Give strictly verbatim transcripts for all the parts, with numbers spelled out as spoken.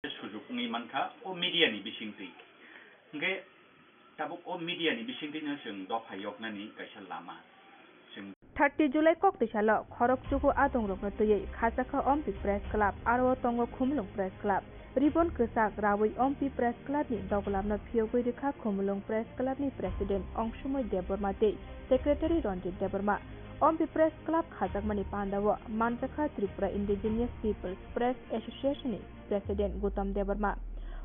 sujuk wngwi mankha o media ni bisingtwi. Hwnkhe tabuk o media ni bisingtwino chwng dopha yoknani kaisa lama chwng. Thirty July koktwi salo khorok chuku adongrokno twiwi khajakha Ompi Press Club, aro o tongo Khumulwng Press Club. Ribbon kwchak rawi Ompi Press Club ni doglapno phiyogwi rwkha Khumulwng Press Club ni President Ongsumoi Debbarma tei Secretary Ranjit Debbarma. Ompi Press Club khajakmani pandao manjakha Tripura Indigenous Peoples Press Association ni President Gautam Debbarma,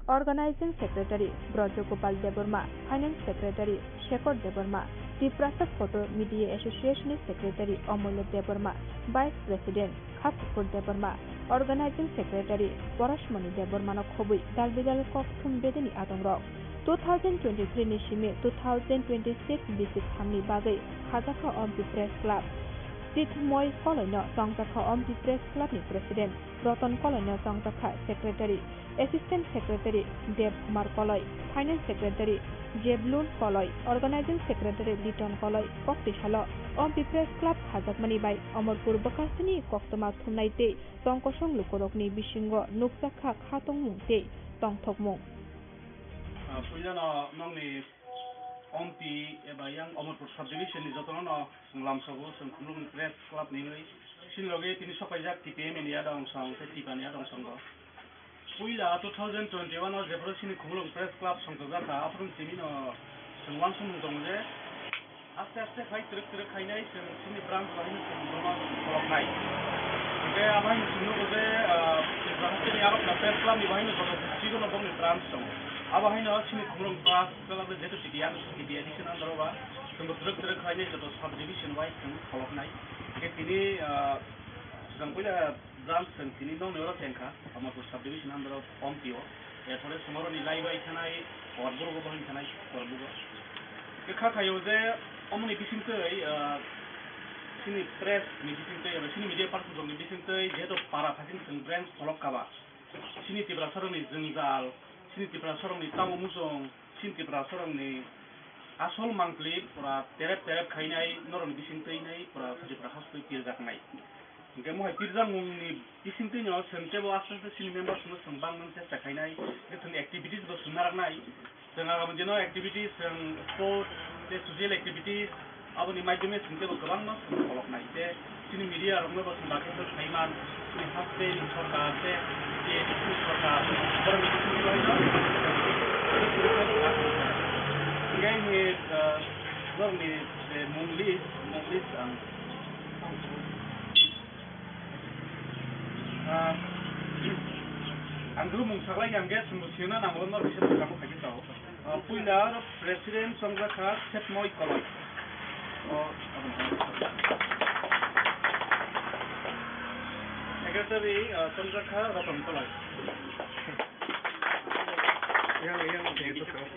Organizing Secretary Brajagopal Debbarma, Finance Secretary Shekhar Debbarma, Tiprasa Photo Media Association ni Secretary Amulya Debbarma, Vice President Khakukur Debbarma, Organizing Secretary Porosmoni Debbarmano khobwi dal bidal kokthum bedeni adongrok. Two thousand twenty-three ni simi two thousand twenty-six bisi thamni bagwi khajakha Ompi Press Club. Chithmoi Koloino chongjakha Ompi Press Club ni President, Roton Koloino chongjakha Secretary, Assistant Secretary Dev Kumar Koloi, Finance Secretary Jeblun Koloi, Organizing Secretary Liton Koloi. Koktwi salo Ompi Press Club khajakmani bai Omorpur bwkhasini koktwma thumnai tei tongkosong lukurokni bisingo nukjakha khatongmung tei tongthokmung. Ah, puilano nokni Ompi eba yang Omorpur subdivision ni jotono no chwng lamsogo, chwng Khumulwng ni Press Club ni wngwi. Chini loge tini sopaijak T P M ni adong song tei Tipa ni adong song bo. Puila two thousand twenty-one o jephuru chini Khumulwng Press Club songchojak kha, aphuru tini no chwng uansukmung tongo je, aste aste phai twrwk twrwk khainai chwng chini branch bahai no chwng bono kholopnai. Hwnkhe abo haino chwng nugo je, ah, Tripura hasteni arok na Press Club ni bahai no joto district o no bongni branch tongo. Abo haino chini Khumulwng Press Club le jeto T P M, T P M ni under o ba chwng bo twrwk twrwk khainai joto sub division wise chwng kholopnai. Hwnkhe tini, ah, chwng puila branch chwng tini nokni oro chengkha, Omorpur subdivision under o Ompi o. Erpore chwng oroni lai bai thanai, Korbugo bo hwn thanai, Korbugo. Khe kha khaio je omoni bisingtwi, ah, chini press ni bisingtwi, eba chini media person rokni bisingtwi, jehetu para phaisin chwng branch pholok kaba. Chini Tiprasarokni jwngjal, chini Tiprasarokni tamo muchung, chini Tiprasarokni asol mangpili pura terep terep khainai, norokni bisingtwi nai pura Tripura hasteo pirjaknai. Hwnkhe mohai pirjakmungni bisingtwino chwng teibo aste aste chini members no chwng bangmani chesta khainai, hwnkhe chwng activities bo chwng naraknai. Chwng agami dino activities, chwng sport tei social activities, aboni maidhyome chwng teibo kwbangma chwng kholopnai. Tei chini media rokno bo chwng dakhilto khaiman, chini haste ni sorkar tei T T A ni sorkar, borokni bisingtwi baino. Hwnkhe ni, ah, norokni, eh, mung list, mung list ang Ah, ang dulu mung saklai yang guys, mung sina nang lo nor bisa berkamu kaji tau. Ah, puila aro president songjakha Setmoi Koloi. Oh, secretary, ah, songjakha Roton Koloi. Yang, yang, yang, yang.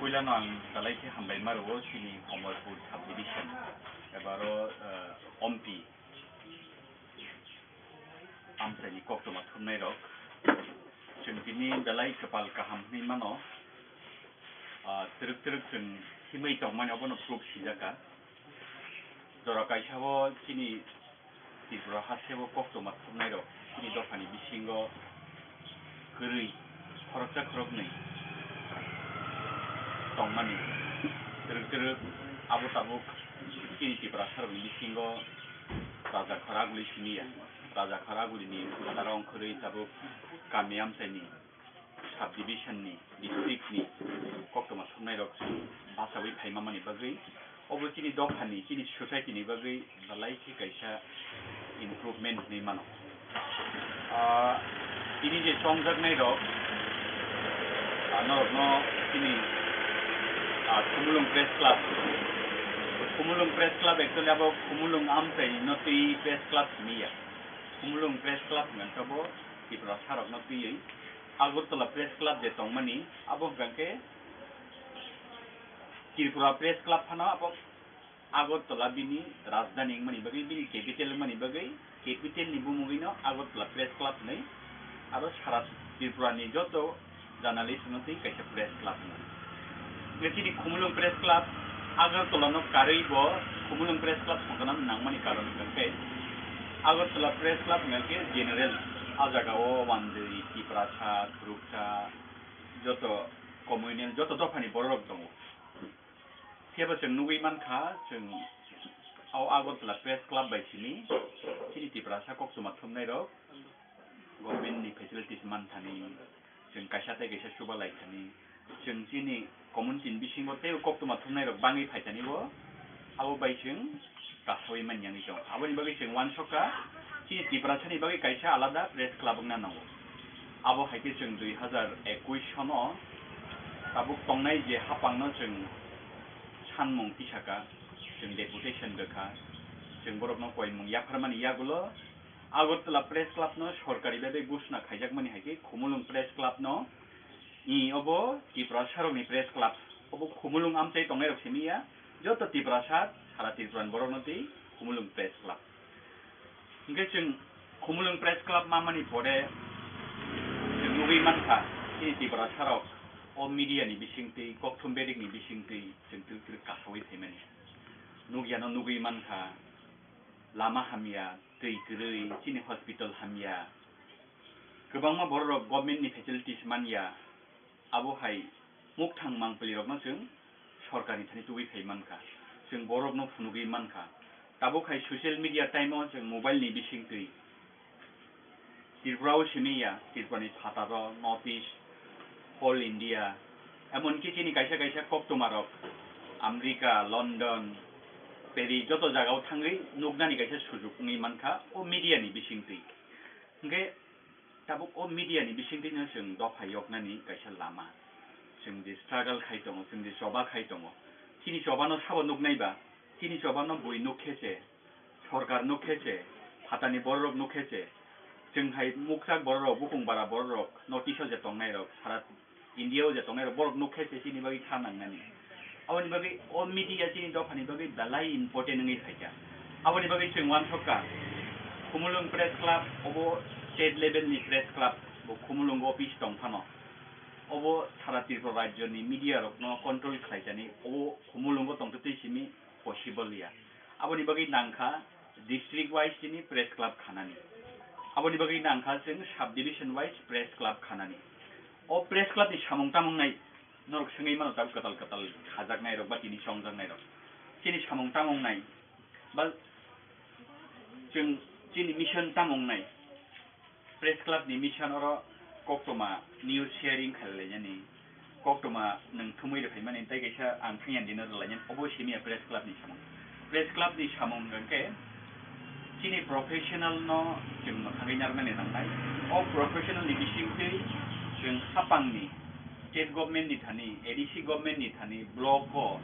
Puila no ang talai khe hambai maro chini Omorpur subdivision. Ebaro, ah, Ompi. Amchaini koktwma thumnairok, chwng tini belai kwpal kaham hwnwi mano. Ah, twrwk twrwk chwng himwi tongmani obono proof sijaka. Jora kaisa o chini Tripura hasteo koktwma thumnairok chini dophani bisingo kwrwi khoroksa khoroknwi tongmani. Twrwk twrwk abo tabuk chini Tiprasarokni bisingo Raja Khoraguli siniya. Raja Khoragulini phataro wngkhorwi tabuk kami amchaini, subdivision ni, district ni koktwma thumnairok bachaui phaimamani bagwi, obo chini dophani, chini society ni bagwi belai khe kaisa improvement hinwi mano. Ah, tini je chongjaknairok, ah, norokno chini, ah, Khumulwng Press Club, Khumulwng Press Club actually abo Khumulwng amchaino twi Press Club hiniya. Khumulwng Press Club hwnkhe bo Tiprasarokno twiwi Agartala Press Club je tongmani, abo hwnkhe Tripura Press Club phano abo Agartala bini rajdhani wngmani bagwi, bini capital wngmani bagwi, capital ni bumungwino Agartala Press Club hinwi aro sara Tripura ni joto journalist no twi kaisa press club hwnwi. Hwnkhe chini Khumulwng Press Club Agartala no karwi bo Khumulwng Press Club songkha nangmani karon hwnkhe Agartala Press Club hwnkhe general A jagao wandwi, Tiprasa, Thuruksa, joto communal, joto dophani bororok tongo. Phiya bo chwng nugwi mankha, chwng o Agartala Press Club bai simi chini Tiprasa koktwma thumnairok government ni facilities manthani, chwng kaisa tei kaisa chubalai thani, chwng chini community ni bisingo teibo koktwma thumnairok bangwi phaithani bo, abo bai chwng kasawi manyani chwng. Aboni bagwi chwng uansukha, chini Tiprasani bagwi kaisa alada press club wngna nango. Abo hai khe chwng dui hazar ekush sono tabuk tongnai je hapangno chwng sanmung tisaka, chwng deputation rwkha, chwng borokno koimung yapharmani yagulo Agartala Press Club no sorkari bai bai ghoshona khaijakmani hai khe Khumulwng Press Club no, i, obo Tiprasa rokni press club, obo Khumulwng amchai tongnai rok simi ya, joto Tiprasa, sara Tripura ni borok no twi Khumulwng Press Club. Hingke chwng Khumulwng Press Club mamani pore chwng nugwi mankha, chini Tiprasa rok o media ni bisingtwi, kokthum bedik ni bisingtwi chwng twrwk twrwk kasawi phaimani. Nugya no nugwi mankha, lama hamya, twi kwrwi, chini hospital hamya. Kwbangma bororok government ni facilities manya, abo hai mukthang mangpili rokno chwng sorkar ni thani tubui phai mankha, chwng borokno phunugwi mankha. Tabuk hai social media time o chwng mobile ni bisingtwi Tripura o simi ya, Tripura ni phataro, North East, All India, emonki chini kaisa kaisa koktwma rok America, London, Paris joto jaga o thangwi nuknani kaisa sujuk wngwi mankha o media ni bisingtwi. Hingke tabuk o media ni bisingtwi no chwng dopha yoknani kaisa lama. Chwng je struggle khai tongo, chwng je choba khai tongo. Chini choba no sabo nuknai ba, chini choba no bui nuk khe se, sorkar nuk khe se, phatani bororok nuk khe se, chwng hai mukchak bororok, bukung bara bororok, North East o je tongnai rok, sara India o je tongnai rok, borok nuk khe se chini bagwi sa nangnani. Aboni bagwi o media chini dophani bagwi belai important wngwi phaikha. Aboni bagwi chwng uansukha, Khumulwng Press Club obo state level ni press club, bo Khumulwng office tong phano. Obo sara Tripura rajyo ni media rok no control khlaijani, obo Khumulwng o tongtwtwi simi possible ya. Aboni bagwi nangkha district wise chini press club khanani. Aboni bagwi nangkha chwng sub division wise press club khanani. O press club ni samung tamung nai norok swngwi mano tabuk kwtal kwtal khajaknai rok ba tini chongjaknai rok. Chini samung tamung nai ba chwng chini mission tamung nai. Press Club ni mission oro koktwma news sharing khlailainani, koktwma nwng thumwi rwphaimani tei kaisa ang thangya dino rwlainani, obo simi ya Press Club ni samung. Press Club ni samung hwnkhe chini professional no chwng mwthangwi narwknani nangnai. O professional ni bisingtwi chwng hapangni state government ni thani, A D C government ni thani, block o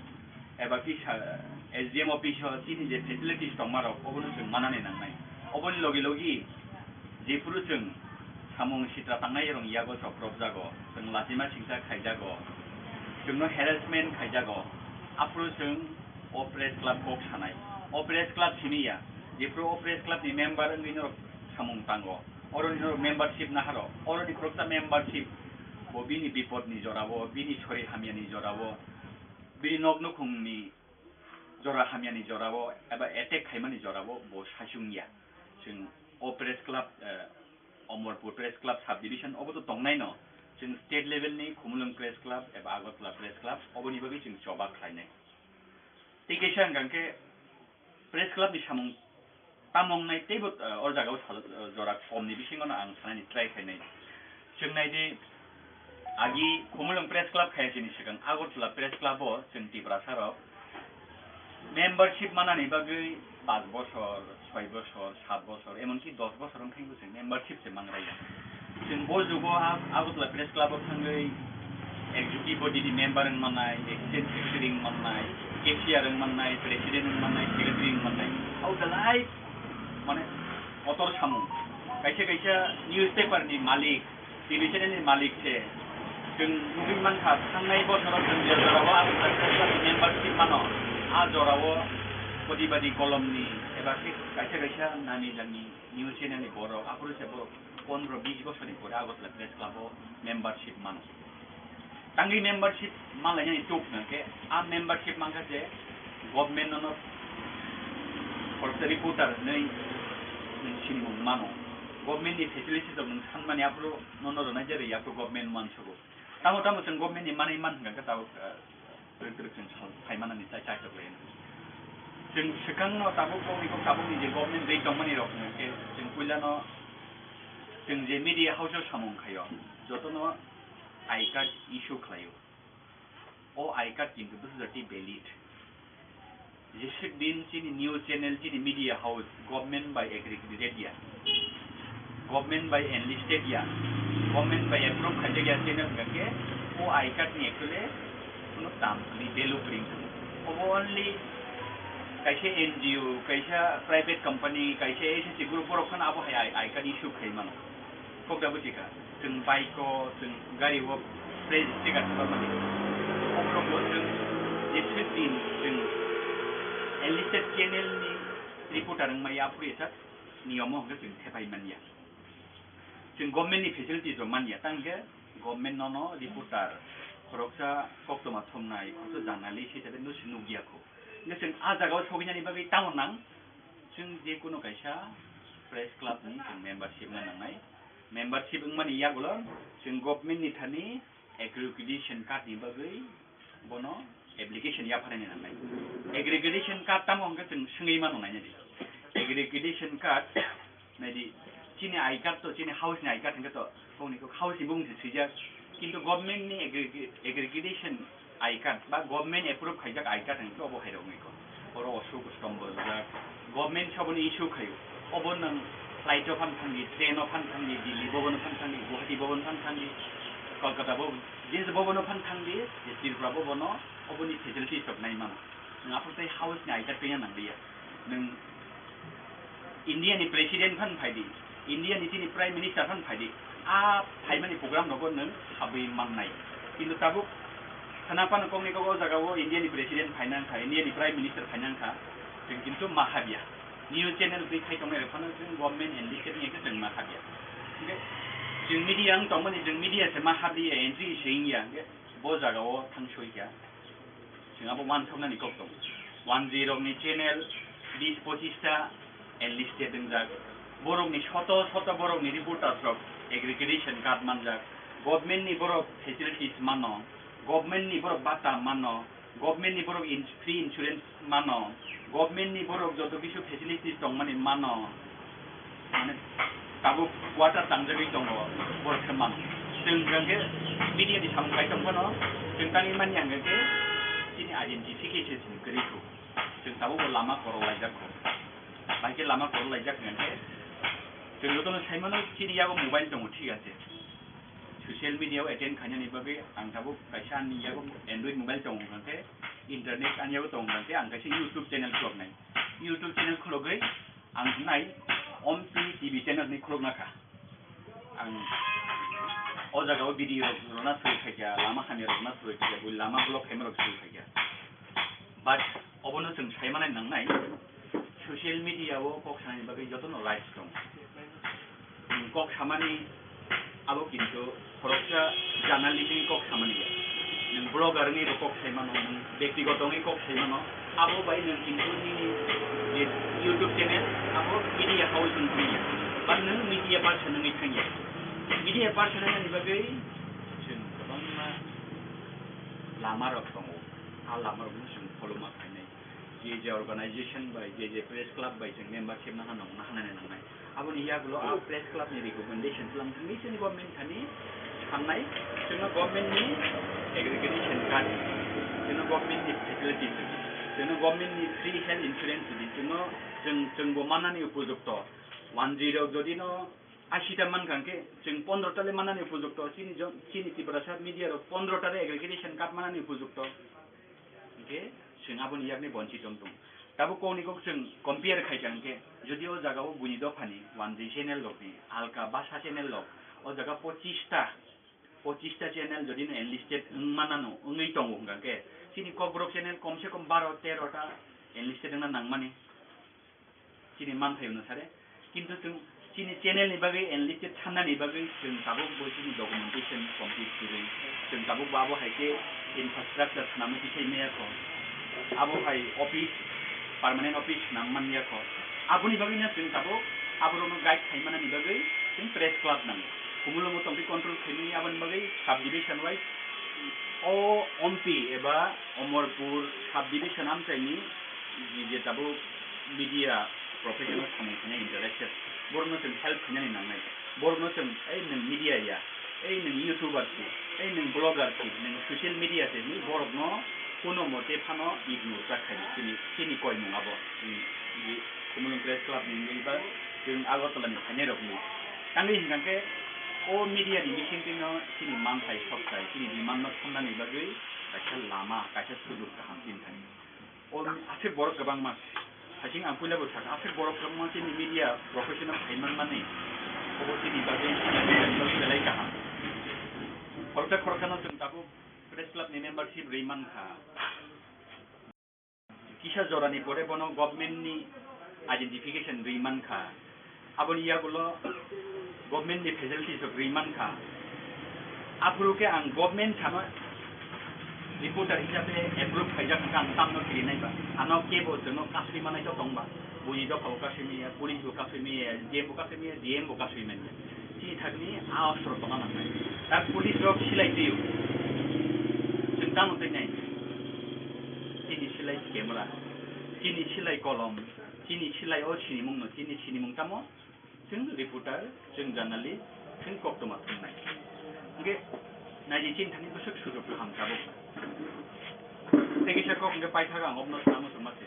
eba kisa S D M office o chini je facilities tongma rok obono chwng manani nangnai. Oboni logi logi jephuru chwng samung sitra tangnai rong yago chopropjago, chwng lachima singsa khaijago, chwngno harassment khaijago, aphuru chwng o press club kok sanai. O press club simi ya, jephuru o press club ni member wngwi norok samung tango, oroni norok membership naharo, oroni khoroksa membership bo bini bipod ni jorao, bini sori hamya ni jorao, bini nok nukhung ni jora hamya ni jorao eba attack khaimani jorao bo saichung ya. Chwng o press club, eh, Omorpur Press Club sub division obo to tongnai no, chwng state level ni Khumulwng Press Club eba Agartala Press Club oboni bagwi chwng choba khlainai. Tei kaisa hwnkha khe Press Club ni samung tamo wngnai teibo, eh, o jagao sal-, eh, jora kom ni bisingo no ang sanani try khainai. Chwng nai di, agi Khumulwng Press Club khaya chini swkang Agartala Press Club o chwng Tiprasa rok membership manani bagwi panch bosor, soi bosor, sat bosor, emonki dos bosor wngkhe bo chwng membership se mangraiya. Chwng bo jugo a-, Agartala Press Club o thangwi executive body ni member wng mannai, assistant secretary wng mannai, cashier wng mannai, president wng mannai, secretary wng mannai. Abo belai mane kotor samung. Kaisa kaisa newspaper ni malik, T V channel ni malik se. Chwng nugwi mankha, thangnai bosoro chwng je jorao Agartala Press Club ni membership mano, a jorao koti badi kolom ni eba khe kaisa kaisa nani jani news channel ni borok, aphuru se borok pondro bis bosor ni pore Agartala Press Club o membership mano. Tangwi membership manlainani tuk hwnkhe, a membership mankha je government nono khoroksa reporter hinwi nwng sinimung mano. Government ni facilities rok nwng sanmani aphuru nono rwnai je rwi aphuru government mansugo. Tamo tamo chwng government ni manwi man hwnkha khe tabuk, eh, twrwk twrwk chwng sal phai manani chai chai tok lai. Chwng swkang no tabuk boni kok tabuk ni je government rwi tongmani rok hwnkha khe chwng puila no chwng je media house o samung khaio joto no I card issue khlaio. O I card kintu bwsajak tei valid. Jeswk din chini news channel, chini media house government bai accredited ya, government bai enlisted ya, government bai approve khaijak ya channel hwnkha khe o I card ni actually kuno tam kwrwi, value kwrwi wngkha. Obo only kaisa N G O, kaisa private company, kaisa S S C group borok phano abo hai I, I card issue khai mano. Kok da buji kha, chwng bike o, chwng gari o fresh sticker thapmani. Oborok bo chwng jeswk din chwng enlisted channel ni reporter wngmaya aphuru esa niyom o hwnkhe chwng thepai manya. Chwng government ni facilities rok manya, tang khe government nono reporter khoroksa koktwma thumnai, khoroksa journalist hisabe no se nukya kho. Hwnkhe chwng a jaga o sogwi nani bagwi tamo nang, chwng je kono kaisa press club ni chwng membership na nangnai. Membership wngmani yagulo chwng government ni thani accreditation card ni bagwi bono application yapharani nangnai. Accreditation card tamo hwnkhe chwng swngwi mano nainani. Accreditation card naidi, chini I card to, chini house ni I card hwnkhe to, kok ni kok house ni bumung se swijak. Kintu government ni aggre-, aggregation I card ba government approve khaijak I card hwnkhe obo hai rok wngwi kho. Oro osuk stombo rwjak. Government se obono issue khaio. Obo nwng flight o phan thangdi, train o phan thangdi, Delhi bhavan o phan thangdi, Guwahati bhavan o phan thangdi, Kolkata bhavan, je bhavan o phan thangdi, je Tripura bhavan o oboni facilities rok nai mano. Nwng aphuru tei house ni I card pengya nang liya. Nwng India ni president phan phai di, India ni chini prime minister phan phai di, a phaimani program rogo nwng habwi mannai. Kintu tabuk khana phano kokni kok o jaga o India ni president phaina wngkha, India ni prime minister phaina wngkha, chwng kintu ma habya. News channel twi khai tongnai rok phano chwng government enlisted wngya khe chwng ma habya. Hwnkhe chwng media wng tongmani, chwng media se ma habliya, entry se wngya, hwnkhe bo jaga o thang soi kha. Chwng abo uansuknani kok tongo. Wanjwi rokni channel bis pochis ta enlisted wngjak. Borokni soto soto borokni reporters rok aggregation card manjak. Government ni borok facilities mano. Government ni borok bata mano. Government ni borok ins-, free insurance mano. Government ni borok joto kisu facilities tongmani mano. Mane tabuk quarter tangjagwi tongo, borok se mano. Chwng hwnkhe media ni samung khai tong phano, chwng tangwi manya hwnkhe chini identification kwrwi kho. Chwng tabuk bo lama korok laijak kho. Bai khe lama korok laijak hwnkhe chwng jotono sai mano chini yago mobile tongo, thik ase. Social media o attend khainani bagwi ang tabuk kaisa ani yago Android mobile tongo hwnkhe, internet ani yago tongo hwnkhe ang kaisa YouTube channel khuloknai. YouTube channel khulogwi ang hwnai Ompi T V channel ni khulokna kha. Ang o jaga o video rok rwna suri khaikha, lama hamya rok rwna suri khaikha, bui lama block khaima rok suri khaikha. But obono chwng sai manai nangnai, social media o kok sanani bagwi jotono rights tongo. Nwng kok samani abo kintu khoroksa journalist ni kok samani ya. Nwng blogger wngwi bo kok sai mano, nwng bektigoto wngwi kok sai mano. Abo bai nwng kintu nini je YouTube channel abo media house wngwi ya. Ba nwng media person wngwi thangya. Media person wngmani bagwi chwng kwbangma lama rok tongo. A lama rokno chwng follow ma khainai. Je je organization bai, je je press club bai chwng membership nahana nang-, nahanani nangnai. Aboni yagulo a press club ni recommendation tlang thangwi chini government thani thangnai, chwngno government ni aggregation card, chwngno government ni facilities, chwngno government ni free health insurance di, chwngno chwng, chwngbo manani upojukto. Wanjwi rok jodi no ashi ta mankha hwnkhe chwng pondro ta le manani upojukto, chini jon-, chini Tiprasa media rok pondro ta le aggregation card manani upojukto. Hwnkhe chwng aboni yakni bonchit wng tong. Tabuk kokni kok chwng compare khaikha hwnkhe, jodi o jaga o buini dophani wanjwi channel rokni, alka basa channel rok, o jaga pochis ta, pochis ta channel jodi no enlisted wng manano, wngwi tongo hwnkha hwnkhe, chini Kokborok channel komse kom baro tero ta enlisted wngna nangmani. Chini manthai hwnwi sare. Kintu chwng chini channel ni bagwi enlisted sannani bagwi chwng tabuk bo chini documentation complete kwrwi. Chwng tabuk bo abo hai khe infrastructure swnamwi tisai maya kho. Abo hai office, permanent office swnam man ya kho. Aboni bagwino chwng tabuk Aborokno guide khai manani bagwi chwng press club nango. Khumulwngo tongtwi control khaimani, aboni bagwi sub division wise o Ompi eba Omorpur sub division amchaini je tabuk media professional samung khainai interested, borokno chwng help khainani nangnai. Borokno chwng, "Ei, nwng media ya, ei, nwng YouTuber si, ei, nwng blogger si, nwng social media si," hinwi borokno kuno mote phano ignore ta khaidi. Chini, chini koimung abo. Chini, chini Khumulwng Press Club ni wngwi ba chwng Agartala ni phainairokni. Tangwi hwnkha khe o media ni bisingtwino chini manthai sokthai, chini demand no thumnani bagwi kaisa lama, kaisa sujok kaham chini thani. O aswk borok kwbangma, hasing ang puila bo sakha, aswk borok kwbangma chini media professional khai manmani, obo chini bagwi, chini bagwi belai kaham. Khoroksa khoroksano chwng tabuk press club ni membership rwi mankha. Kisa jorani pore bono government ni identification rwi mankha. Aboni yagulo government ni facilities rok rwi mankha. Aphuru khe ang government sano reporter hisabe approve khaijak wngkha, ang tamno kirinai ba. Ano kebo chwngno kasui manai to tongba. Buini dopha bo kasui maya, police bo kasui maya, S D M bo kasui maya, D M bo kasui manya. Chini thakni a ostro tongna nangnai. Ta police rok silai twiyo. Chwng tamo twi nai. Chini silai camera, chini silai kolom, chini silai o sinimung no, chini sinimung tamo? Chwng reporter, chwng journalist, chwng koktwma thumnai. Hwnkhe naidi chini thani bwswk sujok kaham tabuk. Tei kisa kok hwnkhe paithak ang obno sanamo chwngma se.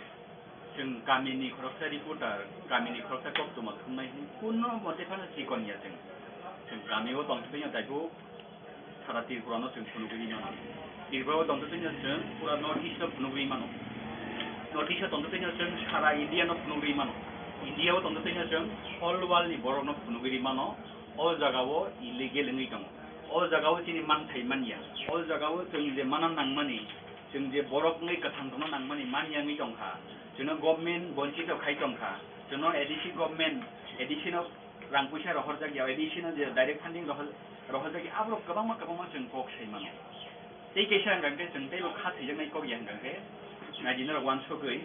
Chwng kamini khoroksa reporter, kamini khoroksa koktwma thumnai hwnwi kuno mote phano chikon ya chwng. Chwng kamio tongthwino daibo sara Tripura no chwng phunugwi mano. Tripura o tongthwino chwng pura North East no phunugwi mano. North East o tongthwino chwng sara India no phunugwi mano. India o tongthwino chwng whole world ni borok no phunugwi mano. O jaga o illegal wngwi tongo. O jaga o chini manthai manya. O jaga o chwng je mana nangmani, chwng je borok wngwi kwthang tongna nangmani manya wngwi tongkha. Chwngno government bonchito khai tongkha. Chwngno A D C government, A D C no rang puisa rohorjak ya, A D C no je direct funding rohor-, rohorjak ya, aborok kwbangma kwbangma chwng kok sai mano. Tei kaisa hwnkha khe chwng teibo kha thaijaknai kok ya hwnkha khe, naidi norok uansugwi,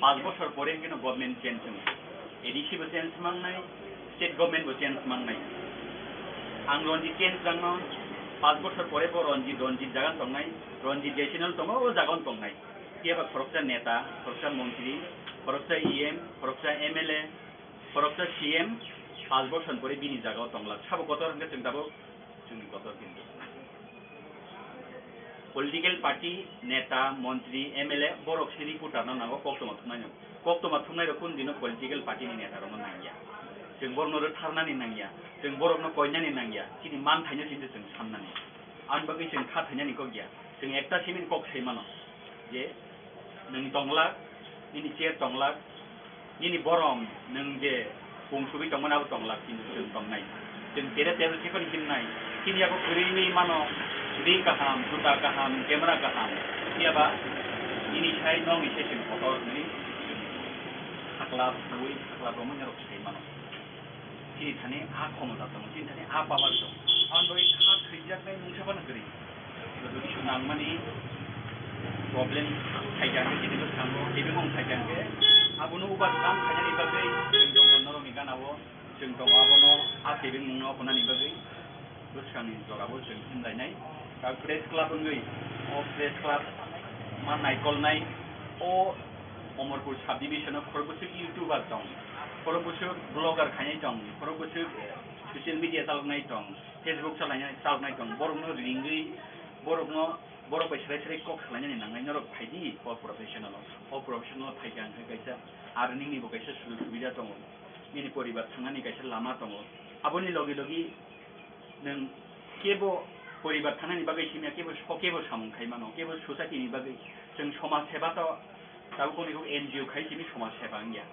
panch bochor pore hwnkhe no government change wngo. A D C bo change mangnai, state government bo change mangnai. Ang Ranjit K N Chwrangno panch bochor pore bo Ranjit, Ranjit jaga tongnai, Ranjit je channel tongo, o jaga tongnai. Phiya ba khoroksa neta, khoroksa montri, khoroksa E M, khoroksa M L A, khoroksa C M, panch bochor pore bini jaga o tonglak. Sabo kotor hwnkhe chwng tabuk chwngni kotor hinwi. Political party, neta, montri, M L A, borok se reporter no nango, koktwma thumnai no. Koktwma thumnai rok kunu dino political party ni neta rok no nangya. Chwng borok no rwtharnani nangya, chwng borok no koinani nangya, chini manthaino chini chwng sannani. Ang bagwi chwng kha thainani kok ya, chwng ekta simi kok sai mano. Je nwng tonglak, nini chair tonglak, nini borom nwng je pungsugwi tongmani abo tonglak, kintu chwng tongnai. Chwng tere tere chikon kinnai. Chini yago kwrwi wngwi mano, ri kaham, juta kaham, camera kaham. Phiya ba nini sai nokni sai chwng kotor hwnwi chwng sakla bui, sakla romwi norok sai mano. Chini thani a khomota tongo, chini thani a power tongo. Aboni bagwi kha thwijaknai mungsa phano kwrwi. Joto kisa nangmani problem phaikha hwnkhe chini bwskango, tebengmung phaikha hwnkhe abono overcome khainani bagwi chwng tongo norokni gana-o, chwng tongo abono a tebengmungno hwnani bagwi. Bwskangni jorabo chwng himlainai. Kha press club wngwi, o press club ma naikolnai, o Omorpur subdivision-o khorokbwswk YouTuber tong, khorokbwswk blogger khainai tong, khorokbwswk social media chaloknai tong, Facebook chalainai, chaloknai tong, borokno ringwi, borokno, borok bai serai serai kok salainani nangnai, norok phaidi o professional-o, o professional-o phaikha hwnkhe kaisa earning-ni bo kaisa sujog subida tongo, nini poribar thangnani kaisa lama tongo, aboni logi logi nwng kebo poribar thangnani bagwi simi ya, kebo so-, kebo samung khai mano, kebo society-ni bagwi. Chwng somaj seba to tabuk kok N G O khai simi somaj seba wngya.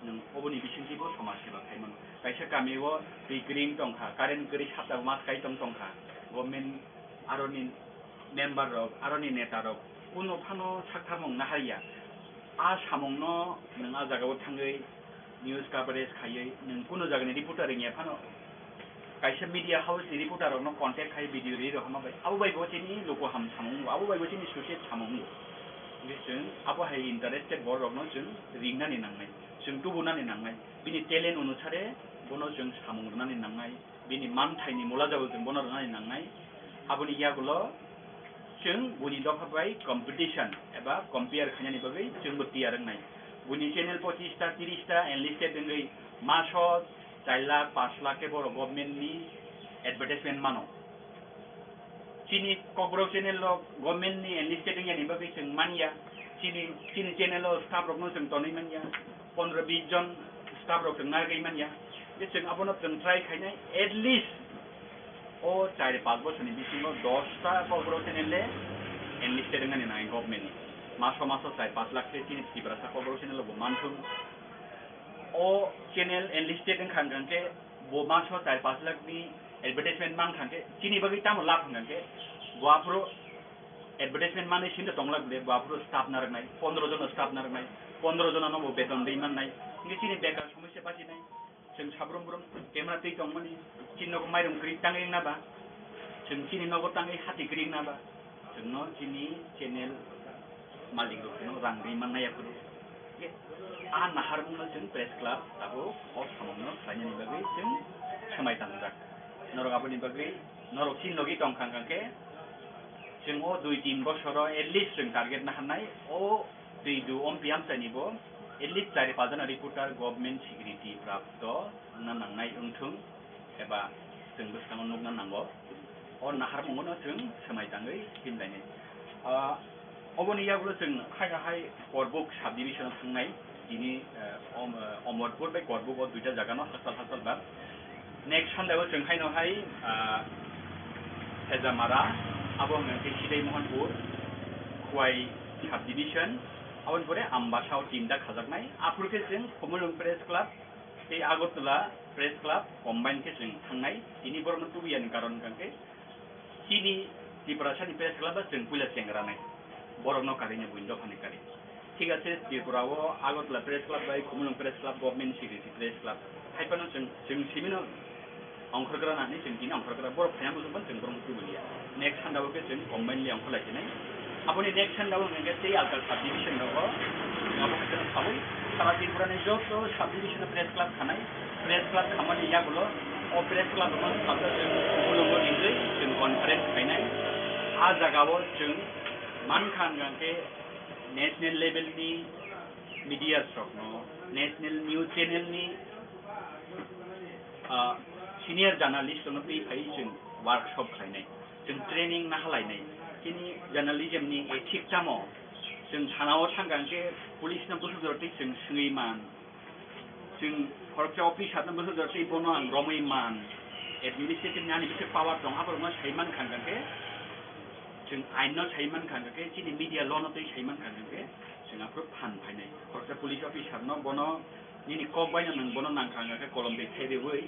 Nwng oboni bisingtwi bo somaj seba khai mano. Kaisa kami-o twi kwrwi wng tongkha, current kwrwi, sapta mas kai tong tongkha. Government aroni member rok, aroni neta rok kuno phano saktharmung naharya. A samungno nwng a jagao thangwi news coverage khaiwi nwng kuno jagani reporter wngya phano, kaisa media house ni reporter rokno contact khai video ri rohorma bai, abo bai bo chini luku ham samung, abo bai bo chini suicide samung. Chwng abo hai interested borok rokno chwng ringnani nangnai, chwng tubunani nangnai, bini talent onusare bono chwng samung rwnani nangnai, bini manthaini mula jagao chwng bono rwnani nangnai. Aboni yagulo chwng buini dopha bai competition eba compare khainani bagwi chwngbo tiyar wngnai. Buini channel pochista, tirista enlisted wngwi maso char lakh, panch lakh khe borok government ni advertisement mano. Chini Kokborok channel o government ni enlisted wngya ni bagwi chwng manya. Chini, chini channel o staff rokno chwng tonwi manya. Pondro bis jon staff rok chwng narwgwi manya. Je chwng abono chwng try khainai, at least o char panch bochor ni bisingo dos ta Kokborok channel le enlisted wngnani nangnai government ni. Maso maso char panch lakh khe chini Tiprasa Kokborok channel o bo manthung. O channel enlisted wngkha hwnkhe bo maso char panch lakh ni advertisement mankha hwnkhe chini bagwi tamo labh hwnkha hwnkhe bo aphuru advertisement manwi sini tong lakh de, bo aphuru staff narwknai, pondro jono staff narwknai, pondro jono no bo beton rwi mannai, hwnkhe chini bekar somosya bachinai. Chwng sabrum brum camera twi tongmani, chini nogo mairum kwrwi tangwi wngna ba, chwng chini nogo tangwi hati kwrwi wngna ba, chwngno chini channel malik rok chwngno rang rwi mannai aphuru. Ye, a naharmungno chwng press club tabuk o samungno khlainani bagwi chwng swmai tangjak. Norok aboni bagwi norok chini logi tongkha hwnkha khe chwng o dui tin bosoro at least chwng target naharnai o twi du ompi amchaini bo at least chari pajana reporter government security prapto wngna nangnai wngthung. Eba chwng bwskango nukna nango. O naharmungono chwng swmai tangwi himlainai. Ah, oboni yagulo chwng hai hai Korbuk subdivision-o thangnai. Tini, eh, Om-, eh, Omorpur bai Korbuk o duita jagano hasal hasal ba. Next Sunday-o chwng haino hai, ah, Sejamara, abo hwnkhe Sidai Mohanpur, Khwai subdivision, aboni pore Ambasa-o tinta khajaknai. Aphuru khe chwng Khumulwng Press Club, tei Agartala Press Club combine khe chwng thangnai. Tini borokno tubuyani karon hwnkha khe chini Tiprasani Press Club ba chwng puila chengranai. Borokno karwi ni buini dophani karwi. Thik ase, Tripura o Agartala Press Club bai Khumulwng Press Club, Government Security Press Club, hai phano chwng, chwng simino ongkhorgra na hinwi chwng tini ongkhorgra, borok phaiya muchungmani chwng borokno tubuli ya. Next sanda o khe chwng combinely ongkhorlai sinai. Aboni next sanda o hwnkhe tei alka subdivision rogo, abo khe chwng sabui sara Tripura ni joto subdivision o press club khanai, press club khamani yagulo o press club rokno sabda chwng mulungo ringwi chwng conference khainai. A jaga o chwng mankha hwnkhe national level ni media rokno, national news channel ni, ah, senior journalist rokno twi phai chwng workshop khlainai, chwng training nahalainai. Chini journalism ni ethic tamo, chwng thana o thangkha hwnkhe police no bwsajora twi chwng swngwi man, chwng khoroksa officer no bwsajora twi bono ang romwi man, administrative ni ani bwswk power tong, aborokno sai mankha hwnkhe, chwng ain no sai mankha hwnkhe, chini media law no twi sai mankha hwnkhe, chwng aphuru phan phainai. Khoroksa police officer no bono nini kok bai no nwng bono nangkha hwnkhe kolom bai thaireui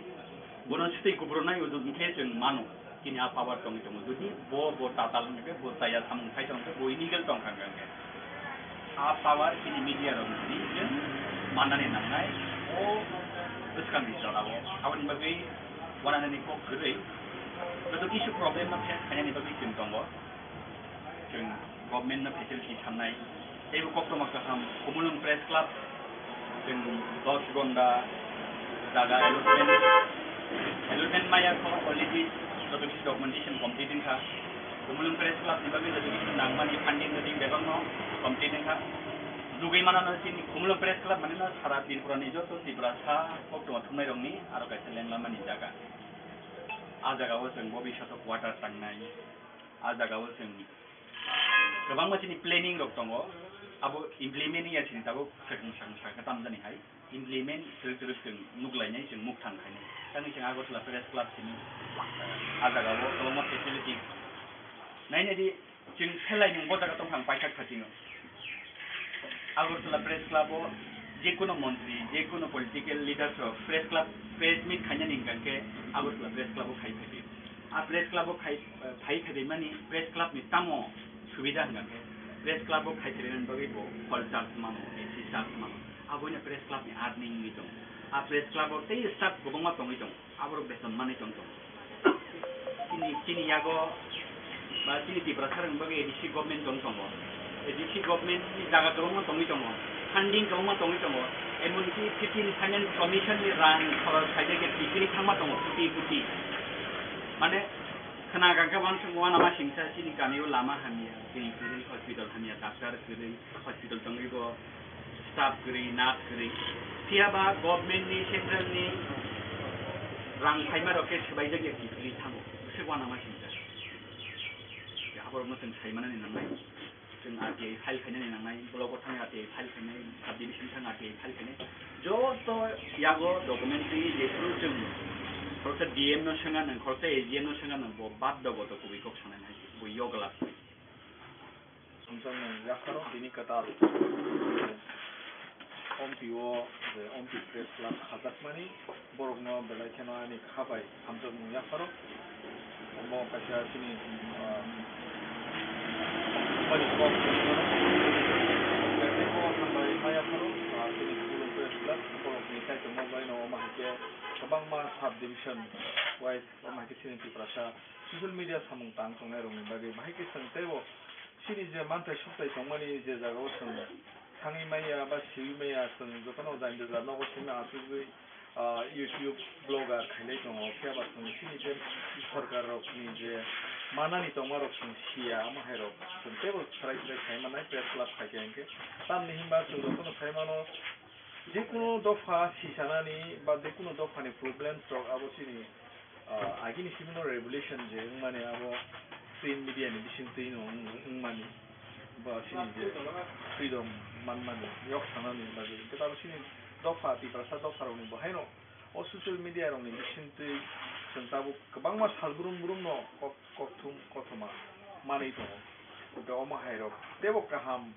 bono swtwi kupro nai udu hwnkhe chwng mano. Chini a power tongwi tongo. Jodi bo, bo tatal hwnkhe, bo chaya samung khai tongkhe, bo illegal tongkha hwnkhe, a power chini media rok ni chwng mannani nangnai o bwskang ni jora o. Aboni bagwi wananani kok kwrwi joto kisu problem no face khainani bagwi chwng tongo. Chwng government no facility samnai. Teibo koktwma kaham, Khumulwng Press Club, chwng dos gonda jaga allotment, allotment maya kho already joto kisi documentation complete wngkha. Khumulwng Press Club ni bagwi joto kisi nangmani funding rwdi bebakno complete wngkha. Jugwi manano chini Khumulwng Press Club manino sara Tripura ni joto Tiprasa koktwma thumnairokni aro kaisa lenglamani jaga. A jagao chwng bobishoto quarter tangnai. A jagao chwng kwbangma chini planning rok tongo, abo implement wngya chini tabuk swkang swkang sakha tamjani hai implement swrwk swrwk chwng nuklainai, chwng mukthang khainai. Tamni chwng Agartala Press Club simi, ah, a jagao kwbangma facility nainai di, chwng selai nwng bo jaga tongkha ang paithak phatingo. Agartala Press Club o jekuno montri, jekuno political leaders rok press club, press meet khainani hwnkha khe Agartala Press Club o khai phaidi. A press club o khai, eh, phai phaibaimani press club ni tamo subida hwnkha khe, press club o khai phaibaimani bagwi bo hall charge mano, A C charge mano, aboino press club ni earning wngwi tongo. A press club o tei staff kwbangma tongwi tongo, aborok beton manwi tong tongo. Chini, chini yago ba chini Tiprasa rokni bagwi A D C government tong tongo. A D C government ni jaga kwbangma tongwi tongo, funding kwbangma tongwi tongo, emonki fifteen Finance Commission ni rang khorok khaijak ya tikiri thangma tongo, kuti kuti. Mane, khna kangkhe uansuk uanama singsa chini kamio lama hamya, twi kwrwi, hospital hamya, doctor kwrwi, hospital tongwi bo staff kwrwi, nurse kwrwi. Phiyaba government ni, central ni rang phaima rok khe swbaijak ya tikiri thango, bwswk uanama singsa. Aborokno chwng saimanani nangnai. Chwng R T I file khainani nangnai, block o thangwi R T I file khainai, sub division thang R T I file khainai. Joto yago documentary jephuru chwng khoroksa D M no swnga nwng, khoroksa A G M no swnga nwng, bo bad dogo to kubui kok sanai nai, bo yogla. Sumsang nwng yapharo bini kwtal. Ompi o je Ompi Press Club khajakmani borokno belai kheno ani kha bai hamjakmung yapharo. Omo kaisa chini, ah, bari kok teibo hambai ma yapharo, ah, chini Khumulwng Press Club borokni kaitorma baino omo hai khe kwbangma sub division wise omo hai khe chini Tiprasa social media samung tang tongnai rokni bagwi bahai khe chwng teibo chini je manthai sukthai tongmani je jagao chwng thangwi maya ba siwi maya, chwng jotono jani jora nogo simi achugwi, ah, YouTube blogger khailai tongo. Phiya ba chwng chini je sorkar rokni je manani tongma rok chwng siya, omo hai rok chwng teibo swrai swrai khai manai press club khai khe hinkhe. Tamni hinba chwng jotono sai mano, je kunu dopha sisanani ba je kunu dophani problems rok abo chini ah, agini simi no revolution je wngmani abo print media ni bisingtwi no wng-, wngmani, ba chini je freedom manmani, yok sanani bagwi, hwnkhe abo chini dopha, Tiprasa dopha rokni bo haino o social media rokni bisingtwi chwng tabuk kwbangma sal brum brum no kok-, kokthum kothoma manwi tongo. Hwnkhe omo hai rok teibo kaham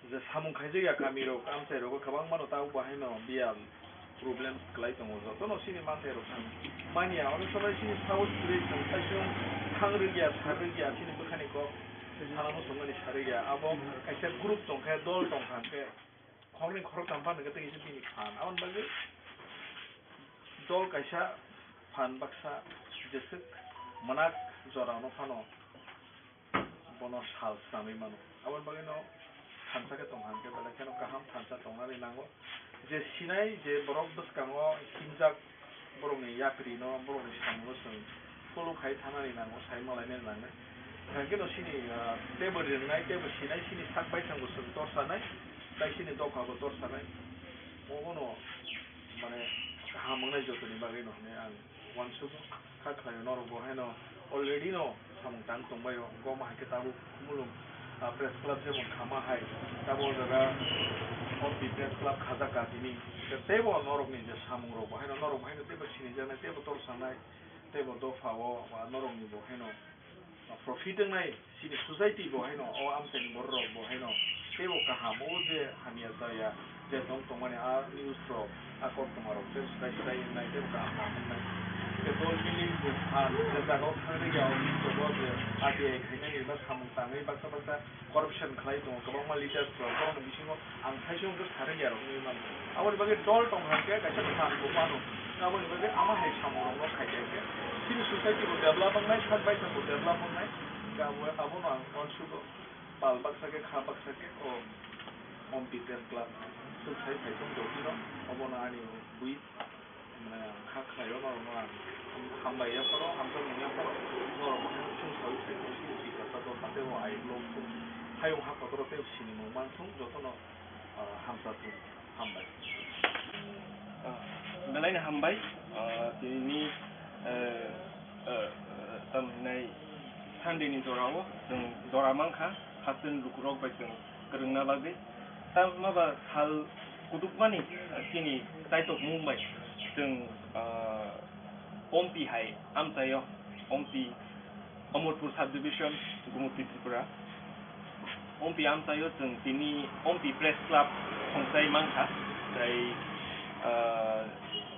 je samung khaijak ya kami rok, amchai rogo kwbangma no tabuk bo haino biyal problem kwlai tongo, jotono chini manthai rok thang manya, onek somoi chini sago kwrwi chwng saichung thang rwgya, sar rwgya, chini bwkhani kok sana muchungmani sa rwgya, abo kaisa group tongkhe, dol tongkha hwnkhe khoroknwi khoroktham phano hwnkhe tei kaisa bini phan, aboni bagwi dol kaisa phan baksa jeswk mwnak jorano phano bono sal swnamwi mano. Aboni bagwino thansa khe tongha hwnkhe belai kheno kaham thansa tongnani nango. Je sinai je borok bwskango himjak borokni yaprino, borokni samungno chwng follow khai thanani nango, sai malainani nangnai. Hwnkhe no chini, ah, teibo ringnai, teibo sinai, chini sak baithangbo chwng torsanai, tei chini dophabo torsanai. Obono mane kaham wngnai jotoni bagwino hinwi ang uansukgo. Kha khlaio, norok bo haino already no samung tang tongbaio, hwnkhe omo hai khe tabuk Khumulwng, ah, Press Club jemon khama hai, tabuk o jaga Ompi Press Club khajak ka tini, teibo norokni je samung rok bo haino, norok bo haino teibo sinijaknai, teibo torsanai, teibo dopha o ba norokni bo haino profit wngnai. Chini society bo haino, o amchaini borok rok bo haino teibo kaham, o je hamya chaya je tong tongmani a news rok, a koktwma rok tei swrai swrai wngnai, teibo kaham kaham wngnai. Tei dol building je phan je jaga o thang rwya, o news rok o je R T I khainani ba samung tangwi baksa baksa corruption khlai tongo kwbangma leaders rok, borokni bisingo ang thaisung khe sa rwya rok wngwi mano. Aboni bagwi dol tong hai khe kaisa phan bo mano. Aboni bagwi ama hai samung rok no khai khe chini society bo develop wngnai, sak baithang bo develop wngnai. Abo, abono ang uansugo. Pal baksa khe, kha baksa khe, o Ompi Press Club chwng sai phai tong jotino, obono ani bui, mane, ang kha khlaio, norokno ang ham-, hambai yapharo, hamjakmung yapharo, norok bo chwng saui phai tong sini Tiprasa dopha tei o ayuk lok hayung ha kotor tei sinimung manthung jotono, ah, hamsa thung. Hambai. Ah, belai no hambai. Ah, tini, eh, eh, tam hinai Sunday ni jora o chwng jora mankha, hasteni lukurok bai chwng kwrwngna bagwi. Tamma ba sal kutukmani, ah, chini chaitokmung bai chwng, ah, Ompi hai amchaio, Ompi Omorpur Subdivision, Gumoti, Tripura. Ompi amchaio chwng tini Ompi Press Club thongsai mankha. Tei, ah,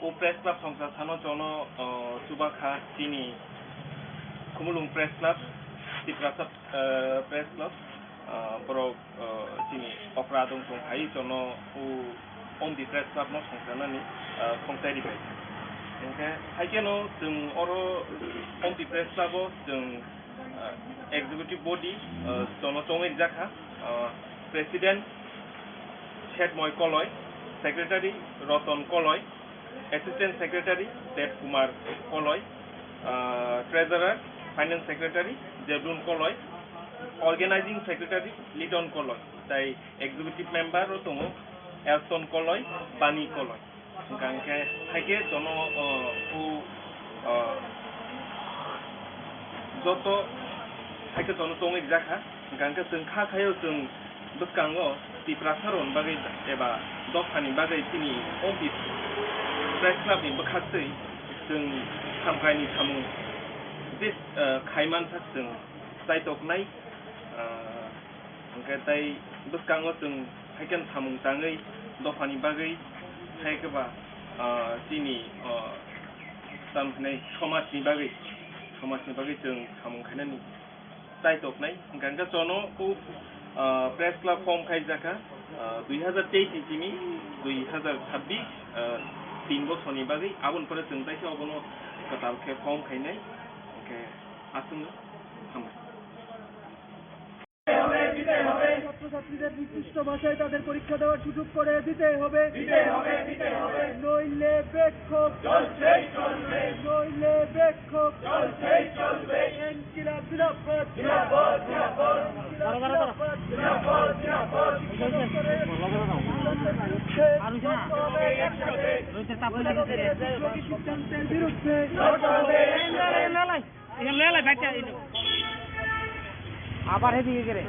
o Press Club thongsa sano jono, ah, chubakha chini Khumulwng Press Club, Tiprasa, ah, Press Club, ah, borok, ah, chini okra dongchong hai jono o Ompi Press Club no thongsanani, ah, thongsai ribai. Hingkhe haikhe no chwng oro Ompi Press Club o chwng, ah, executive body, ah, jono chongwi rijak kha. Uh, President Shetmoy Koloi, Secretary Roton Koloi, Assistant Secretary Dev Kumar Koloi, uh, Treasurer, Finance Secretary Jebdun Koloi, Organizing Secretary Liton Koloi, tai Executive Member o tongo Elson Koloi, Bani Koloi. Hwnkha hwnkhe haikhe jono, o, ku, o, joto haikhe jono tongwi rijak kha. Hwnkha hwnkhe chwng kha khaio chwng bwskango Tiprasa rokni bagwi eba dophani bagwi chini office Press Club ni bwkhaktwi chwng hamkraini samung je, o, khaimansa chwng chaitoknai, o, Hwnkhe tai bwskango chwng haikhe samung tangwi dophani bagwi hai khe ba, ah, chini, ah, tamo hinai somajni bagwi, somajni bagwi chwng samung khainani chaitoknai. Hwnkhe hwnkhe chono kuk, ah, press club form khaijak kha, ah, dui hazar teis ni simi dui hazar chabbish, ah, tin bosorni bagwi. Aboni pore chwng taisa obono kwtal khe form khainai. Hwnkhe aswkno hambai. ছাত্রছাত্রীদের নির্দিষ্ট ভাষায় তাদের পরীক্ষা দেওয়ার সুযোগ করে দিতে হবে। নইলে বিক্ষোভ নইলে বিক্ষোভ। ইনকিলাব জিন্দাবাদ। সিদ্ধান্তের বিরুদ্ধে। এখানে লেলাই বাইকটা এই যে। আবার হেদিকে গেলে।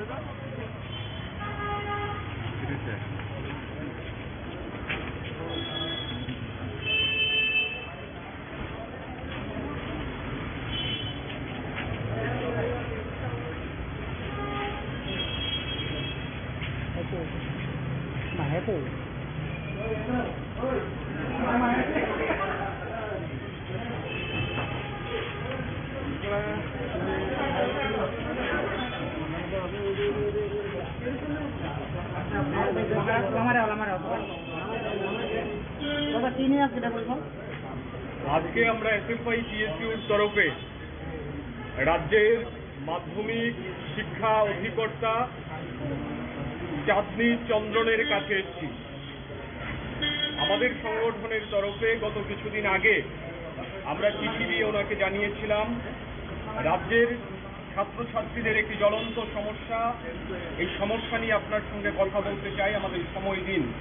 আজকে আমরা এসএফআই টিএসইউর তরফে রাজ্যের মাধ্যমিক শিক্ষা অধিকর্তা চাঁদনী চন্দ্রনের কাছে এসেছি। আমাদের সংগঠনের তরফে গত কিছুদিন আগে আমরা চিঠি দিয়ে ওনাকে জানিয়েছিলাম, রাজ্যের ছাত্রছাত্রীদের একটি জ্বলন্ত সমস্যা, এই সমস্যা নিয়ে আপনার সঙ্গে কথা বলতে চাই, আমাদের সময় দিন।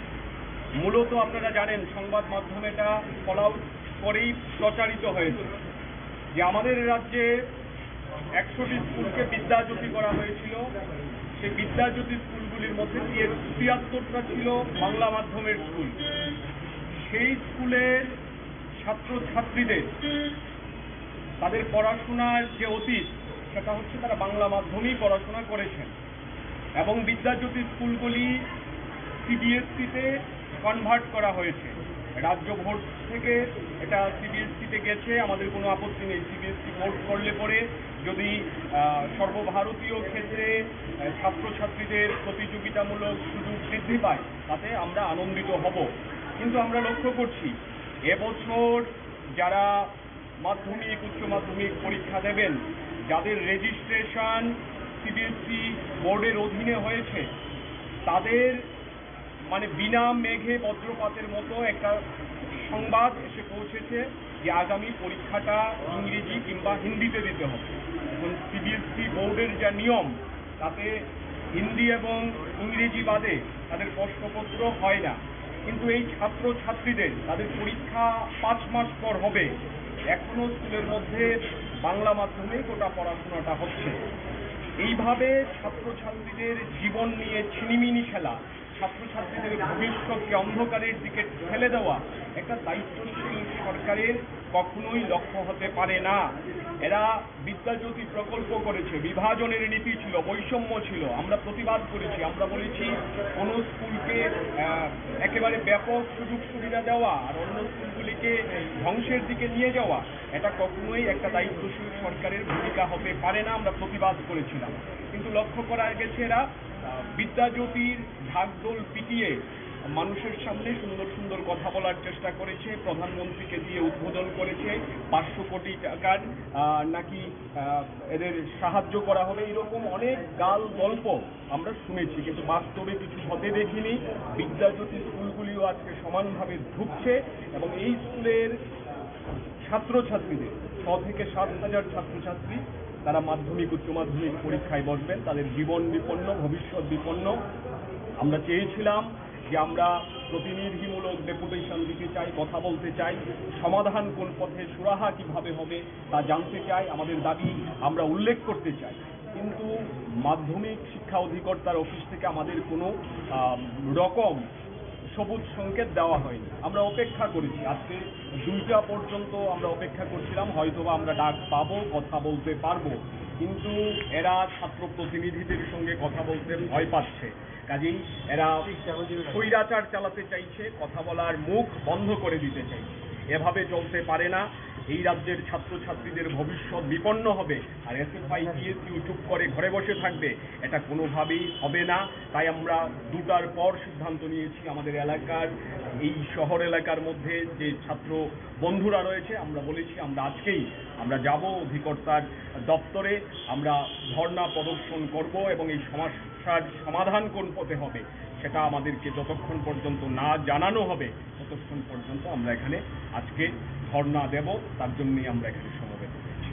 মূলত আপনারা জানেন, সংবাদ মাধ্যমে এটা ফলাও করেই প্রচারিত হয়েছে যে আমাদের রাজ্যে একশোটি স্কুলকে বিদ্যাজ্যোতি করা হয়েছিল। সেই বিদ্যাজ্যোতি স্কুলগুলির মধ্যে তিয়াত্তরটা ছিল বাংলা মাধ্যমের স্কুল। সেই স্কুলের ছাত্রছাত্রীদের তাদের পড়াশোনার যে অতীত, সেটা হচ্ছে তারা বাংলা মাধ্যমেই পড়াশোনা করেছেন এবং বিদ্যাজ্যোতি স্কুলগুলি সিবিএসইতে কনভার্ট করা হয়েছে। রাজ্য বোর্ড থেকে এটা সিবিএসইতে গেছে, আমাদের কোনো আপত্তি নেই। সিবিএসই বোর্ড করলে পরে যদি, আহ, সর্বভারতীয় ক্ষেত্রে, আহ, ছাত্রছাত্রীদের প্রতিযোগিতামূলক সুযোগ বৃদ্ধি পায়, তাতে আমরা আনন্দিত হব। কিন্তু আমরা লক্ষ্য করছি, এবছর যারা মাধ্যমিক, উচ্চ মাধ্যমিক পরীক্ষা দেবেন, যাদের রেজিস্ট্রেশন সিবিএসই বোর্ডের অধীনে হয়েছে, তাদের মানে বিনা মেঘে বজ্রপাতের মতো একটা সংবাদ এসে পৌঁছেছে যে আগামী পরীক্ষাটা ইংরেজি কিংবা হিন্দিতে দিতে হবে। এখন সিবিএসই বোর্ডের যা নিয়ম, তাতে হিন্দি এবং ইংরেজি বাদে তাদের প্রশ্নপত্র হয় না। কিন্তু এই ছাত্রছাত্রীদের, তাদের পরীক্ষা পাঁচ মাস পর হবে, এখনো স্কুলের মধ্যে বাংলা মাধ্যমেই গোটা পড়াশোনাটা হচ্ছে। এইভাবে ছাত্রছাত্রীদের জীবন নিয়ে ছিনিমিনি খেলা, ছাত্রছাত্রীদের ভবিষ্যৎকে অন্ধকারের দিকে ঠেলে দেওয়া একটা দায়িত্বশীল সরকারের কখনোই লক্ষ্য হতে পারে না। এরা বিদ্যাজ্যোতি প্রকল্প করেছে, বিভাজনের নীতি ছিল, বৈষম্য ছিল, আমরা প্রতিবাদ করেছি। আমরা বলেছি কোনো স্কুলকে, আহ, একেবারে ব্যাপক সুযোগ সুবিধা দেওয়া আর অন্য স্কুলগুলিকে ধ্বংসের দিকে নিয়ে যাওয়া, এটা কখনোই একটা দায়িত্বশীল সরকারের ভূমিকা হতে পারে না। আমরা প্রতিবাদ করেছিলাম, কিন্তু লক্ষ্য করা গেছে এরা, আহ, বিদ্যাজ্যোতির ঢাকঢোল পিটিয়ে মানুষের সামনে সুন্দর সুন্দর কথা বলার চেষ্টা করেছে, প্রধানমন্ত্রীকে দিয়ে উদ্বোধন করেছে, পাঁচশো কোটি টাকার, আহ, নাকি, আহ, এদের সাহায্য করা হবে, এরকম অনেক গাল গল্প আমরা শুনেছি, কিন্তু বাস্তবে কিছু হতে দেখিনি। বিদ্যাজ্যোতি স্কুলগুলিও আজকে সমানভাবে ধুঁকছে এবং এই স্কুলের ছাত্রছাত্রীদের, ছ থেকে সাত হাজার ছাত্রছাত্রী, তারা মাধ্যমিক, উচ্চ মাধ্যমিক পরীক্ষায় বসবেন, তাদের জীবন বিপন্ন, ভবিষ্যৎ বিপন্ন। আমরা চেয়েছিলাম যে আমরা প্রতিনিধিমূলক ডেপুটেশন দিতে চাই, কথা বলতে চাই, সমাধান কোন পথে, সুরাহা কিভাবে হবে তা জানতে চাই, আমাদের দাবি আমরা উল্লেখ করতে চাই। কিন্তু মাধ্যমিক শিক্ষা অধিকর্তার অফিস থেকে আমাদের কোনো, আহ, রকম সবুজ সংকেত দেওয়া হয়নি। আমরা অপেক্ষা করেছি, আজকে দুইটা পর্যন্ত আমরা অপেক্ষা করছিলাম, হয়তোবা আমরা ডাক পাবো, কথা বলতে পারবো, কিন্তু এরা ছাত্র প্রতিনিধিদের সঙ্গে কথা বলতে ভয় পাচ্ছে। কাজেই এরা স্বৈরাচার চালাতে চাইছে, কথা বলার মুখ বন্ধ করে দিতে চাইছে। এভাবে চলতে পারে না। এই রাজ্যের ছাত্রছাত্রীদের ভবিষ্যৎ বিপন্ন হবে, আর এসএফআই পিএসইউ চুপ করে ঘরে বসে থাকবে, এটা কোনোভাবেই হবে না। তাই আমরা দুটার পর সিদ্ধান্ত নিয়েছি, আমাদের এলাকার, এই শহর এলাকার মধ্যে যে ছাত্র বন্ধুরা রয়েছে, আমরা বলেছি আমরা আজকেই আমরা যাব অধিকর্তার দপ্তরে, আমরা ধর্ণা প্রদর্শন করব এবং এই সমস্যার সমাধান কোন পথে হবে সেটা আমাদেরকে যতক্ষণ পর্যন্ত না জানানো হবে ততক্ষণ পর্যন্ত আমরা এখানে আজকে ধর্ণা দেব, তার জন্যই আমরা এখানে সমবেত হয়েছি।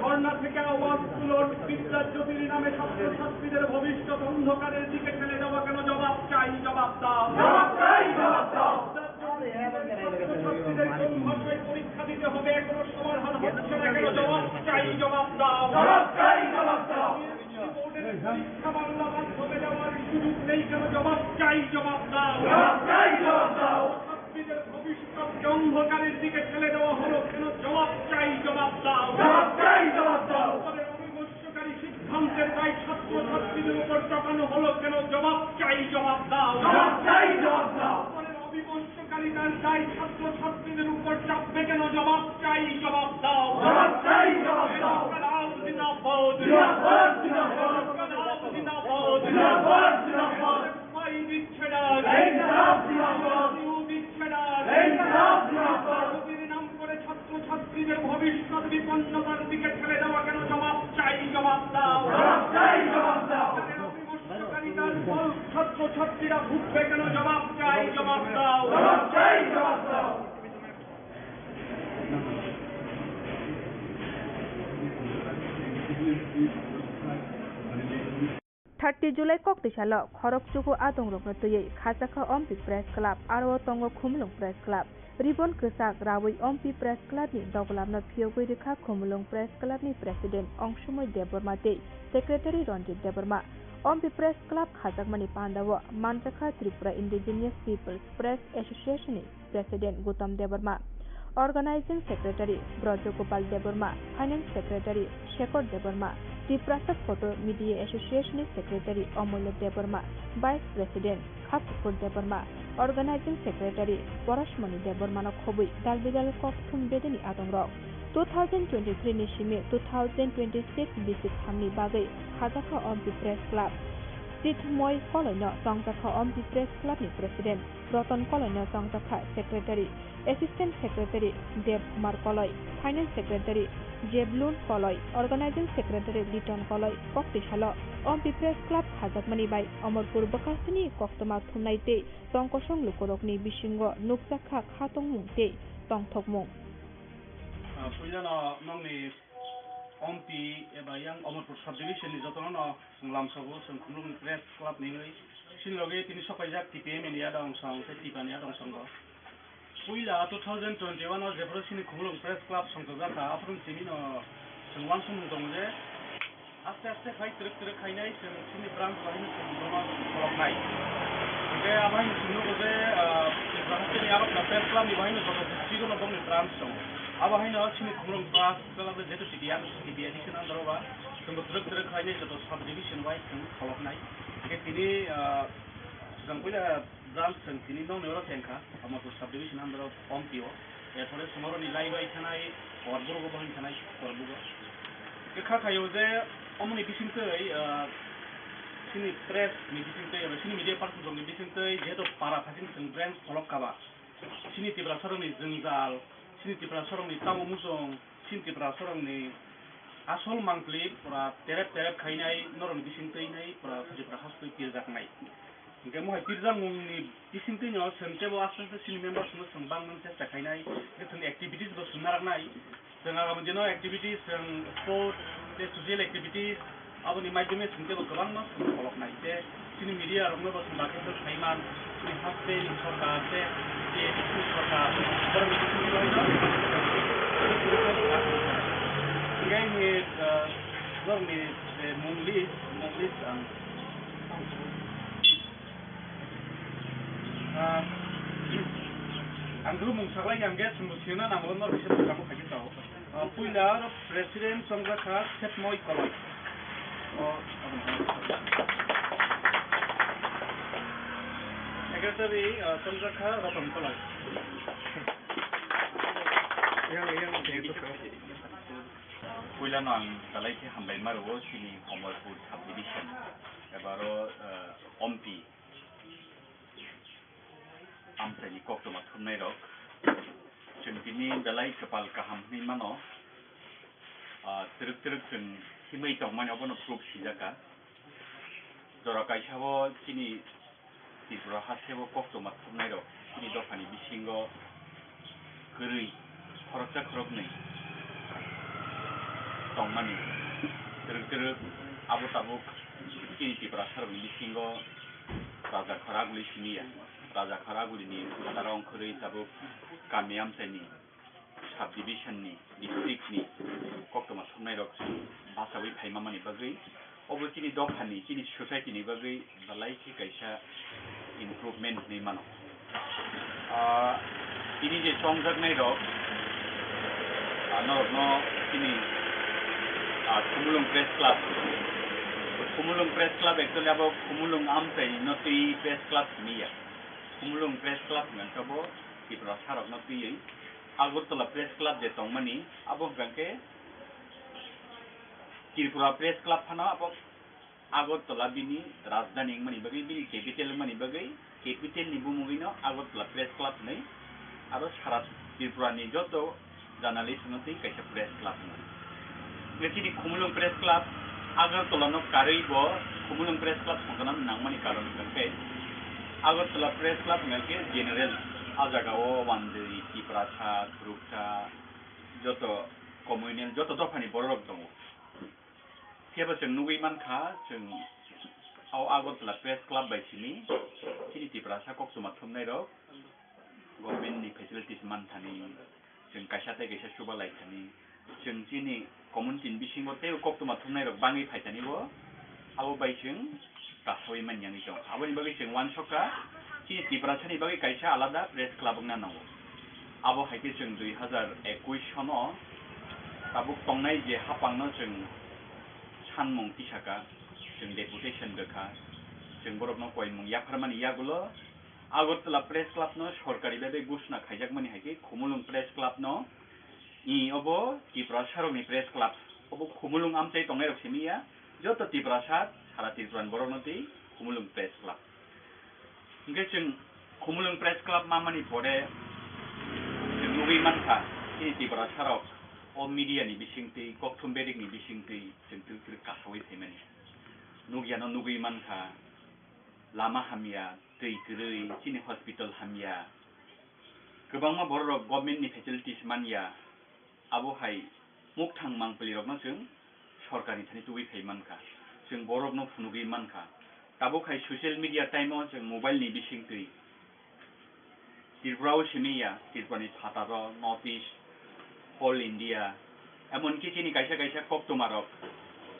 ধর্ণা থেকে আওয়াজ তুলুন। বিদ্যাজ্যোতির নামে ছাত্রছাত্রীদের ভবিষ্যৎ অন্ধকারের দিকে ঠেলে দেওয়া কেন? জবাব চাই, জবাব দাও। জবাব চাই, জবাব দাও। ছাত্রছাত্রীদের কোন ভাষায় পরীক্ষা দিতে হবে, এখনো সমাধান হচ্ছে না কেন? জবাব চাই, জবাব দাও। জবাব চাই, জবাব দাও। বোর্ডের পরীক্ষা বাংলা মাধ্যমে দেওয়ার সুযোগ নেই কেন? জবাব চাই, জবাব দাও। জবাব চাই, জবাব দাও। ছাত্রীদের ভবিষ্যৎকে অন্ধকারের দিকে ঠেলে দেওয়া হলো কেন? জবাব চাই, জবাব দাও। জবাব চাই, জবাব দাও। ছাত্রছাত্রীদের উপর চাপানো হলো কেন? জবাব চাই, জবাব দাও। জবাব চাই, জবাব দাও। পরের অবিভক্তকারিতার দায় ছাত্রছাত্রীদের উপর চাপবে কেন? জবাব চাই, জবাব দাও। জবাব চাই, জবাব দাও। ইনকিলাব জিন্দাবাদ। জিন্দাবাদ, জিন্দাবাদ। ইনকিলাব জিন্দাবাদ। জিন্দাবাদ, জিন্দাবাদ। ভাই দিচ্ছে না। ইনকিলাব জিন্দাবাদ। কেউ দিচ্ছে না। ইনকিলাব জিন্দাবাদ। নদীর নাম করে ছাত্রছাত্রীদের ভবিষ্যৎ বিপন্নতার দিকে ঠেলে দেওয়া কেন? জবাব চাই, জবাব দাও। জবাব চাই, জবাব দাও। ছাত্রছাত্রীরা ভুগবে কেন? জবাব চাই, জবাব দাও। জবাব চাই, জবাব দাও। Thirty July koktwisalo khorokchugo adongrokno twiwi khajakha Ompi Press Club, aro o tongo Khumulwng Press Club. Ribbon kwchak rawi Ompi Press Club ni dogolamno phiyogwi rwkha Khumulwng Press Club ni President Ongsumoi Debbarma tei Secretary Ranjit Debbarma. Ompi Press Club khajakmani pandao manjakha Tripura Indigenous Peoples Press Association ni President Gautam Debbarma, Organizing Secretary Brajagopal Debbarma, Finance Secretary Shekhar Debbarma, Tiprasa Photo Media Association ni Secretary Omulya Debbarma, Vice President Khakukur Debbarma, Organizing Secretary Porosmoni Debbarmano khobwi dalbidal kokthum bedeni adongrok. Two thousand twenty-three ni simi two thousand twenty-six bisi thamni bagwi khajakha Ompi Press Club. Chithmoi Koloino chongjakha Ompi Press Club ni President Roton Koloino chongjakha Secretary, Assistant Secretary Dev Kumar Koloi, Finance Secretary Jeblun Koloi, Organizing Secretary Liton Koloi. Koktwisalo Ompi Press Club khajakmani bai Omorpur bwkhasini koktwma thumnai tei tongkosong lukurokni bisingo nukjakha khatongmung tei tongthokmung. Ah, puilano nokni Ompi eba yang Omorpur subdivision ni jotono no chwng lamsogo, chwng Khumulwng Press Club ni wngwi. Chini logi tini sopaijak T P M ni adong song tei Tipa ni adong song bo. Puila two thousand twenty-one o jephuru chini Khumulwng Press Club songchajak kha, aphuru chini no chwng uansukmung tongo je, aste aste khai twrwk twrwk khainai chwng chini branch bahai no chwng bono kholoknai. Hingke abo hai chwng nugo je, ah, Tripura haste ni arok na Press Club ni bahai no joto district o no bongni branch tongo. Abo hai no chini Khumulwng Press Club le jeto T P M, T P M ni sini andro ba chwng twrwk twrwk khainai joto sub division wise chwng kholoknai. Hingke tini, ah, swkang puila branch chwng tini nokni oro chengkha, Omorpur subdivision under of Ompi o. Erpore Somaroni Laibai thanai, Korbugo bo hwn thanai, Korbugo. Khe kha khaio je omoni bisingtwi, ah, chini press ni bisingtwi, eba chini media person rokni bisingtwi, jehetu para phasing chwng branch kholok kha ba, chini Tiprasa rokni jwngjal, chini Tiprasa rokni tamo muchung, chini Tiprasa rokni asol mangpli pura terep terep khainai norokni bisingtwi nai pura Tripura hasteo pirjaknai. Hingke mohai pirjakmungni bisingtwino chwng teibo aste aste chini members no chwng bangmani chesta khainai, hingke chwng activities bo chwng naraknai. Chwng agami dino activities, chwng sport tei social activities, aboni maidhyome chwng teibo kwbangma chwng kholoknai. Tei chini media rokno bo chwng dakhe khe saiman, chini haste ni sorkar tei chini sorkar, borokni bisingtwi hingke ni, ah, borokni, eh, mung list, mung list ang Ah, ang dulu mung saklai yang guys, mung sini na nang lo nor bisa berkamu kaji tau. Ah, puila aro president songjakha Setmoi Koloi. Oh, secretary, ah, songjakha Roton Koloi. Yang, yang, yang. Puila no ang dalai khe hambai maro chini Omorpur subdivision. Ebaro, ah, Ompi. Amchaini koktwma thumnairok, chwng tini belai kwpal kaham hwnwi mano. Ah, twrwk twrwk chwng himwi tongmani obono proof sijak kha. Jora kaisa o chini Tripura hasteo koktwma thumnairok chini dophani bisingo kwrwi khoroksa khoroknwi tongmani. Twrwk twrwk abo tabuk chini Tiprasa rokni bisingo Raja Khoraguli siniya. Raja Khoraguli ni phataro ongkhorwi tabuk kami amchaini sub division ni, district ni koktwma thumnairok bachawi phaimamani bagwi, obo chini dophani, chini society ni bagwi belai khe kaisa improvement hinwi mano. Ah, tini je chongjaknairok, ah, norokno chini, ah, Khumulwng Press Club Khumulwng Press Club actually abo Khumulwng amchaini no twi Press Club hwnwi ya. Khumulwng Press Club hwnkha khe bo Tiprasa rokno twiwi Agartala Press Club je tongmani abo hwnkha khe Tripura Press Club phano abo Agartala bini rajdhani wngmani bagwi, bini capital wngmani bagwi, capital ni bumungwi no Agartala Press Club hwnwi, aro sara Tripura ni joto journalist no twi kaisa press club hwnwi. Hwnkhe chini Khumulwng Press Club Agartala no karwi bo Khumulwng Press Club songkha nangmani karon hwnkhe Agartala Press Club hwnkhe general a jaga o Wandwi, Tiprasa, Khoroksa, joto communal, joto dophani bororok tongo. Phiya bo chwng nugwi mankha, chwng o Agartala Press Club bai simi chini Tiprasa koktwma thumnairok government ni facilities manthani, chwng kaisa tei kaisa chuba laikhani, chwng chini community ni bisingo teibo koktwma thumnairok bangwi phaithani bo abo bai chwng kasawi manya wngwi tongkha. Aboni bagwi chwng uansukha, chini Tiprasani bagwi kaisa alada press club wngna nango. Abo hai khe chwng dui hazar ekush sono tabuk tongnai je haphangno chwng sanmung tisaka, chwng deputation rwkha, chwng borokno koimung yapharmani yagulo Agartala Press Club no sorkari bai bai ghoshona khaijakmani hai khe Khumulwng Press Club no, i, obo Tiprasarokni press club, obo Khumulwng amchai tongnairok simi ya, joto Tiprasa sara Tripura ni borokno twi Khumulwng Press Club. Hwnkhe chwng Khumulwng Press Club mamani pore chwng nugwi mankha, chini Tiprasarok o media ni bisingtwi, kokthum berikni bisingtwi chwng twrwk twrwk kasawi phaimani. Nugyano nugwi mankha, lama hamya, twi kwrwi, chini hospital hamya, kwbangma bororok government ni facilities manya, abo hai mukthang mangpili rokno chwng sorkar ni thani tubui phai mankha, chwng borokno phunugwi mankha. Tabuk hai social media time o chwng mobile ni bisingtwi Tripura o simi ya, Tripura ni phataro, North East, Whole India, emonki chini kaisa kaisa koktwma rok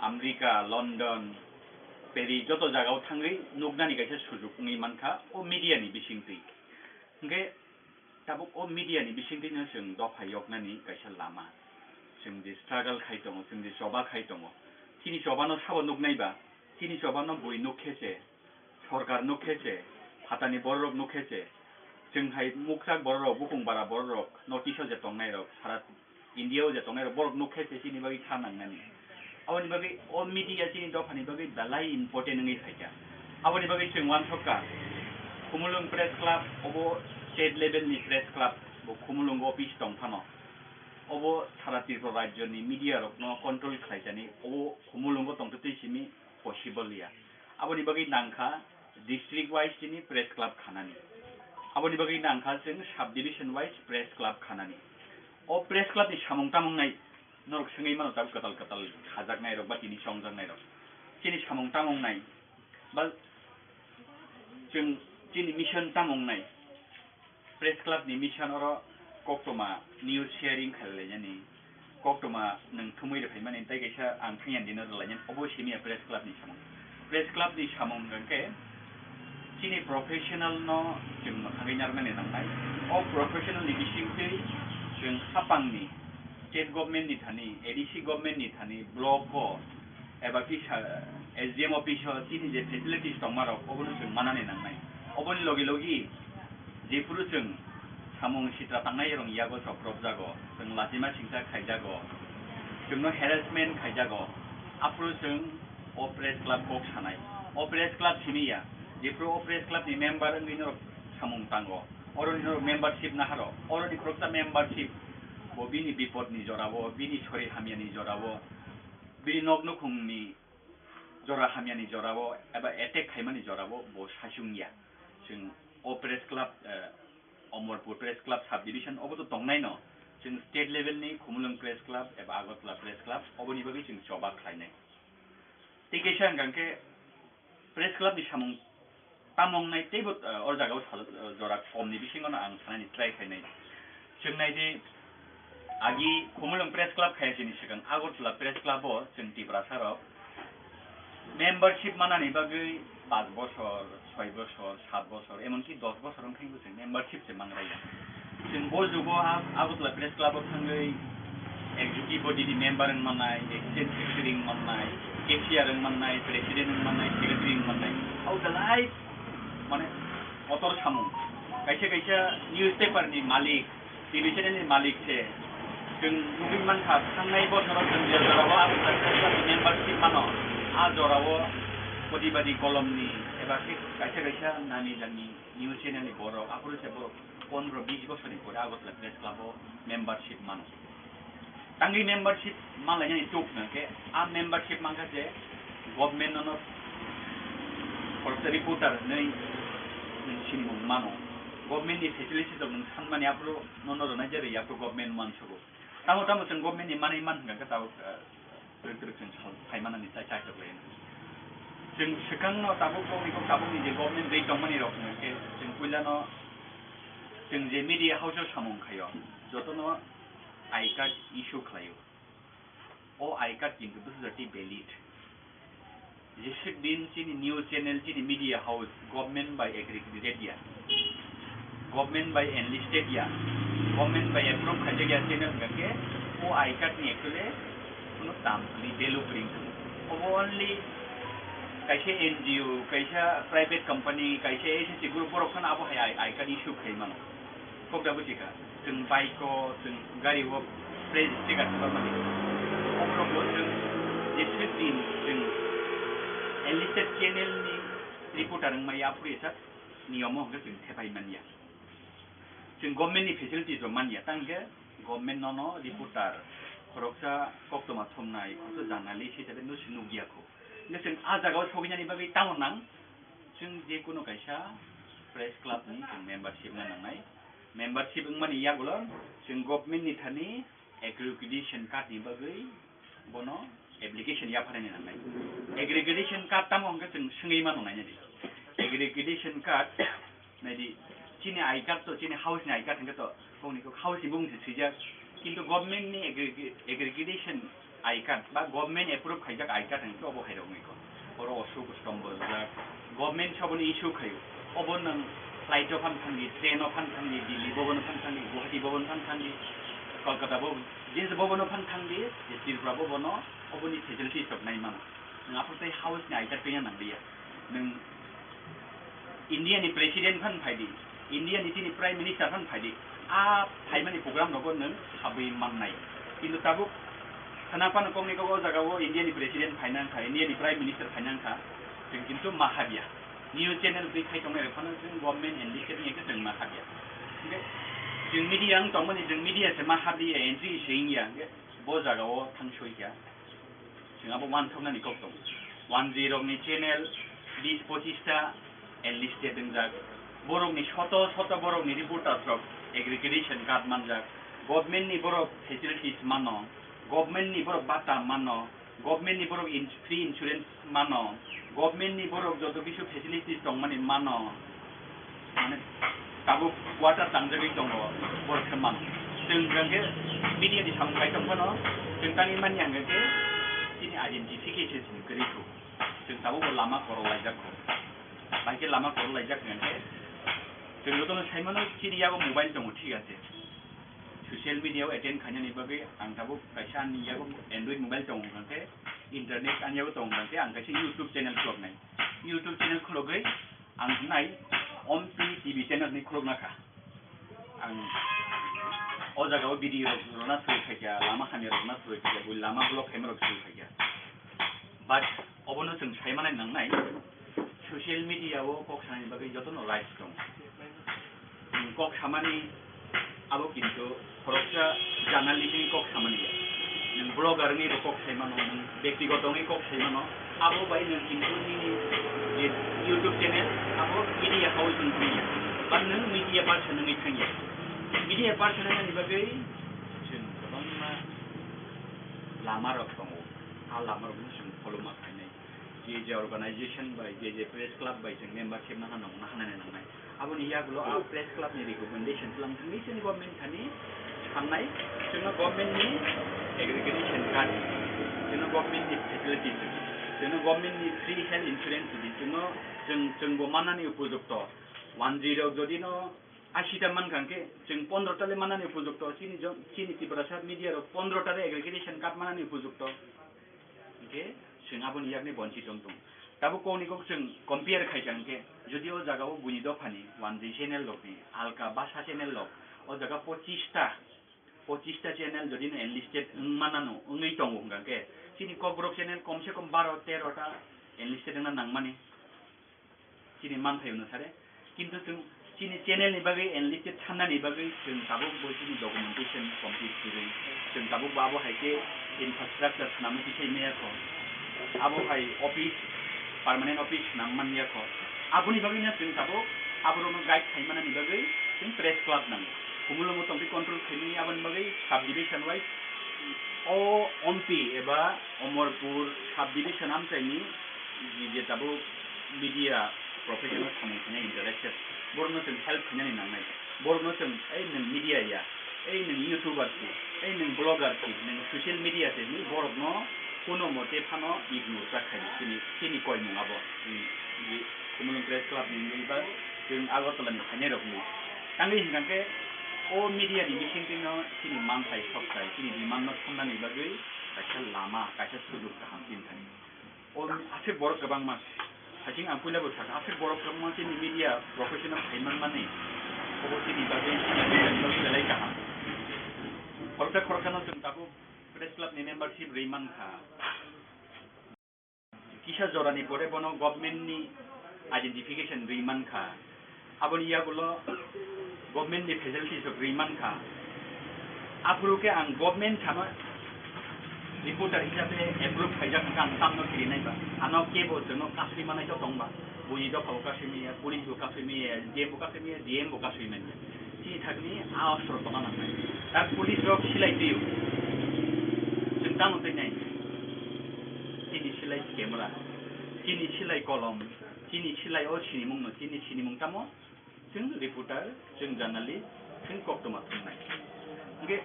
America, London, Paris joto jaga o thangwi nuknani kaisa sujuk wngwi mankha o media ni bisingtwi. Hwnkhe tabuk o media ni bisingtwino chwng dopha yoknani kaisa lama. Chwng je struggle khai tongo, chwng je choba khai tongo. Chini chobano sabo nuknai ba, chini chobano bui nuk khe se, sorkar nuk khe se, phatani bororok nuk khe se, chwng hai mukchak bororok, bukung bara bororok, North East o je tongnairok, sara India o je tongnai rok borok nuk khe se chini bagwi kha nangnani. Aboni bagwi o media chini dophani bagwi belai important wngwi phaikha. Aboni bagwi chwng uansukha, Khumulwng Press Club obo state level ni press club, bo Khumulwng office tong phano. Obo sara Tripura rajyo ni media rokno control khlaijani, obo Khumulwng o tongtwtwi simi possible ya. Aboni bagwi nangkha district wise chini press club khanani. Aboni bagwi nangkha chwng sub division wise press club khanani. O press club ni samung tamung nai norok swngwi mano tabuk kwtal kwtal khajaknai rok ba tini chongjaknai rok. Chini samung tamung nai ba chwng chini mission tamung nai. Press club ni mission oro koktwma news sharing khailailainani, koktwma nwng thumwi rwphaimani tei kaisa ang thangya dino rwlainani, obo simi ya press club ni samung. Press club ni samung hwnkhe chini professional no chwng mwthangwi narwknani nangnai. O professional ni bisingtwi chwng hapangni state government ni thani, A D C government ni thani, block o eba kisa S D M office o chini je facilities tongmarok obono chwng manani nangnai. Oboni logi logi jephuru chwng samung sitra tangnai rong yago chopropjago, chwng lachima singsa khaijago, chwngno harassment khaijago, aphuru chwng o press club kok sanai. O press club simi ya, jephuru o press club ni member wngwi norok samung tango, oroni norok membership naharo, oroni khoroksa membership bo bini bipod ni jorao, bini sori hamya ni jorao, bini nok nukhung ni jora hamya ni jorao eba attack khaimani jorao bo saichung ya. Chwng o press club, eh, Omorpur Press Club Sub Division obo to tongnai no, chwng state level ni Khumulwng Press Club eba Agartala Press Club oboni bagwi chwng choba khlainai. Tei kaisa hwnkha khe press club ni samung tamo wngnai teibo, eh, o jaga o sal-, eh, jora kom ni bisingo no ang sanani try khainai. Chwng nai di, agi Khumulwng Press Club khaya sini swkang Agartala Press Club o chwng Tiprasa rok membership manani bagwi paanch bosor, soi bosor, sat bosor, emonki dos bosor wngkhe bo chwng membership se mangraiya. Chwng bo jugo Ag-, Agartala Press Club o thangwi executive body ni member wng mannai, assistant secretary wng mannai, cashier wng mannai, president wng mannai, secretary wng mannai. Abo belai mane kotor samung. Kaisa kaisa newspaper ni malik, T V channel ni malik se. Chwng nugwi mankha, thangnai bosoro chwng je jorao Agartala membership mano, a jorao Pratibadi kolomni eba khe kaisa kaisa nani jani news channel ni borok, aphuru se borok pondro bis bosorni pore Agartala Press Club o membership mano. Tangwi membership malainani tuk hwnkhe, a membership mankha je government nono khoroksa reporter hinwi nwng sinimung mano. Government ni facilities rok nwng sanmani aphuru nono rwnai je rwya aphuru government uansugo. Tamo tamo chwng government ni manwi man hwnkha khe tabuk, eh, twrwk twrwk chwng sal phai manani chai chai tok lai. Chwng swkang no tabuk bokni kok tabuk ni je government rwi tongmani rok hwnkhe chwng puila no chwng je media house o samung khaio, joto no I card issue khlaio. O I card kintu bwsajak tei valid. Jeswk din chini news channel, chini media house government bai accredited ya, government bai enlisted ya, government bai approve khaijak ya channel hwnkha khe o I card ni actually kuno tam kwrwi, value kwrwi wngkha. Obo only kaisa N G O, kaisa private company, kaisa S S C group borok phano abo hai I, I card issue khai mano. Kok da buji kha, chwng bike o, chwng gari o, press sticker thwkmani. Oborok bo chwng jeswk din chwng enlisted channel ni reporter wngmaya aphuru esa niyom o hwnkhe chwng thepai manya. Chwng government ni facilities rok manya, tang khe government nono reporter, khoroksa koktwma thumnai, khoroksa journalist hisabe no se nukya kho. Hwnkhe chwng a jaga o sogwi nani bagwi tamo nang, chwng je kono kaisa press club ni chwng membership na nangnai. Membership wngmani yagulo chwng government ni thani accreditation card ni bagwi bono application yapharani nangnai. Accreditation card tamo hwnkhe chwng swngwi mano nainani. Accreditation card naidi, chini I card to, chini house ni I card hwnkhe to, bongni kok house ni bumung se swijak. Kintu government ni aggregate-, aggregation I card ba government approve khaijak I card hwnkhe obo hai rok wngwi kho. Oro Ashok Stombo rijak, government se obono issue khaio. Obo nwng flight o phan thangdi, train o phan thangdi, Delhi bobono phan thangdi, Guwahati bobono phan thangdi, Kolkata bo, je bobono phan thangdi, je Tripura bobono oboni facilities rok nai mano. Nwng aphuru tei house ni I card twiya nang liya. Nwng India ni president phan phai di, India ni chini prime minister phan phai di, a phaimani program rogo nwng habwi mannai. Kintu tabuk khana phano kokni kok o jaga o India ni president phaina wngkha, India ni prime minister phaina wngkha, chwng kintu ma habya. News channel twi khai tongnai rok phano chwng government enlisted wngya khe chwng ma habya. Hwnkhe chwng media wng tongmani, chwng media se ma habya, entry se wngya, hwnkhe bo jaga o thang soi kha. Chwng abo uansuknani kok tongo. Wanjwi rokni channel bis pochis ta enlisted wngjak. Borokni soto soto borokni reporters rok aggregation card manjak. Government ni borok facilities mano, government ni borok bata mano, government ni borok ins-, free insurance mano, government ni borok joto kisu facilities tongmani mano. Mane tabuk quarter tangjagwi tongo, borok khe mano. Chwng hwnkhe media ni samung khai tong phano, chwng tangwi manya hwnkhe chini identification se kwrwi kho. Chwng tabuk bo lama korok laijak kho. Bai khe lama korok laijak hwnkhe chwng jotono sai mano chini yago mobile tongo, thik ase. Social media o attend khainani bagwi ang tabuk kaisa ani yago Android mobile tongo hwnkhe, internet ani yago tongo hwnkhe ang kaisa YouTube channel khuloknai. YouTube channel khulogwi ang hwnai Ompi T V channel ni khulokna kha. Ang o jaga o video rok rwna soi khaikha, lama hamya rok rwna soi khaikha, bui lama block khaima rok soi khaikha. But obono chwng sai manai nangnai, social media o kok sanani bagwi jotono rights tongo. Nwng kok samani abo kintu khoroksa journalist ni kok samani ya. Nwng blogger wngwi bo kok sai mano, nwng bektigoto wngwi kok sai mano. Abo bai nwng kintu nini je YouTube channel abo media house wng thangya. Ba nwng media person wngwi thangya. Media person wngnani bagwi chwng kwbangma lama rok tongo. A lama rokno chwng follow ma khainai. Je je organization bai, je je press club bai chwng membership nahana, nahanani nangnai. Aboni yagulo a press club ni recommendation tlang thangwi chini government thani sannai, chwngno government ni aggregation card, chwngno government ni facilities, chwngno government ni free health insurance di, chwngno chwng, chwngbo mannani upojukto. Wanjwi rok jodi no ashi ta mankha hwnkhe chwng pondro ta le mannani upojukto, chini jo-, chini Tiprasa media rok pondro ta le aggregation card mannani upojukto. Hwnkhe Chwng aboni yakni bonchi tong tong. Tabuk kokni kok chwng compare khai kha hwnkhe, jodi o jaga o buini dophani wanjwi channel rokni, alka bhasha channel rok, o jaga pochista, pochista channel jodi no enlisted wng manano, wngwi tongo hwnkha hwnkhe, chini Kokborok channel komse kom baro tero ta enlisted wngna nangmani. Chini manthai hwnwi sare. Kintu chwng chini channel ni bagwi enlisted thannani bagwi chwng tabuk bo chini documentation complete kwrwi. Chwng tabuk bo abo hai khe infrastructure swnamwi tisai maya kho. Abo hai office, permanent office swnam man ya kho. Aboni bagwi no chwng tabuk aborokno guide khai manani bagwi chwng press club nango. Khumulwngo tongtwi control khaimani aboni bagwi sub division wise o Ompi eba Omorpur sub division amchaini je tabuk media professional samung khainai interested, borokno chwng help khainani nangnai. Borokno chwng, "Ei nwng media ya, ei nwng YouTuber si, ei nwng blogger si, nwng social media si," hinwi borokno kuno mote phano ignore ta khaidi. Chini, chini koimung abo. Chini, chini Khumulwng Press Club ni wngwi ba chwng Agartala ni phainai rokni. Tangwi hwnkha khe o media ni bisingtwi no chini manthai sokthai, chini demand no thumnani bagwi kaisa lama, kaisa sujok kaham chini thani. O aswk borok kwbangma, hasing ang puila bo sakha, aswk borok kwbangma chini media professional khai manmani, obo chini bagwi, chini bagwi belai kaham. Khoroksa khoroksano chwng tabuk press club ni membership rwi mankha. Kisa jorani pore bono government ni identification rwi mankha. Aboni yagulo government ni facilities rok rwi mankha. Aphuru khe ang government samo reporter hisabe approve khaijak hwnkha ang tamno kirinai ba. Ano kebo chwngno kasui manai to tong ba. Buini dopha bo kasui maya, police bo kasui maya, S D M bo kasui maya, D M bo kasui maya. Chini thakni a ostro tongna nangnai. Ta police rok silai twiyo. Chwng tamo twi nai. Chini silai camera, chini silai kolom, chini silai o sinimung no, chini sinimung tamo? Chwng reporter, chwng journalist, chwng koktwma thumnai. Hwnkhe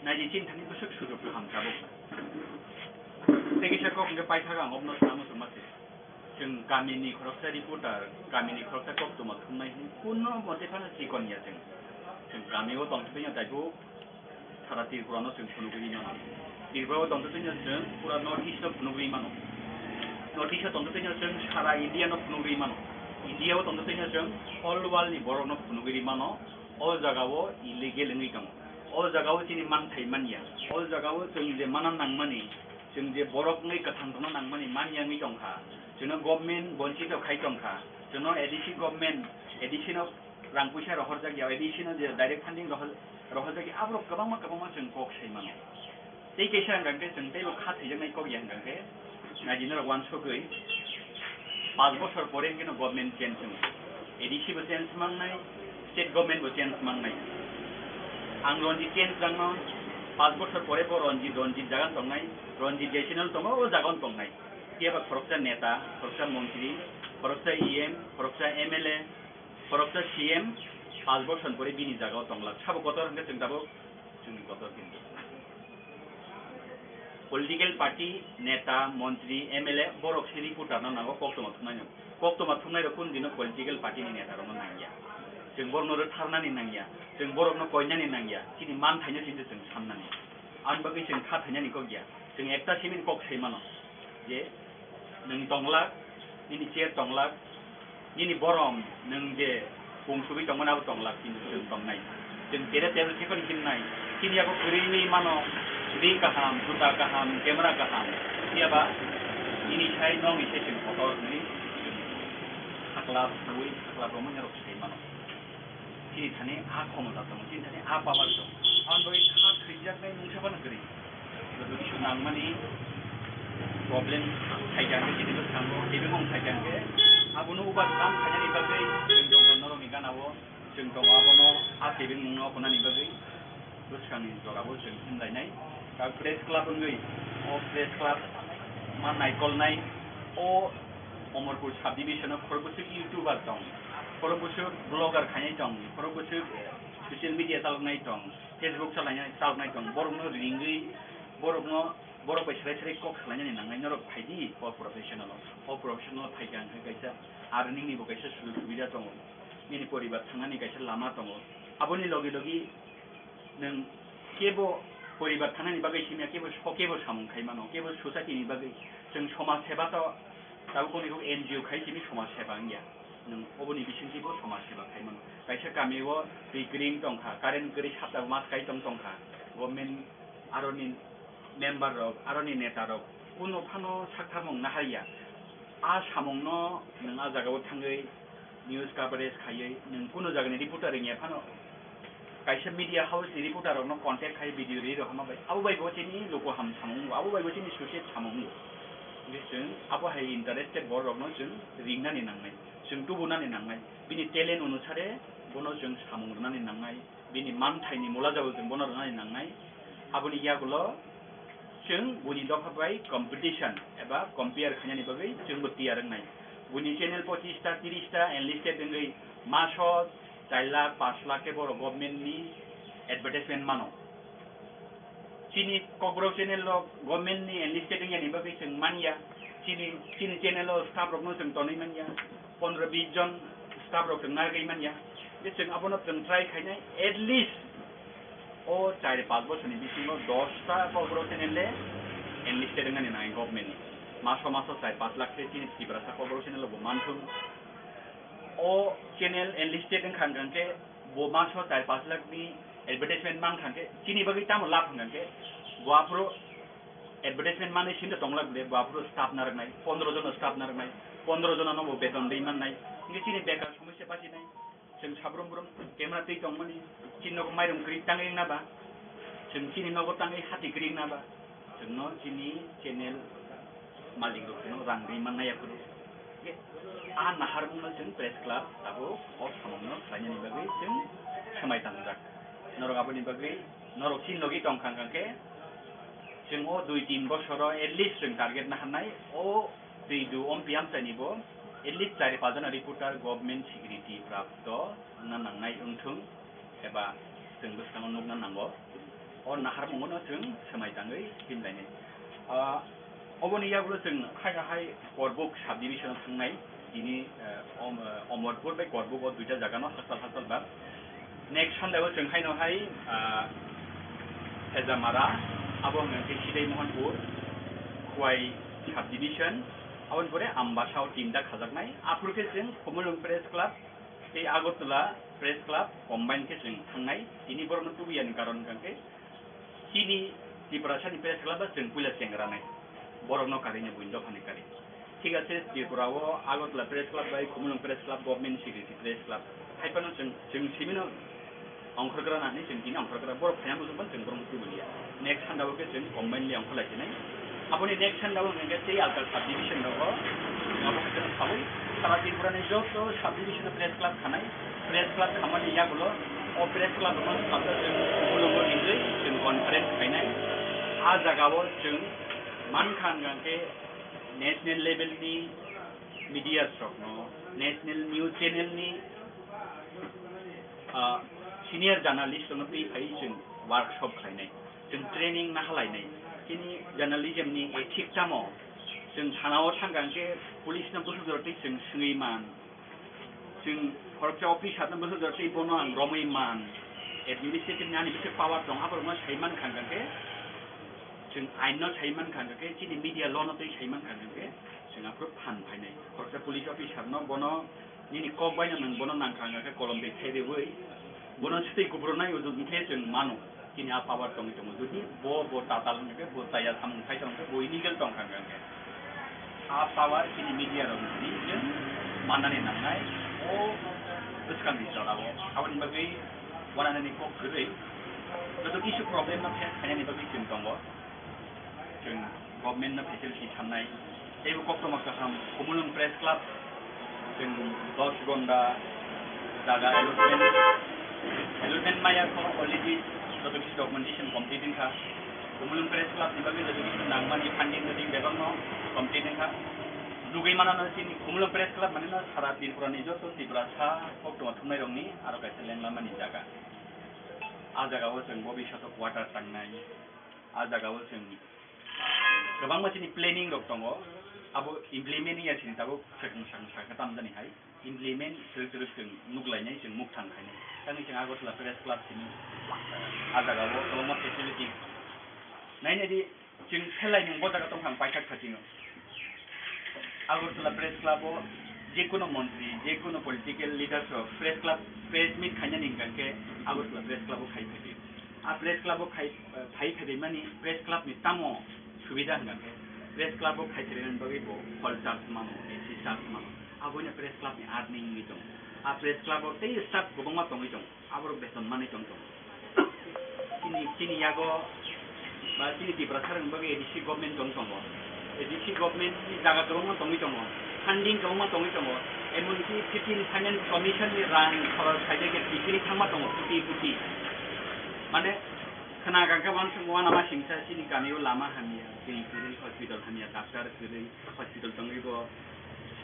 naidi chini thani bwswk sujok kaham tabuk. Tei kisa kok hwnkhe paithak ang obno sanamo chwngma se. Chwng kamini khoroksa reporter, kamini khoroksa koktwma thumnai hwnwi kuno mote phano chikon ya chwng. Chwng kamio tongthokya daibo. Sara Tripura no chwng phunugwi mano. Tripura o tongthothwino chwng pura North East no phunugwi mano. North East o tongthothwino chwng sara India no phunugwi mano. India o tongthothwino chwng whole world ni borok no phunugwi mano. O jaga o illegal wngwi tongo. O jaga o chini manthai manya. O jaga o chwng je mana nangmani, chwng je borok wngwi kwthang tongna nangmani manya wngwi tongkha. Chwngno government bonchito khai tongkha. Chwngno A D C government, A D C no rang puisa rohorjak ya, A D C no je direct funding rohor-, rohorjak ya, aborok kwbangma kwbangma chwng kok sai mano. Tei kaisa hwnkha khe chwng teibo kha thaijaknai kok ya hwnkha khe, naidi norok uansugwi, panch bochor pore hwnkhe no government change wngo. A D C bo change mangnai, state government bo change mangnai. Ang Ranjit change rangno panch bochor pore bo Ranjit, Ranjit jaga tongnai, Ranjit je channel tongo, o jaga tongnai. Phiya ba khoroksa neta, khoroksa montri, khoroksa E M, khoroksa M L A, khoroksa C M, panch bochor pore bini jagao tonglak. Sabo kotor hwnkhe chwng tabuk chwngni kotor kintu. Political party, neta, montri, M L A, borok se reporter no nango koktwma thumnai no. Koktwma thumnai rok kunu dino political party ni neta rokno nangya. Chwng borokno rwtharnani nangya. Chwng borokno koinani nangya. Chini manthaino chini chwng sannani. Ani bagwi chwng kha thainani kok ya. Chwng ekta simi kok sai mano. Je nwng tonglak, nini chair tonglak, nini borom, nwng je pung sugwi tongmani abo tonglak, kintu chwng tongnai. Chwng tere table thekhoni himnai, chini yago kwrwi wngwi mano, ring kaham, juta kaham, camera kaham, phiya ba nini sai nokni sai chwng kotor hwnwi chwng sakla suwi sakla romwi norok sai mano. Chini thani a khomota tongo, chini thani a power tongo. Aboni bagwi kha thwijaknai mungsa phano kwrwi. Joto kisu nangmani problem phaikha hwnkhe, chini bwskango tebengmung phaikha hwnkhe, abono overcome khainani bagwi chwng tongo norokni gana-o, chwng tongo abono a tebengmungno hwnani bagwi. Bwskangni jorabo chwng himlainai. Ta press club wngwi, o press club ma naikolnai, o Omorpur subdivision o khorok bwswk YouTuber tong, khorok bwswk blogger khainai tong, khorok bwswk, eh, social media chaloknai tong, Facebook chalainai, chaloknai tong, borokno ringwi, borokno, borok bai serai serai kok salainani nangnai, norok phaidi o professional o, o professional phaikha hwnkhe kaisa earning ni bo kaisa sujog subida tongo, nini poribar thangnani kaisa lama tongo, aboni logi logi nwng kebo poribar thangnani bagwi simi ya, kebo so, kebo samung khai mano, kebo society ni bagwi Chwng somaj seba to tabuk boni kok N G O khai simi somaj seba wngya. Nwng oboni bisingtwi bo somaj seba khai mano. Kaisa kami o twi kwrwi wng tongkha, current kwrwi sapta mas kai tong tongkha. Government aroni member rok, aroni neta rok kuno phano saktharmung naharya. A samungno nwng a jagao thangwi news coverage khaiwi nwng kuno jagani reporter wngya phano kaisa media house ni reporter rokno contact khai video ri rok hama bai abo bai bo chini luku ham samung abo bai bo chini suicide samung hingke chwng abo hai interested borok rokno chwng ringnani nangnai chwng tubunani nangnai bini talent onusare bono chwng samung rwnani nangnai bini manthaini mula jabo chwng bono rwnani nangnai. Aboni yagulo chwng buini dopha bai competition eba compare khainani bagwi chwngbo tiyar wngnai. Buini channel pochista, tirista enlisted wngwi maso char lakh, panch lakh khe borok government ni advertisement mano. Chini Kokborok channel o government ni enlisted wngyani bagwi chwng manya. Chini, chini channel o staff rokno chwng tonwi manya. Pondro bis jon staff rok chwng narwgwi manya. Je chwng abono chwng try khainai, at least o char panch bochorni bisingo dosta Kokborok channel le enlisted wngnani nangnai government ni. Maso maso char panch lakh khe chini Tiprasa Kokborok channel o bo manthung. O channel enlisted wngkha hwnkhe bo maso char panch lakh ni advertisement mankha hwnkhe chini bagwi tamo labh hwnkha hwnkhe bo aphuru advertisement manwi sinda tonglak bwle bo aphuru staff narwknai, pondro jono staff narwknai, pondro jono no bo beton dei mannai, hwnkhe chini bekar somosya bachinai. Chwng sabrum brum camera twi tongmani, chini nogo mairum kwrwi tangwi wngna ba, chwng chini nogo tangwi hati kwrwi wngna ba, chwngno chini channel malik rok chwngno rang rwi mannai aphuru. Hwnkhe a naharmungno chwng press club tabuk o samungno khlainani bagwi chwng swmai tangjak. Norok aboni bagwi norok chini logi tongkha hwnkha khe chwng o dui tin bosoro at least chwng target naharnai o twi du ompi amchaini bo at least chari pajana reporter government security prapto wngna nangnai wngthung eba chwng bwskango nukna nango. O naharmungono chwng swmai tangwi himlainai. Ah, oboni yagulo chwng hai hai Korbuk subdivision-o thangnai. Tini, eh, Om-, eh, Omorpur bai Korbuk o duita jagano hasal hasal ba. Next Sunday-o chwng haino hai, ah, Hejamara, abo hwnkhe Sidai Mohanpur, Khwai subdivision, aboni pore Ambasa-o tinta khajaknai. Aphuru khe chwng Khumulwng Press Club, tei Agartala Press Club combine khe chwng thangnai. Tini borokno tubuyani karon hwnkha khe chini Tiprasani Press Club ba chwng puila chengranai. Borokno karino buini dophani kari. Thik ase, Tripura o Agartala Press Club bai Khumulwng Press Club government security press club. Hai phano chwng, chwng simino ongkhorgra nani chwng tini ongkhorgra borok phaiya muchung phano chwng borok tubuliya. Next sanda o khe chwng combine le ongkhorlai sinai. Aboni next sanda o hwnkhe tei alka subdivision rogo abo khe chwng sabui sara Tripura ni joto subdivision o press club khanai. Press club khamani yagulo o press club no sabda chwng mulungo ringwi chwng conference khainai. A jaga o chwng mankha hwnkhe national level ni media rokno, national news channel ni, ah, senior journalist rokno twi phai chwng workshop khlainai, chwng training nahalainai. Chini journalism ni ethic tamo, chwng thana o thangkha hwnkhe police no bwswk jora twi chwng swngwi man, chwng khoroksa officer no bwswk jora twi bono ang romwi man, administrative ni ani bwswk power tong, aborokno sai mankha hwnkhe, chwng ain no sai mankha hwnkhe, chini media law no twi sai mankha hwnkhe, chwng aphuru phan phainai. Khoroksa police officer no bono nini kok bai no nwng bono nangkha hwnkhe kolom bai thairewi bono swtwi kuphurunai ujuk hwnkhe chwng mano. Chini a power tongwi tongo. Jodi bo, bo tatal hwnkhe, bo chaya samung khai tongkhe, bo illegal tongkha hwnkhe. A power chini media rok ni chwng mannani nangnai. O bwskang ni jora o. Aboni bagwi wananani kok kwrwi. Joto kisu problem no face khainani bagwi chwng tongo. Chwng government no facility thangnai. Teibo koktwma kaham Khumulwng Press Club, chwng dos gonda jaga allotment, allotment maya kho already joto kisi documentation complete wngkha. Khumulwng Press Club ni bagwi joto kisi nangmani funding rwdi bebakno complete wngkha. Nugwi manano chini Khumulwng Press Club manino sara Tripura ni joto Tiprasa koktwma thumnairokni aro kaisa lenglamani jaga. A jaga o chwng bobishoto quarter tangnai. A jaga o chwng kwbangma chini planning rok tongo, abo implement ya chini tabuk swkang swkang sakha tamjani hai implement swrwk swrwk chwng nuklainai, chwng mukthang khainai. Tamni chwng Agartala Press Club simi, ah, a jaga o kwbangma facility nainai di, chwng phelai nwng bo jaga tongkha ang paithak thachino. Agartala Press Club o je kono montri, je kono political leaders rok Press Club, press meet khainani hwnkha khe Agartala Press Club o khai phai di. A Press Club o khai, phai phai mani Press Club ni tamo subida hwnkha khe Press Club o khai phai mani bagwi bo hall charge mano, A C charge mano. Aboino Press Club ni earning wngwi tongo. A Press Club o tei staff kwbangma tongwi tongo. Aborok beton manwi tong tongo. Chini, chini yago ba chini Tiprasa rokni bagwi A D C government tong tongo. A D C government ni jaga kwbangma tongwi tongo, funding kwbangma tongwi tongo, emonki fifteen finance commission ni rang khorok khaijak ya tikiri thangma tongo, kuti kuti. Mane khna kha khe uansuk uanama singsa chini kami o lama hamya, twi kwrwi, hospital hamya, doctor kwrwi, hospital tongwi bo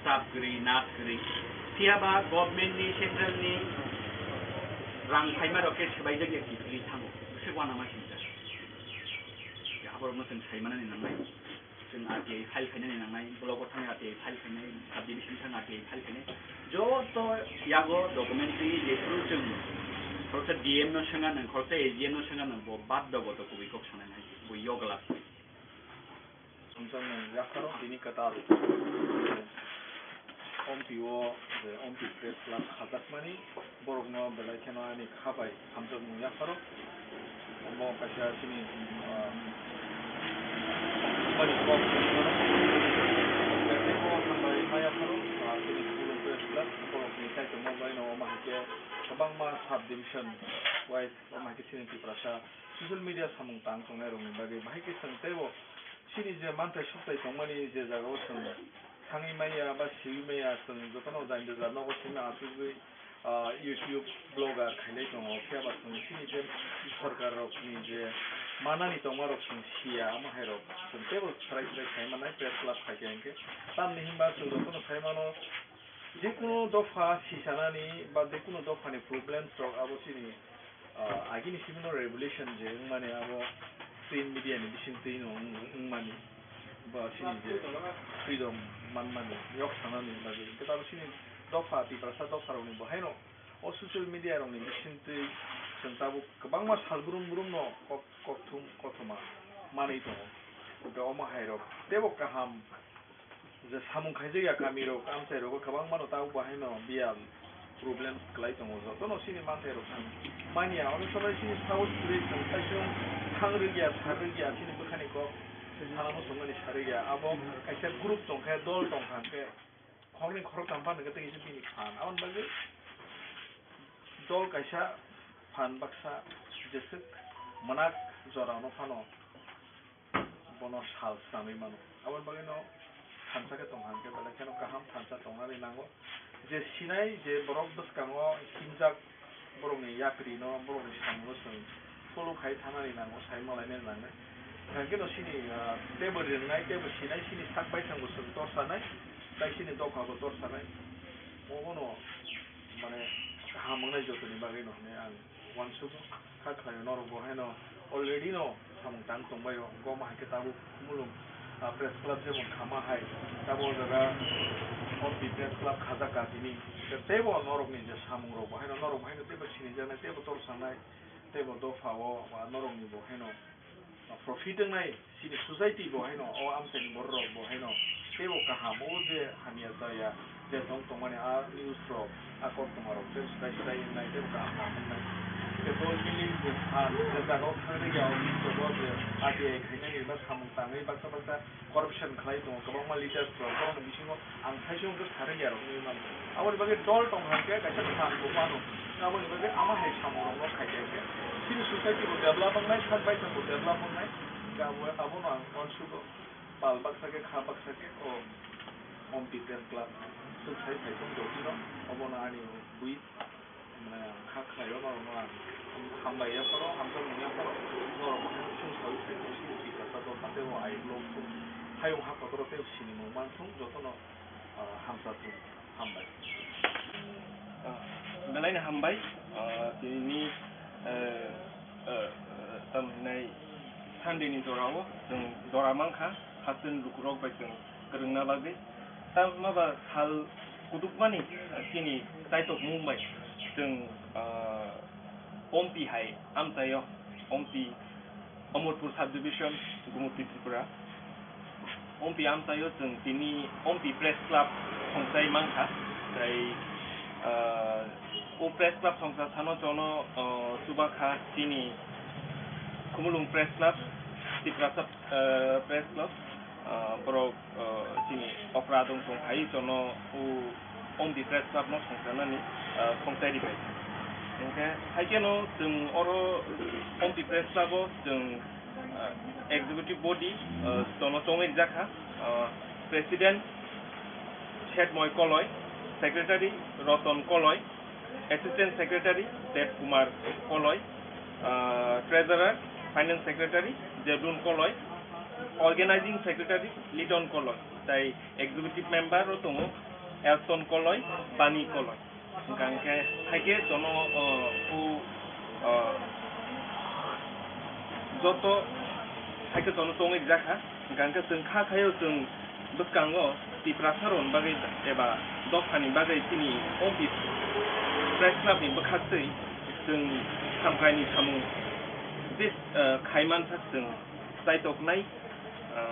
staff kwrwi, nurse kwrwi. Phiya ba government ni, central ni rang phaima rok khe swbaijak ya kiphilwi thango. Bwswk uanama singsa. Aborok no chwng sai manani nangnai. Chwng R T I file khainani nangnai. Block o thangwi R T I file khainai. Sub division thang R T I file khainai. Joto yago documentary jephuru chwng khoroksa D M no swnga nang, khoroksa A G M no swnga nang, bo baddo goto kubui kok sanai nai. Bo yogla. Hamjakmung yapharo tini kwtal Ompi o je Ompi Press Club khajakmani borokno belai kheno ani kha bai hamjakmung yapharo. Omo kaisa chini, ah, bani kok hambai ma yapharo, ah, chini Gulung Press Club borokni kaitorma baino omo hai khe kwbangma sub division wise omo hai khe chini Tiprasa social media samung tang tongnai rokni bagwi bahai khe chwng teibo chini je manthai sokthai tongmani je jagao chwng thangwi manya ba siwi manya, chwng jotono jani jora nogo simi achugwi, ah, YouTube blogger khailai tongo. Phiya ba chwng chini je sorkar rokni je manani tongma rok chwng siya, omo hai rok chwng teibo swrai swrai khai mannai press club khai khe hinkhe. Tamni hinba chwng jotono sai mano, je kunu dopha sisanani ba je kunu dophani problems rok abo chini, ah, agini simi no revolution je wngmani abo print media ni bisingtwi no wng-, wngmani ba chini je freedom manmani yok sanani bagwi. Hwnkhe abo chini dopha Tiprasa dopha rokni bo haino o social media rokni bisingtwi chwng tabuk kwbangma sal brum brum no kok-, kokthum kothoma manwi tongo. Hwnkhe omo hai rok teibo kaham je samung khaijak ya kami rok, amchai rogo kwbangma no tabuk bo haino biyal problem kwlai tongo. Jotono chini manthai rok chwng manya, onek somoi chini saui kwrwi chwng taichung thang rwgya, sa rwgya, chini bwkhani kok sana muchungmani sa rwgya. Abo kaisa group tongkhe, dol tongkha hwnkhe khoroknwi khoroktham phano hwnkhe tei kisa bini phan. Aboni bagwi dol kaisa phan baksa jeswk mwnak jorano phano bono sal swnamwi mano. Aboni bagwino thansa khe tongkha hwnkhe belai kheno kaham thansa tongnani nango. Je sinai je borok bwskango himjak borokni yakrino, borokni samungno chwng follow khai thanani nango, sai malainani nangnai. Hwnkhe no chini, ah, teibo ringnai, teibo sinai, chini sak baithangbo chwng torsanai, tai chini dophabo torsanai. Obono mane kaham wngnai jotoni bagwino hinwi ang uansukgo. Kha khlaio norok bo haino already no samung tang tongbaio, hwnkhe omo hai khe tabuk mulung, ah, press club jemon khama hai, tabuk o jaga Ompi Press Club khajak ka tini. Tei-, teibo norokni je samung rok bo haino norok bo haino teibo sinijaknai, teibo torsanai, teibo dopha o, ah, norokni bo haino profit wngnai chini society bo haino, o amchaini borok rok bo haino teibo kaham, o je hamya chaya je tong tongmani a news rok, a koktwma rok tei swrai swrai wngnai teibo kaham kaham wngnai. Tei bo nini je phan je jaga o thang rwya o news rok o je R T I khainani ba samung tangwi baksa baksa corruption khlai tongo, kwbangma leaders rok borokni bisingo ang thaisung khe sa rwya rok hinwi mano. Aboni bagwi dol tong kha khe kaisa phan bo mano. Aboni bagwi ama hai samung rok no khai khe chini society bo develop wngnai, sak baithang bo develop wngnai. Hwnkhe abo, abono ang uansugo, pal baksa khe, kha baksa khe o Ompi Press Club swk sai phai tong tong phino, obono ani bui mane kha khlaio norokno ang hambai yapharo, hamjakmung yapharo, norokno chwng saui phai tong sini Tiprasa dopha tei o ayuk lok hayung ha kotoro tei sinimung manthung jotono, ah, hamsa thung. Hambai. Ah, belai no hambai. Ah, tini, eh, eh, eh, tamo hinai Sunday ni jora o chwng jora mankha, hasteni lukurok bai chwng kwrwngna bagwi. Tamo ba sal kutukmani, ah, chini kaitok mung bai chwng, ah, Ompi hai amchaio, Ompi, Amarpur subdivision, Gumoti Tripura. Ompi amchaio chwng tini Ompi Press Club thongchai mankha. Tai, ah, o Press Club thongcha sano chono, ah, chubakha chini Khumulwng Press Club, Tiprasa, ah, Press Club, ah, borok, ah, chini okra dong tong phai chono o Ompi Press Club no thongchanani, ah, thongchai ribai. Hingkhe haikhe no chwng oro Ompi Press Club o chwng ah, executive body, ah, tono tongwi jakha, ah, president Shetmoy Koloi, secretary Roton Koloi, assistant secretary Dev Kumar Koloi, ah, treasurer, finance secretary Jebdun Koloi, organizing secretary Liton Koloi, tai executive member o tongo Elson Koloi, Bani Koloi. Hingkha hingkhe haikhe tono, o, o, o, joto haikhe tono tongwi jakha. Hingkha hingkhe chwng kha khaio chwng bwskango Tiprasa rokni bagwi eba dophani bagwi chini Ompi Press Club ni bwkhaktwi chwng samkaini samung je, o, khai mansak chwng chaitoknai, o,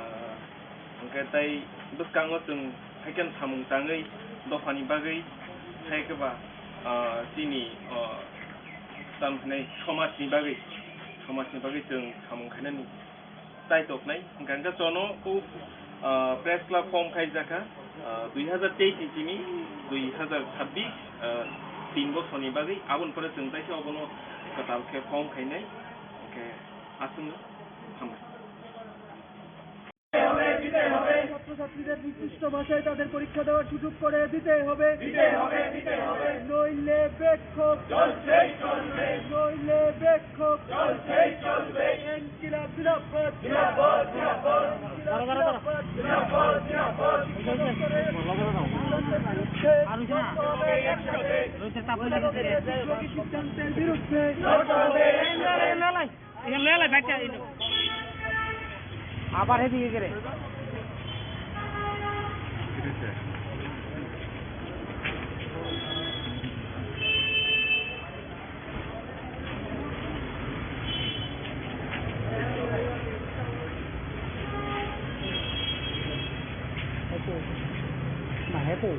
Hingkhe tai bwskango chwng haikhe samung tangwi dophani bagwi haikhe ba, ah, chini, ah, tamo hinai somajni bagwi, somajni bagwi chwng samung khainani chaitoknai. Hingkha hingkhe chono o, ah, press club form khaijakha, ah, dui hazar teis ni simi dui hazar chabbish, ah, tin bosorni bagwi. Aboni pore chwng taisa obono kwtal khe form khainai. Hingkhe aswkno hambai. ছাত্রছাত্রীদের নির্দিষ্ট ভাষায় তাদের পরীক্ষা দেওয়ার সুযোগ করে দিতে হবে। দিতে হবে, দিতে হবে। নইলে বিক্ষোভ চলবেই চলবে। নইলে বিক্ষোভ চলবেই চলবে। ইনকিলাব জিন্দাবাদ। জিন্দাবাদ, জিন্দাবাদ। ইনকিলাব জিন্দাবাদ। জিন্দাবাদ, জিন্দাবাদ। সিদ্ধান্তের বিরুদ্ধে লড়তে হবে একসাথে। লড়তে হবে একসাথে। সিদ্ধান্তের বিরুদ্ধে লড়তে হবে একসাথে। এখানে লয়ে লাই, বাইকটা এই লো। আবার হেদিকে গেলে। না, হেঁটে।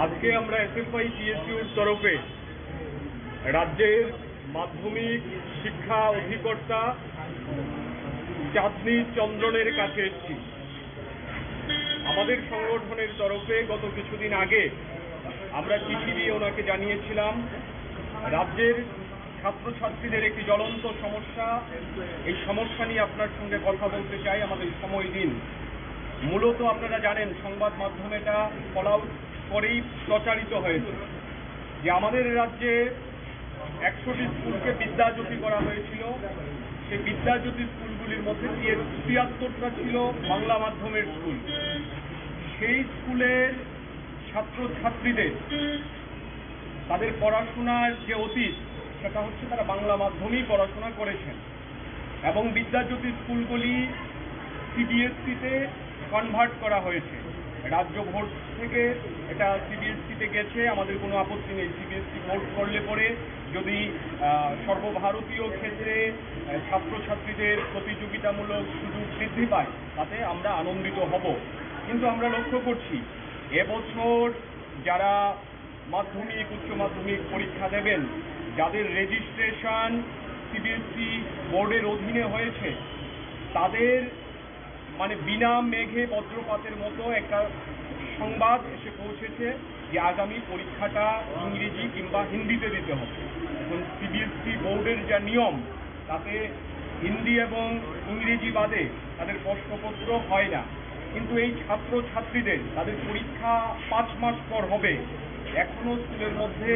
আজকে আমরা এসএফআই টিএসইউর তরফে রাজ্যের মাধ্যমিক শিক্ষা অধিকর্তা চাঁদনী চন্দ্রনের কাছে এসেছি। আমাদের সংগঠনের তরফে গত কিছুদিন আগে আমরা চিঠি দিয়ে ওনাকে জানিয়েছিলাম, রাজ্যের ছাত্রছাত্রীদের একটি জ্বলন্ত সমস্যা, এই সমস্যা নিয়ে আপনার সঙ্গে কথা বলতে চাই, আমাদের সময় দিন। মূলত আপনারা জানেন, সংবাদ মাধ্যমে এটা ফলাও করেই প্রচারিত হয়েছে যে আমাদের রাজ্যে একশোটি স্কুলকে বিদ্যাজ্যোতি করা হয়েছিল। সেই বিদ্যাজ্যোতি স্কুলগুলির মধ্যে তিয়াত্তরটা ছিল বাংলা মাধ্যমের স্কুল। সেই স্কুলের ছাত্রছাত্রীদের তাদের পড়াশোনার যে অতীত, সেটা হচ্ছে তারা বাংলা মাধ্যমেই পড়াশোনা করেছেন। এবং বিদ্যাজ্যোতি স্কুলগুলি সিবিএসইতে কনভার্ট করা হয়েছে। রাজ্য বোর্ড থেকে এটা সিবিএসইতে গেছে, আমাদের কোনো আপত্তি নেই। সিবিএসই বোর্ড করলে পরে যদি, আহ, সর্বভারতীয় ক্ষেত্রে, আহ, ছাত্রছাত্রীদের প্রতিযোগিতামূলক সুযোগ বৃদ্ধি পায়, তাতে আমরা আনন্দিত হব। কিন্তু আমরা লক্ষ্য করছি, এবছর যারা মাধ্যমিক, উচ্চ মাধ্যমিক পরীক্ষা দেবেন, যাদের রেজিস্ট্রেশন সিবিএসই বোর্ডের অধীনে হয়েছে, তাদের মানে বিনা মেঘে বজ্রপাতের মতো একটা সংবাদ এসে পৌঁছেছে যে আগামী পরীক্ষাটা ইংরেজি কিংবা হিন্দিতে দিতে হবে। এখন সিবিএসই বোর্ডের যা নিয়ম, তাতে হিন্দি এবং ইংরেজি বাদে তাদের প্রশ্নপত্র হয় না। কিন্তু এই ছাত্রছাত্রীদের, তাদের পরীক্ষা পাঁচ মাস পর হবে, এখনো স্কুলের মধ্যে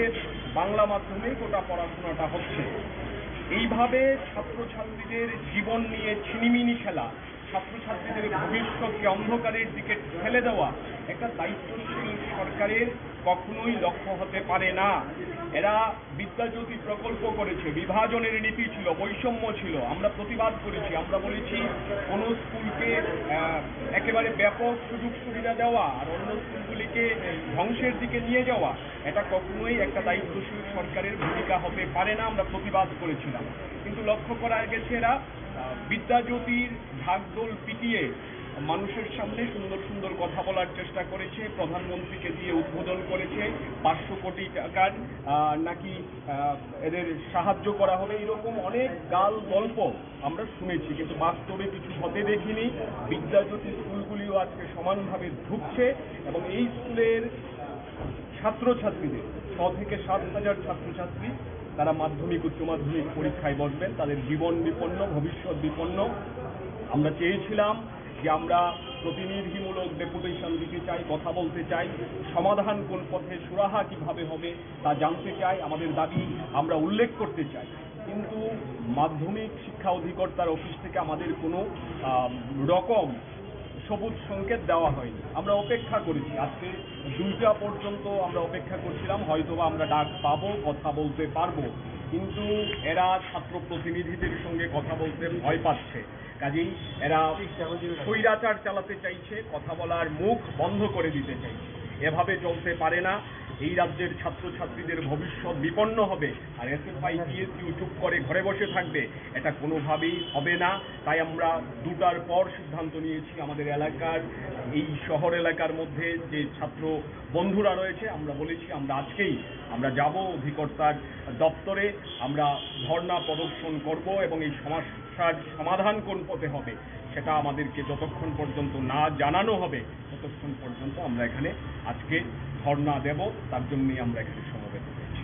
বাংলা মাধ্যমেই গোটা পড়াশোনাটা হচ্ছে। এইভাবে ছাত্রছাত্রীদের জীবন নিয়ে ছিনিমিনি খেলা, ছাত্রছাত্রীদের ভবিষ্যৎকে অন্ধকারের দিকে ঠেলে দেওয়া একটা দায়িত্বশীল সরকারের কখনোই লক্ষ্য হতে পারে না। এরা বিদ্যাজ্যোতি প্রকল্প করেছে, বিভাজনের নীতি ছিল, বৈষম্য ছিল। আমরা প্রতিবাদ করেছি, আমরা বলেছি কোনো স্কুলকে আহ, একেবারে ব্যাপক সুযোগ সুবিধা দেওয়া আর অন্য স্কুলগুলিকে ধ্বংসের দিকে নিয়ে যাওয়া, এটা কখনোই একটা দায়িত্বশীল সরকারের ভূমিকা হতে পারে না। আমরা প্রতিবাদ করেছিলাম, কিন্তু লক্ষ্য করা গেছে এরা আহ, বিদ্যাজ্যোতির ঢাকঢোল পিটিয়ে মানুষের সামনে সুন্দর সুন্দর কথা বলার চেষ্টা করেছে, প্রধানমন্ত্রীকে দিয়ে উদ্বোধন করেছে পাঁচশো কোটি টাকার আহ, নাকি আহ, এদের সাহায্য করা হবে, এরকম অনেক গাল গল্প আমরা শুনেছি, কিন্তু বাস্তবে কিছু হতে দেখিনি। বিদ্যাজ্যোতি স্কুলগুলিও আজকে সমানভাবে ধুঁকছে এবং এই স্কুলের ছাত্রছাত্রীদের, ছ থেকে সাত হাজার ছাত্রছাত্রী, তারা মাধ্যমিক, উচ্চ মাধ্যমিক পরীক্ষায় বসবেন, তাদের জীবন বিপন্ন, ভবিষ্যৎ বিপন্ন। আমরা চেয়েছিলাম যে আমরা প্রতিনিধিমূলক ডেপুটেশন দিতে চাই, কথা বলতে চাই, সমাধান কোন পথে, সুরাহা কিভাবে হবে তা জানতে চাই, আমাদের দাবি আমরা উল্লেখ করতে চাই। কিন্তু মাধ্যমিক শিক্ষা অধিকর্তার অফিস থেকে আমাদের কোনো আহ, রকম সবুজ সংকেত দেওয়া হয়নি। আমরা অপেক্ষা করেছি, আজকে দুইটা পর্যন্ত আমরা অপেক্ষা করছিলাম, হয়তোবা আমরা ডাক পাবো, কথা বলতে পারবো, কিন্তু এরা ছাত্র প্রতিনিধিদের সঙ্গে কথা বলতে ভয় পাচ্ছে। কাজেই এরা স্বৈরাচার চালাতে চাইছে, কথা বলার মুখ বন্ধ করে দিতে চাইছে। এভাবে চলতে পারে না। এই রাজ্যের ছাত্রছাত্রীদের ভবিষ্যৎ বিপন্ন হবে, আর এসএফআই পিএসইউ চুপ করে ঘরে বসে থাকবে, এটা কোনোভাবেই হবে না। তাই আমরা দুটার পর সিদ্ধান্ত নিয়েছি, আমাদের এলাকার, এই শহর এলাকার মধ্যে যে ছাত্র বন্ধুরা রয়েছে, আমরা বলেছি আমরা আজকেই আমরা যাব অধিকর্তার দপ্তরে, আমরা ধর্ণা প্রদর্শন করব এবং এই সমস্যার সমাধান কোন পথে হবে সেটা আমাদেরকে যতক্ষণ পর্যন্ত না জানানো হবে ততক্ষণ পর্যন্ত আমরা এখানে আজকে ধর্ণা দেব, তার জন্যই আমরা এখানে সমবেত হয়েছি।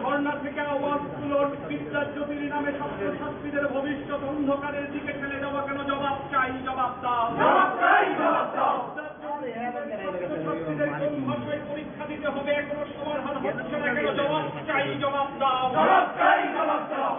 ধর্ণা থেকে আওয়াজ তুলুন। বিদ্যার জ্যোতির নামে ছাত্রছাত্রীদের ভবিষ্যৎ অন্ধকারের দিকে ঠেলে দেওয়া কেন? জবাব চাই, জবাব দাও। জবাব চাই, জবাব দাও। বিদ্যার জ্যোতির নামে ছাত্রছাত্রীদের কোন ভাষায় পরীক্ষা দিতে হবে, এখনো সমাধান হচ্ছে না কেন? জবাব চাই, জবাব দাও। জবাব চাই, জবাব দাও।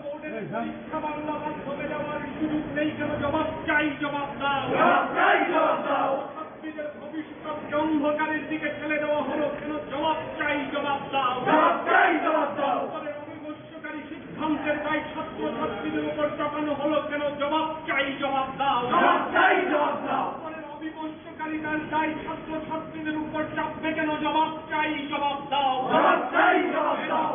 বোর্ডের পরীক্ষা বাংলা মাধ্যমে দেওয়ার সুযোগ নেই কেন? জবাব চাই, জবাব দাও। জবাব চাই, জবাব দাও। ছাত্রীদের ভবিষ্যৎকে অন্ধকারের দিকে ঠেলে দেওয়া হলো কেন? জবাব চাই, জবাব দাও। জবাব চাই, জবাব দাও। সরকারের অবিমর্শকারী সিদ্ধান্তের দায় ছাত্রছাত্রীদের উপর চাপানো হলো কেন? জবাব চাই, জবাব দাও। জবাব চাই, জবাব দাও। সরকারের অবিমর্শকারিতার দায় ছাত্রছাত্রীদের উপর চাপবে কেন? জবাব চাই, জবাব দাও। জবাব চাই, জবাব দাও।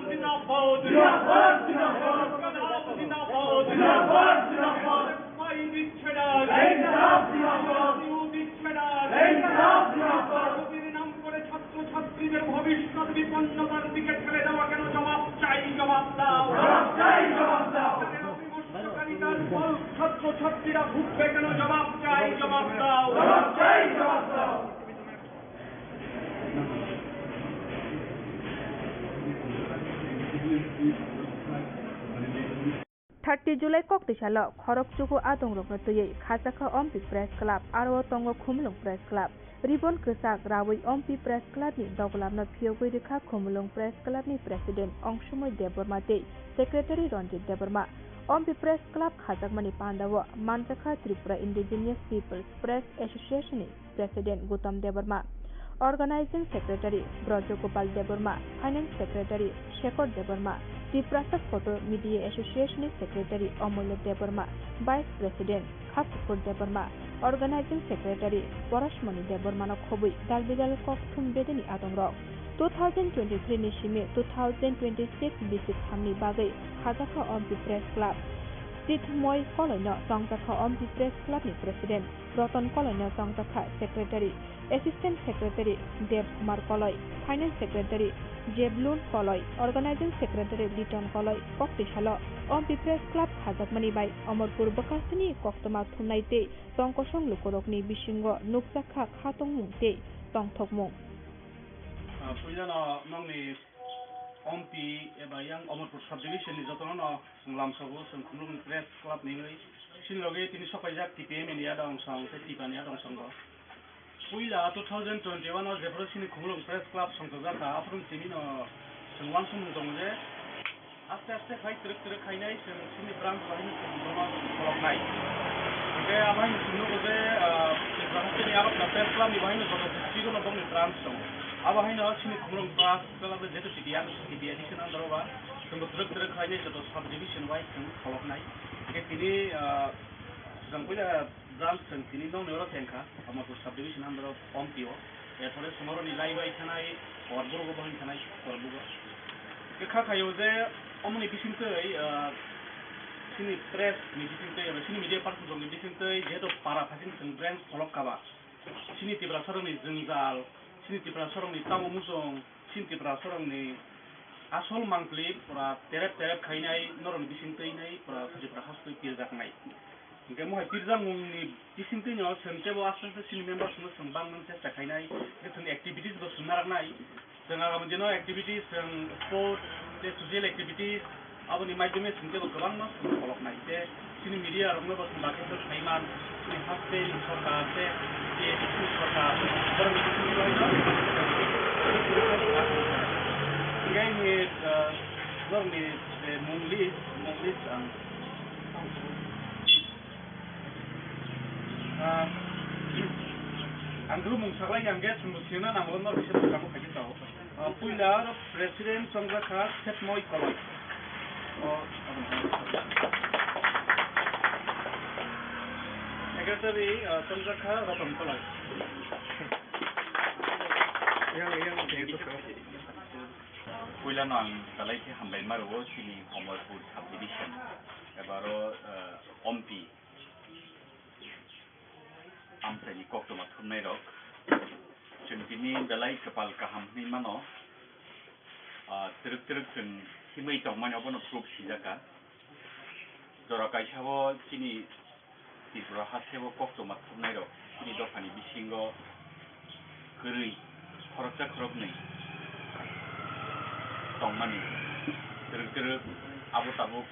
জিন্দাবাদ, জিন্দাবাদ। জিন্দাবাদ, জিন্দাবাদ। জিন্দাবাদ, জিন্দাবাদ। ভাই দিচ্ছে না। ইনসাফ জিন্দাবাদ। কেউ দিচ্ছে না। ইনসাফ জিন্দাবাদ। জ্যোতির নাম করে ছাত্রছাত্রীদের ভবিষ্যৎ বিপন্নতার দিকে ঠেলে দেওয়া কেন? জবাব চাই, জবাব দাও। জবাব চাই, জবাব দাও। ছাত্রছাত্রীরা ভুগবে কেন? জবাব চাই, জবাব দাও। জবাব চাই, জবাব দাও। Thirty July koktwi salo khorokchugo adongrokno twiwi khajakha Ompi Press Club, aro o tongo Khumulwng Press Club. Ribbon kwchak rawi Ompi Press Club ni doglapno phiyogwi rwkha Khumulwng Press Club ni President Ongsumoi Debbarma tei Secretary Ranjit Debbarma. Ompi Press Club khajakmani pandao manjakha Tripura Indigenous Peoples Press Association ni President Gautam Debbarma, Organizing Secretary Brajagopal Debbarma, Finance Secretary Shekhar Debbarma, Tiprasa Photo Media Association ni Secretary Amulya Debbarma, Vice President Khapukur Debbarma, Organizing Secretary Porosmoni Debbarmano khobwi dal bidal kok thum bedeni adongrok. Two thousand twenty-three ni simi two thousand twenty-six bisi thamni bagwi khajakha Ompi Press Club. Sithmoi Koloino chongjakha Ompi Press Club ni President. Roton Koloino chongjakha Secretary, Assistant Secretary Dev Kumar Koloi, Finance Secretary Jeblun Koloi, Organizing Secretary Liton Koloi. Koktwi salo Ompi Press Club khajakmani bai Omorpur bwkhasini koktwma thumnai tei tongkosong lukurokni bisingo nukjakha khatungmung tei tongthokmung. Ah, puilano nokni Ompi eba yang Omorpur subdivision ni jotono no chwng lamsogo, chwng Khumulwng Press Club ni wngwi. Chini logi tini sopaijak T P M ni adong song tei Tipa ni adong song bo. Puila two thousand twenty-one o jephuru chini Khumulwng Press Club songchojak kha, aphuru tini no chwng uansukmung tongo je, aste aste khai twrwk twrwk khainai chwng chini branch bahai no chwng bono kholoknai. Hingke abo hai no chwng nugo je, ah, Tripura hasteni abo Press Club ni bahai no joto district o no bongni branch tongo. Abo hai no chini Khumulwng Press Club jeto T P M, T P M ni sini andro ba chwng bo twrwk twrwk khainai joto sub division wise chwng kholoknai. Hingke tini, ah, chwng puila branch chwng tini nokni oro tengkha, Omorpur subdivision under of Ompi o. Erpore chwng oroni lai bai thanai, Korbugo bo hin thanai, Korbugo. Khe kha khaio je omoni bisingtwi, ah, chini press ni bisingtwi, eba chini media person rokni bisingtwi, jehetu para phasing chwng branch kholok kaba. Chini Tiprasarokni jwngjal, chini Tiprasarokni tamo muchung, chini Tiprasarokni asol mangpli pura terep terep khainai, norokni bisingtwi nai pura Tripura hasteo pirjaknai. Hingke mohai pirjakmungni bisingtwino chwng teibo aste aste chini members no chwng bangmani chesta khainai, hingke chwng activities bo chwng naraknai. Chwng agami dino activities, chwng sport tei social activities, aboni maidhyame chwng teibo kwbangma chwng kholoknai. Tei chini media rokno bo chwng bakhe khe saiman, chini haste ni sorkar tei chini sorkar, borokni bisingtwi no hingke ni, ah, borokni, eh, mung list, mung list ang Ah, ang dulu mung saklai yang ge, sumbu sina nang lo nor bisa berkamu kaji tau. Ah, puila oro president chongjak kha Setmoi Koloi. Oh, secretary, ah, chongjak kha Roton Koloi. Yang, yang, yang, yang. Puilano ang belai khe hambai ma rwo chini Omorpur subdivision, ebaro, eh, Ompi amchaini koktwma thumnairok. Chwng tini belai kwpal kaham hwnwi mano. Ah, twrwk twrwk chwng himwi tongmani obono proof sijak kha. Jora kaisa o chini Tripura hasteo koktwma thumnairok chini dophani bisingo kwrwi khoroksa khoroknwi. tongmani twrwk twrwk abo tabuk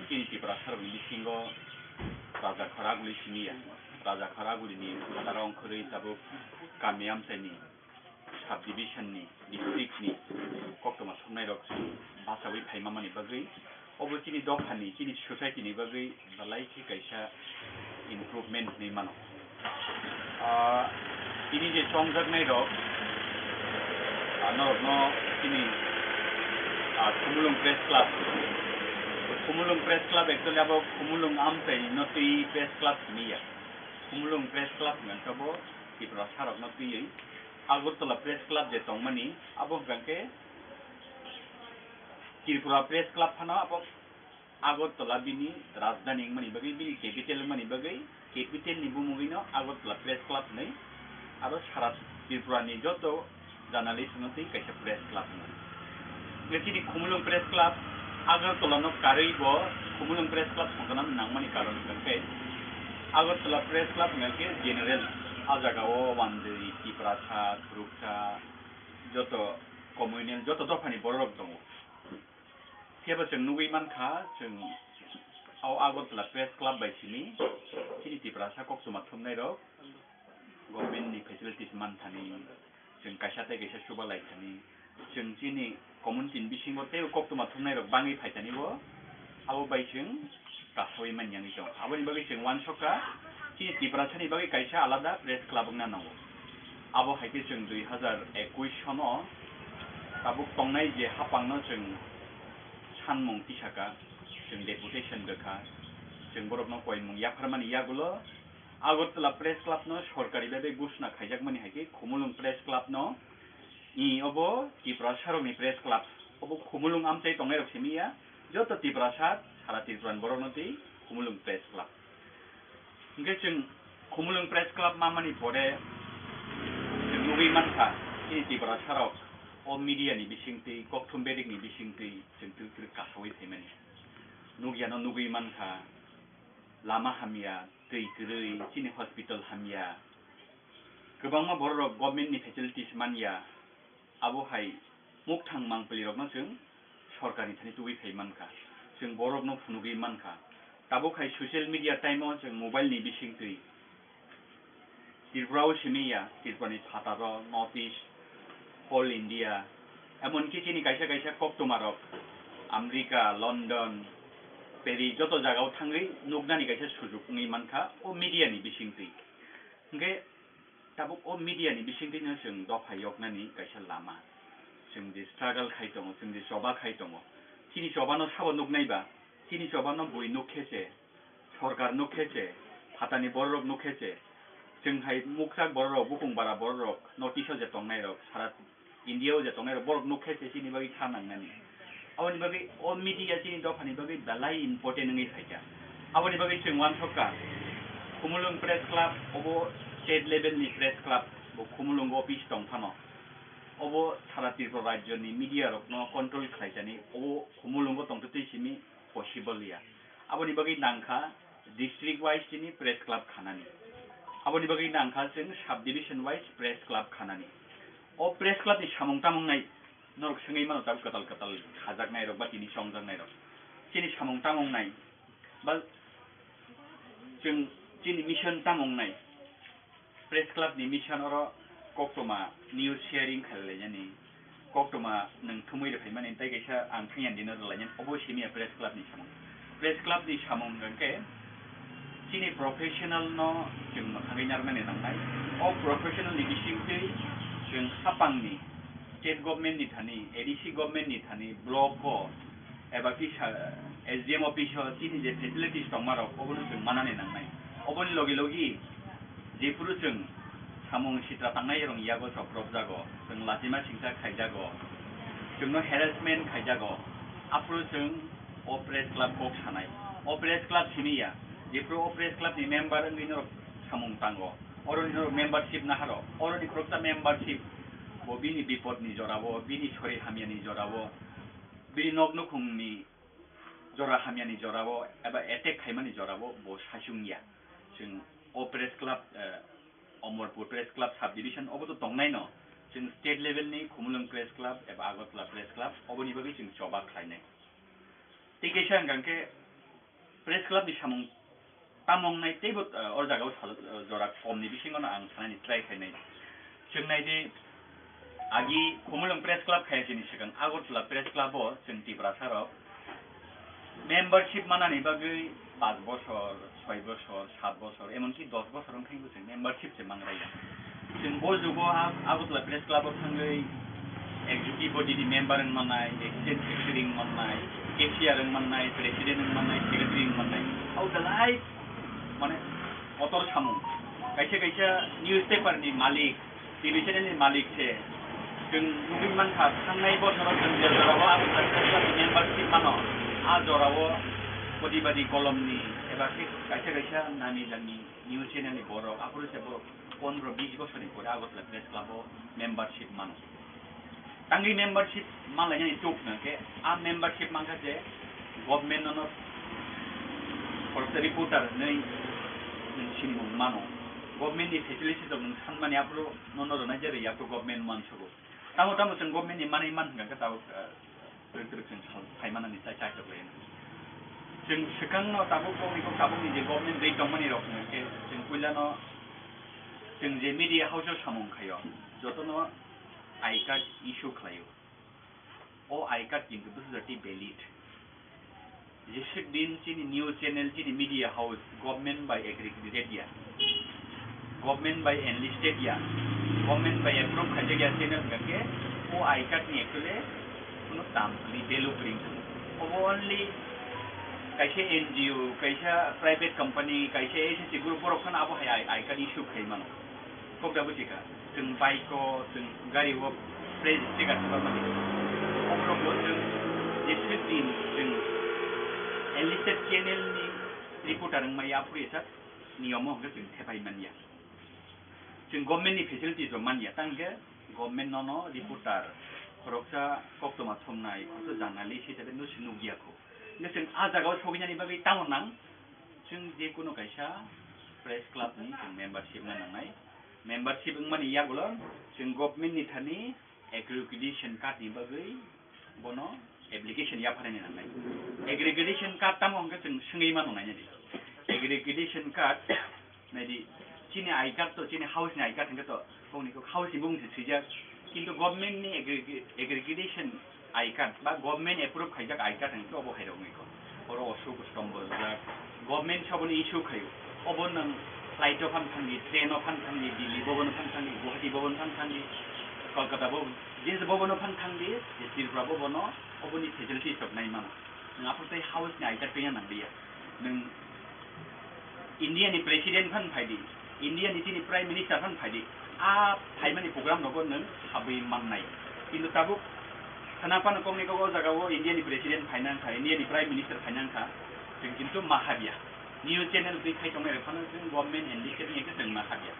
chini Tiprasarokni bisingo raja khoraguli simi ya. Raja khoragulini phataro wngkhorwi tabuk kami amchaini, sub-division ni, district ni koktwma soknairok bachaui phaima mani bagwi, obo chini dophani, chini society ni bagwi belai khe kaisa improvement hinwi mano. Ah, tini je chongjaknairok, ah, norokno chini, ah, Khumulwng Press Club, Khumulwng Press Club actually abo Khumulwng amchaino twi Press Club hini ya. Khumulwng Press Club hwnkhe bo Tiprasarokno twiwi Agartala Press Club je tongmani, abo hwnkha khe Tripura Press Club phano abo Agartala bini rajdhani wngmani bagwi, bini capital wngmani bagwi, capital ni bumungwino Agartala Press Club hinwi aro sara Tripura ni joto journalist no twi kaisa press club hwnwi. Hwnkhe chini Khumulwng Press Club Agartala no karwi bo Khumulwng Press Club songkha nangmani karon hwnkhe Agartala Press Club hwnkhe general, a jaga o Wandwi, Tiprasa, Khoroksa, joto communal, joto dophani bororok tongo. Phiya bo chwng nugwi mankha, chwng o Agartala Press Club bai simi chini Tiprasa koktwma thumnairok government ni facilities manthani, chwng kaisa tei kaisa chuba lai thani, chwng chini community ni bisingo teibo koktwma thumnairok bangwi phaithani bo, abo bai chwng kasawi manya wngwi tongo. Aboni bagwi chwng uansukha, chini Tiprasani bagwi kaisa alada press club wngna nango. Abo hai khe chwng dui hazar ekush sono tabuk tongnai je haphangno chwng sanmung tisaka, chwng deputation rwkha, chwng borokno koimung yapharmani yagulo Agartala Press Club no sorkari bai bai gusna khaijakmani hai khe Khumulwng Press Club no, i, obo Tiprasarokni Press Club, obo Khumulwng amchai tongnairok simi ya, joto Tiprasa, sara Tripura ni borokno twi Khumulwng Press Club. Hwnkhe chwng Khumulwng Press Club mamani pore chwng nugwi mankha, chini Tiprasarok o media ni bisingtwi, kokthum bedekni bisingtwi chwng twrwk twrwk kasawi phaimani. Nugyano nugwi mankha, lama hamya, twi kwrwi, chini hospital hamya. Kwbangma bororok government ni facilities manya, abo hai mukthang mangpili rokno chwng sorkar ni thani tubui phai mankha, chwng borokno phunugwi mankha. Tabuk hai social media time o chwng mobile ni bisingtwi Tripura o simi ya, Tripura ni phataro, North East, Whole India, emonki chini kaisa kaisa koktwma rok America, London, Paris joto jaga o thangwi nuknani kaisa sujuk wngwi mankha o media ni bisingtwi. Hwnkhe tabuk o media ni bisingtwino chwng dopha yoknani kaisa lama. Chwng je struggle khai tongo, chwng je choba khai tongo, chini chobano sabo nuknai ba, chini chobano bui nuk khe se, sorkar nuk khe se, phatani bororok nuk khe se, chwng hai mukchak bororok, bukung bara bororok, North East o je tongnairok, sara India o je tongnai rok borok nuk khe se chini bagwi kha nangnani. Aboni bagwi o media chini dophani bagwi belai important wngwi phaikha. Aboni bagwi chwng uansukha, Khumulwng Press Club obo state level ni press club, bo Khumulwng office tong phano. Obo sara Tripura rajyo ni media rok no control khlaijani, obo Khumulwng o tongtwtwi simi possible ya. Aboni bagwi nangkha district wise chini press club khanani. Aboni bagwi nangkha chwng sub division wise press club khanani. O press club ni samung tamung nai norok swngwi mano tabuk kwtal kwtal khajaknai rok ba tini chongjaknai rok. Chini samung tamung nai ba chwng chini mission tamung nai. Press club ni mission oro koktwma news sharing khlailainani, koktwma nwng thumwi rwphaimani tei kaisa ang thangya dino rwlainani, obo simi ya press club ni samung. Press club ni samung hwnkhe chini professional no chwng mwthangwi narwknani nangnai. O professional ni bisingtwi chwng hapangni state government ni thani, A D C government ni thani, block o eba kisa S D M office o chini je facilities tongmarok obono chwng manani nangnai. Oboni logi logi jephuru chwng samung sitra tangnai rok yago chopropjago, chwng lachima singsa khaijago, chwngno harassment khaijago, aphuru chwng o press club kok sanai. O press club simi ya, jephuru o press club ni member wngwi norok samung tango, oro ni norok membership naharo, oro ni khoroksa membership bo bini bipod ni jora o, bini sori hamya ni jora o, bini nok nukhung ni jora hamya ni jora o eba attack khaimani jora o bo saichung ya. Chwng o press club, eh, Omorpur Press Club Sub Division obo to tongnai no, Chwng state level ni Khumulwng Press Club eba Agartala Press Club oboni bagwi chwng choba khlainai. Tei kaisa hwnkha khe Press Club ni samung tamo wngnai teibo, eh, o jaga o sal-, eh, jora kom ni bisingo no ang sanani try khainai. Chwng nai di, agi Khumulwng Press Club khai chini swkang Agartala Press Club o chwng Tiprasa rok membership manani bagwi panch bosor, soi bosor, sat bosor, emonki dos bosor wngkha hinwi chwng membership se mangraiya. Chwng bo jugo Ag-, Agartala Press Club o thangwi executive body ni member wng mannai, assistant secretary wng mannai, cashier wng mannai, president wng mannai, secretary wng mannai. Abo belai mane kotor samung. Kaisa kaisa newspaper ni malik, T V channel ni malik se. Chwng nugwi mankha, thangnai bosoro chwng je jorao Agartala Press Club ni membership mano, a jorao odibadi kolomni eba khe kaisa kaisa nani jani news channel ni borok, aphuru se borok pondro bis bosorni pore Agartala Press Club o membership mano. Tangwi membership manlainani tuk hwnkhe, a membership mankha je government nono khoroksa reporter hinwi nwng sinimung mano. Government ni facilities rok nwng sanmani aphuru nono rwnai je rwya aphuru government mansugo. Tamo tamo chwng government ni manwi man hwnkha khe tabuk, eh, twrwk twrwk chwng sal-, phaimanani chai chaitok lai. Chwng swkangno tabuk kokni kok tabukni je government dei tongmani rok hwnkhe chwng puilano chwng je media house o samung khaio, jotono I card issue khlaio. O I card kintu bwsajak tei valid. Jeswk din chini news channel, chini media house government bai accredited ya, government bai enlisted ya, government bai approve khaijak ya channel hwnkha khe o I card ni actually kuno dam kwrwi, value kwrwi wngkha. Obo only kaisa N G O, kaisa private company, kaisa S S C group borok phano abo hai I, I card issue khai mano. Kok da buji kha, chwng bike o, chwng gari o, fresh sticker thapar mani. Oborok bo chwng jeswk din chwng enlisted channel ni reporter wngmaya aphuru esa niyom o hwnkhe chwng thepai manya. Chwng government ni facilities rok manya, tang hwnkhe government nono reporter khoroksa koktwma thumnai, khoroksa journalist hisabe no se nukya kho. Hwnkhe chwng a jaga o sogwinani bagwi tamo nang? Chwng je kono kaisa press club ni chwng membership wngna nangnai. Membership wngmani yagulo chwng government ni thani accreditation card ni bagwi bono application yapharnani nangnai. Accreditation card tamo hwnkhe chwng swngwi mano nainani. Accreditation card naidi, chini I card to, chini house ni I card hwnkhe to, kok ni kok house ni bumung se swijak. Kintu government ni aggregate-, aggregation I card ba government approve khaijak I card hwnkhe obo hai rok wngwi kho. Oro Ashok Stombo rijak. Government se obono issue khaio. Obo nwng flight o phan thangdi, train o phan thangdi, Delhi bobono phan thangdi, Guwahati bobono phan thangdi, Kolkata bo, je bobono phan thangdi, je Tripura bobono oboni facilities rok nai mano. Nwng aphuru tei house ni I card twiya nang liya. Nwng India ni president phan phai di, India ni chini prime minister phan phai di, a phaimani program rogo nwng habwi mannai. Kintu tabuk khana phano kokni kok o jaga o India ni president phaina wngkha, India ni prime minister phaina wngkha, chwng kintu ma habya. News channel twi khai tongnai rok phano chwng government enlisted wngya khe chwng ma habya.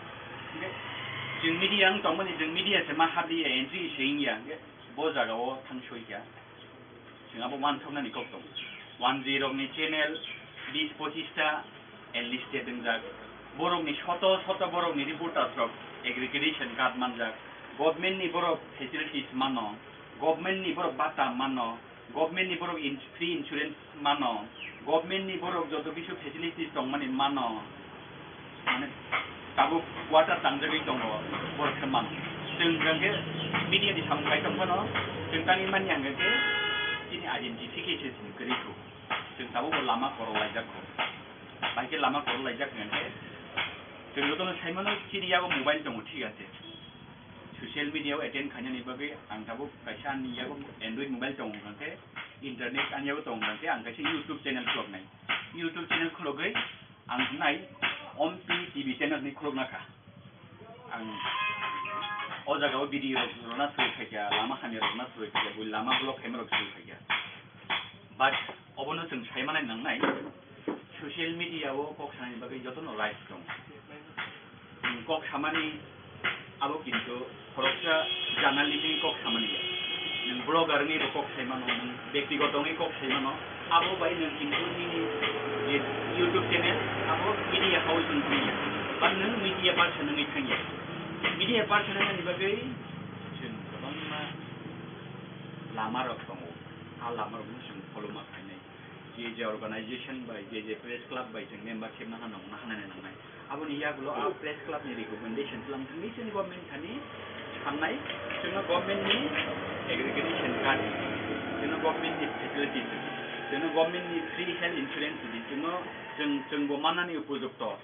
Hwnkhe chwng media wng tongmani, chwng media se ma habya, entry se wngya, hwnkhe bo jaga o thang soi kha. Chwng abo uansuknani kok tongo. Wanjwi rokni channel bis pochis ta enlisted wngjak. Borokni soto soto borokni reporters rok aggregation card manjak. Government ni borok facilities mano. Government ni borok bata mano. Government ni borok in-, free insurance mano. Government ni borok joto kisu facilities tongmani mano. Mane tabuk quarter tangjagwi tongo, borok khe mano. Chwng hwnkhe media ni samung kai tong phano, chwng tangwi manya hwnkhe chini identification kwrwi kho. Chwng tabuk bo lama korok laijak kho. Bai khe lama korok laijak hwnkhe chwng jotono sai mano chini yago mobile tongo, thik ase. Social media o attend khainani bagwi ang tabuk kaisa ani yago Android mobile tongo hwnkhe internet ani yago tongo hwnkhe ang kaisa YouTube channel khuloknai. YouTube channel khulogwi ang nai Ompi T V channel ni khulokna kha. Ang o jaga o video rok rwna swi phaikha, lama hamya rok rwna swi phaikha, bui lama block khaima rok swi phaikha. But obono chwng sai manai nangnai, social media o kok sanani bagwi jotono right tongo. Nwng kok samani abo kintu khoroksa journalist ni kok samani ya. Nwng blogger ni bo kok sai mano, nwng bektigoto ni kok sai mano. Abo bai nwng kintu nini je YouTube channel abo media house wngwi thangya. Ba nwng media person wngwi thangya. Media person wngmani bagwi lama rok tongo, a lama rok no chwng follow ma khainai. Je je organization bai, je je press club bai chwng membership nahana nang-, nahanani nangnai. Aboni yagulo a press club ni recommendation tlang thangwi chwng government thani sannai, chwngno government ni aggregation card, chwngno government ni facility, chwngno government ni free health insurance di, chwngno chwng, chwngbo manani upojukto.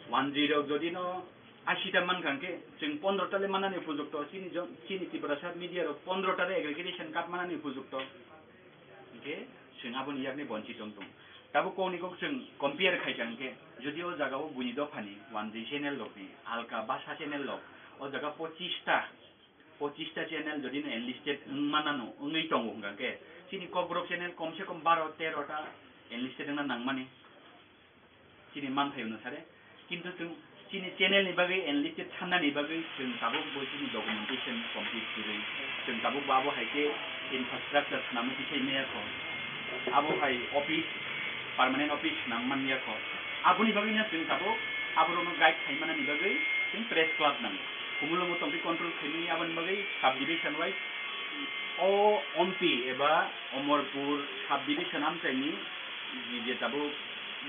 One G rok jodi no ashi ta mankha hwnkhe chwng pondro ta le manani upojukto, chini jon-, chini Tiprasa media rok pondro ta le aggregation card manani upojukto. Hwnkhe chwng aboni yakni bonchit wng tong. Tabuk kokni kok chwng compare khaikha hwnkhe, jodi o jaga o buini dophani one G channel rokni, halka basa channel rok, o jaga pochis ta, pochis ta channel jodi no enlisted wng manano, wngwi tongo hwnkha hwnkhe, chini Kokborok channel komse kom baro tero ta enlisted wngna nangmani. Chini manthai hwnwi sare. Kintu chwng chini channel ni bagwi enlisted sannani bagwi chwng tabuk bo chini documentation complete kwrwi. Chwng tabuk bo abo hai khe infrastructure swnamwi tisai maya kho. Abo hai office, permanent office swnam man ya kho. Aboni bagwi no chwng tabuk aborokno guide khai manani bagwi chwng press club nango. Khumulwngo tongtwi control khaimani aboni bagwi sub division wise o Ompi eba Omorpur sub division amchaini je tabuk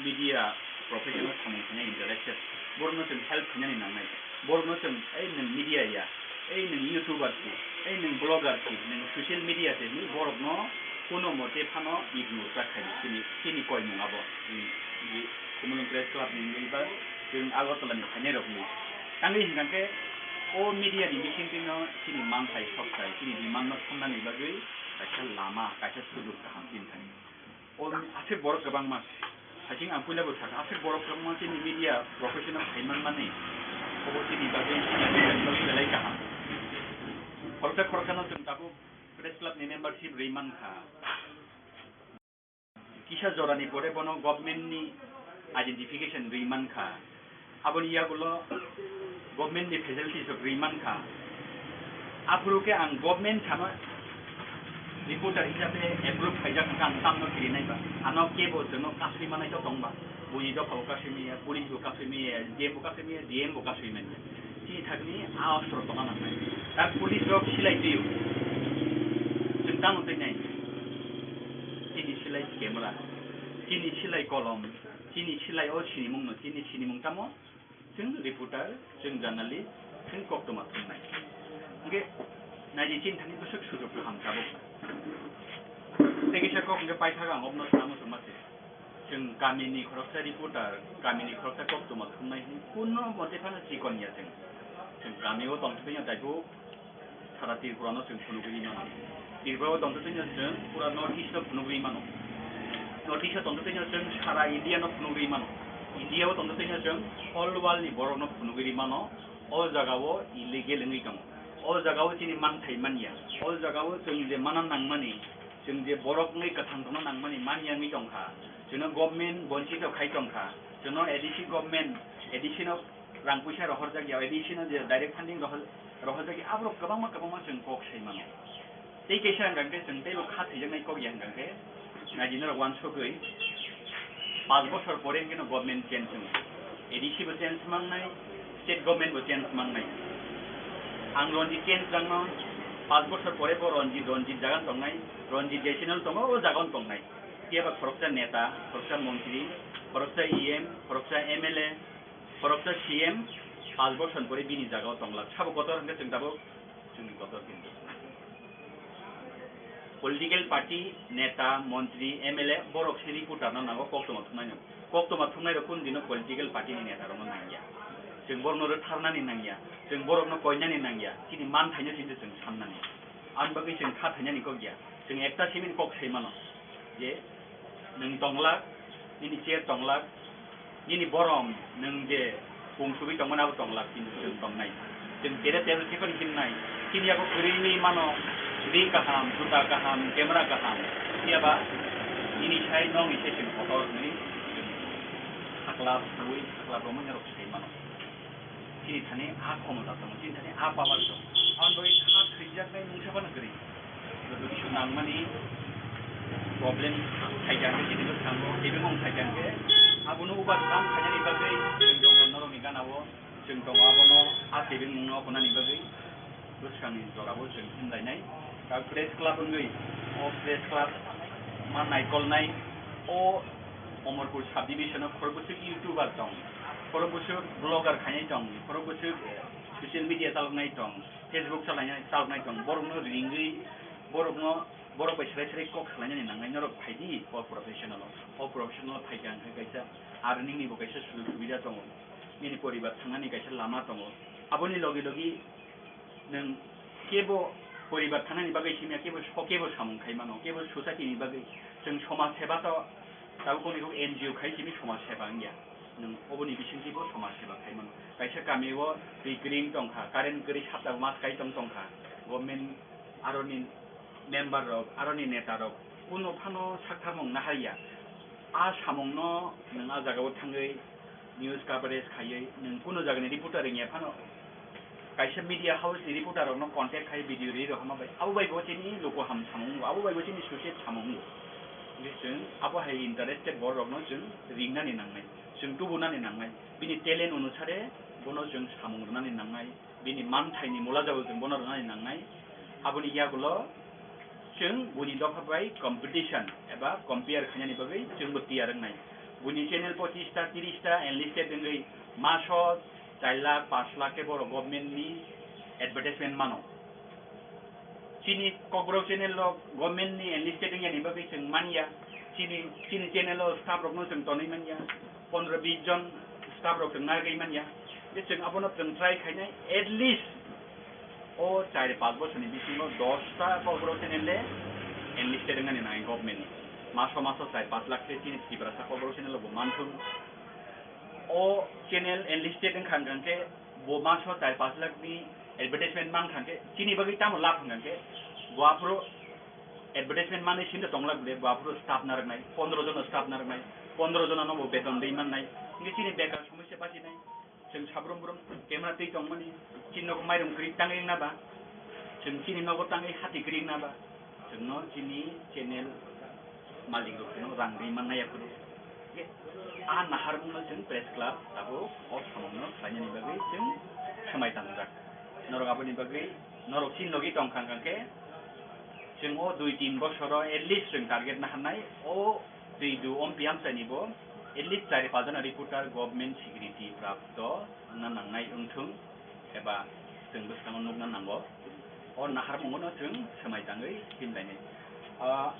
media professional samung khainai interested, borokno chwng help khainani nangnai. Borokno chwng, "Ei nwng media ya, ei nwng YouTuber si, ei nwng blogger si, nwng social media si," hinwi borokno kuno mote phano ignore ta khaidi. Chini, chini koimung abo. Chini, chini Khumulwng Press Club ni wngwi ba chwng Agartala ni phainai rok ni. Tangwi hwnkha khe o media ni bisingtwi no chini manthai sokthai, chini demand no thumnani bagwi kaisa lama, kaisa sujuk kaham chini thani. O aswk borok kwbangma, hasing ang puila bo sakha, aswk borok kwbangma chini media professional khai manmani, obo chini bagwi belai kaham. Khoroksa khoroksano chwng tabuk press club ni membership rwi mankha. Kisa jorani pore bono government ni identification rwi mankha. Aboni yagulo government ni facilities rok rwi mankha. Aphuru khe ang government sano reporter hisabe approve khaijak hwnkha ang tamno kirinai ba. Ano kebo chwngno kasui manai to tongba. Buini dopha bo kasui manya, police bo kasui manya, S D M bo kasui manya, D M bo kasui manya. Chini thakni a ostro tongna nangnai. Tak police rok silai twiyo. Chwng tamo twi nai. Chini silai camera, chini silai kolom, chini silai o sinimung no, chini sinimung tamo? Chwng reporter, chwng journalist, chwng koktwma thumnai. Hwnkhe naidi chini thani bwswk sujuk kaham tabuk. Tei kisa kok hwnkhe paithak ang obno sana muchungma se. Chwng kamini khoroksa reporter, kamini khoroksa koktwma thumnai hwnwi kuno mote phano chikon ya chwng. Chwng kamio tongthokya taibo. Sara Tripura no chwng phunugwi mano. Tripura o tongtwtwino chwng pura North East no phunugwi mano. North East o tongtwtwino chwng sara India no phunugwi mano. India o tongtwtwino chwng whole world ni borok no phunugwi mano. O jaga o illegal wngwi tongo. O jaga o chini manthai manya. O jaga o chwng je mana nangmani, chwng je borok wngwi kwthang tongna nangmani manya wngwi tongkha. Chwngno government bonchito khai tongkha. Chwngno A D C government, A D C no rang puisa rohorjak ya, A D C no je direct funding rohor-, rohorjak ya, aborok kwbangma kwbangma chwng kok sai mano. Tei kaisa hwnkha khe chwng teibo kha thwijaknai kok ya hwnkha khe, naidi norok uansugwi, panch bosor pore hwnkhe no government change wngo. A D C bo change mangnai, state government bo change mangnai. Ang Ranjit change rangno, panch bosor pore bo Ranjit, Ranjit jaga tongnai, Ranjit je channel tongo, o jaga tongnai. Phiya ba khoroksa neta, khoroksa montri, khoroksa E M, khoroksa M L A, khoroksa C M, panch bosor pore bini jaga o tonglak. Sabo kotor hwnkhe chwng tabuk chwngni kotor kintu. Political party, neta, montri, M L A, borok se reporter no nango koktwma thumnai no. Koktwma thumnai rok kun dino political party ni neta rok no nangya. Chwng borok no rwtharnani nangya. Chwng borok no koinani nangya. Chini manthaino chinta chwng sannani. Ang bagwi chwng kha thainani kok ya. Chwng ekta simi kok sai mano. Je nwng tonglak, nini chair tonglak, nini borom, nwng je pung sugwi tongmani abo tonglak, kintu chwng tongnai. Chwng tere tere chikon himnai. Chini yago kwrwi wngwi mano, ring kaham, juta kaham, camera kaham. Phiya ba nini sai nokni sai chwng kotor hwnwi chwng sakla suwi, sakla romwi norok sai mano. Chini thani a khomota tongo, chini thani a power tongo. Aboni bagwi kha thwijaknai mungsa phano kwrwi. Joto kisu nangmani problem thaijak khe chini bwskango, tebengmung thaijak khe abono overcome khainani bagwi chwng tongo norokni ganao, chwng tongo abono a tebengmungno hwnani bagwi bwskangni jorao chwng himlainai. Ta press club wngwi O press club ma naikolnai, o Omorpur subdivision o khorok bwswk YouTuber tong, khorok bwswk blogger khainai tong, khorok bwswk social media chaloknai tong, Facebook chalainai, chaloknai tong, borokno ringwi, borokno, borok bai serai serai kok salainani nangnai, norok phaidi o professional o, o professional o phaikha hwnkhe kaisa aro nini bo kaisa sujog subida tongo, nini poribar thangnani kaisa lama tongo, aboni logi logi nwng kebo poribar thangnani bagwi simi ya, kebo so-, kebo samung khai mano, kebo society ni bagwi. Chwng somaj seba to tabuk kok ni kok N G O khai simi somaj seba wngya. Nwng oboni bisingtwi bo somaj seba khai mano. Kaisa kami o twi kwrwng tongkha, current kwrwi sapta mas kai tong tongkha. Government aroni member rok, aroni neta rok kuno phano saktharmung naharya. A samungno nwng a jagao thangwi news coverage khaiwi nwng kuno jagani reporter wngya phano, kaisa media house ni reporter rokno contact khai video ri rok hama bai, abo bai bo chini luku ham samung wngbo, abo bai bo chini suicide samung wngbo. Hwnkhe chwng abo hai interested borok rokno chwng ringnani nangnai, chwng tubunani nangnai, bini talent onusare bono chwng samung rwnani nangnai. Bini manthaini mula jagao chwng bono rwnani nangnai. Aboni yagulo chwng buini dopha bai competition eba compare khainani bagwi chwngbo tiyar wngnai. Buini channel pochista, tirista enlisted wngwi maso char lakh, panch lakh khe borok government ni advertisement mano. Chini Kokborok channel rok government ni enlisted wngya ni bagwi chwng manya. Chini, chini channel o staff rokno chwng tonwi manya. Pondro bis jon staff rok chwng narwgwi manya. Je chwng abono chwng try khainai, at least o char panch bosor ni bisingo dos ta Kokborok channel le enlisted wngnani nangnai government ni. Maso maso char panch lakh khe chini Tiprasa Kokborok channel o bo manthung. O channel enlisted wngkha hwnkha khe bo maso char panch lakh ni advertisement mang kha khe chini bagwi tamo lab hwnkha khe bo aphuru advertisement manwi simi tong lak bole bo aphuru staff narwknai, pondro jono staff narwknai, pondro jono no bo beton dei mannai, hwnkhe chini bekar somosya bachinai. Chwng sabrum brum camera twi tongmani, chini nogo mairum kwrwi tangwi wngna ba, chwng chini nogo tangwi hati kwrwi wngna ba, chwngno chini channel malik rok no rang ri mannai aphuru. Ye, a naharmung no chwng press club tabuk o samung no khlainani bagwi chwng swmai tangjak. Norok aboni bagwi norok chini logi tong kha hwnkha khe chwng o dui tin bosoro at least chwng target naharnai o twi du om piyam chani bo at least chari pajana reporter government security prapto wngna nangnai wngthung. Eba chwng bwskango nukna nango. O naharmungo no chwng swmai tangwi himlainai. Ah,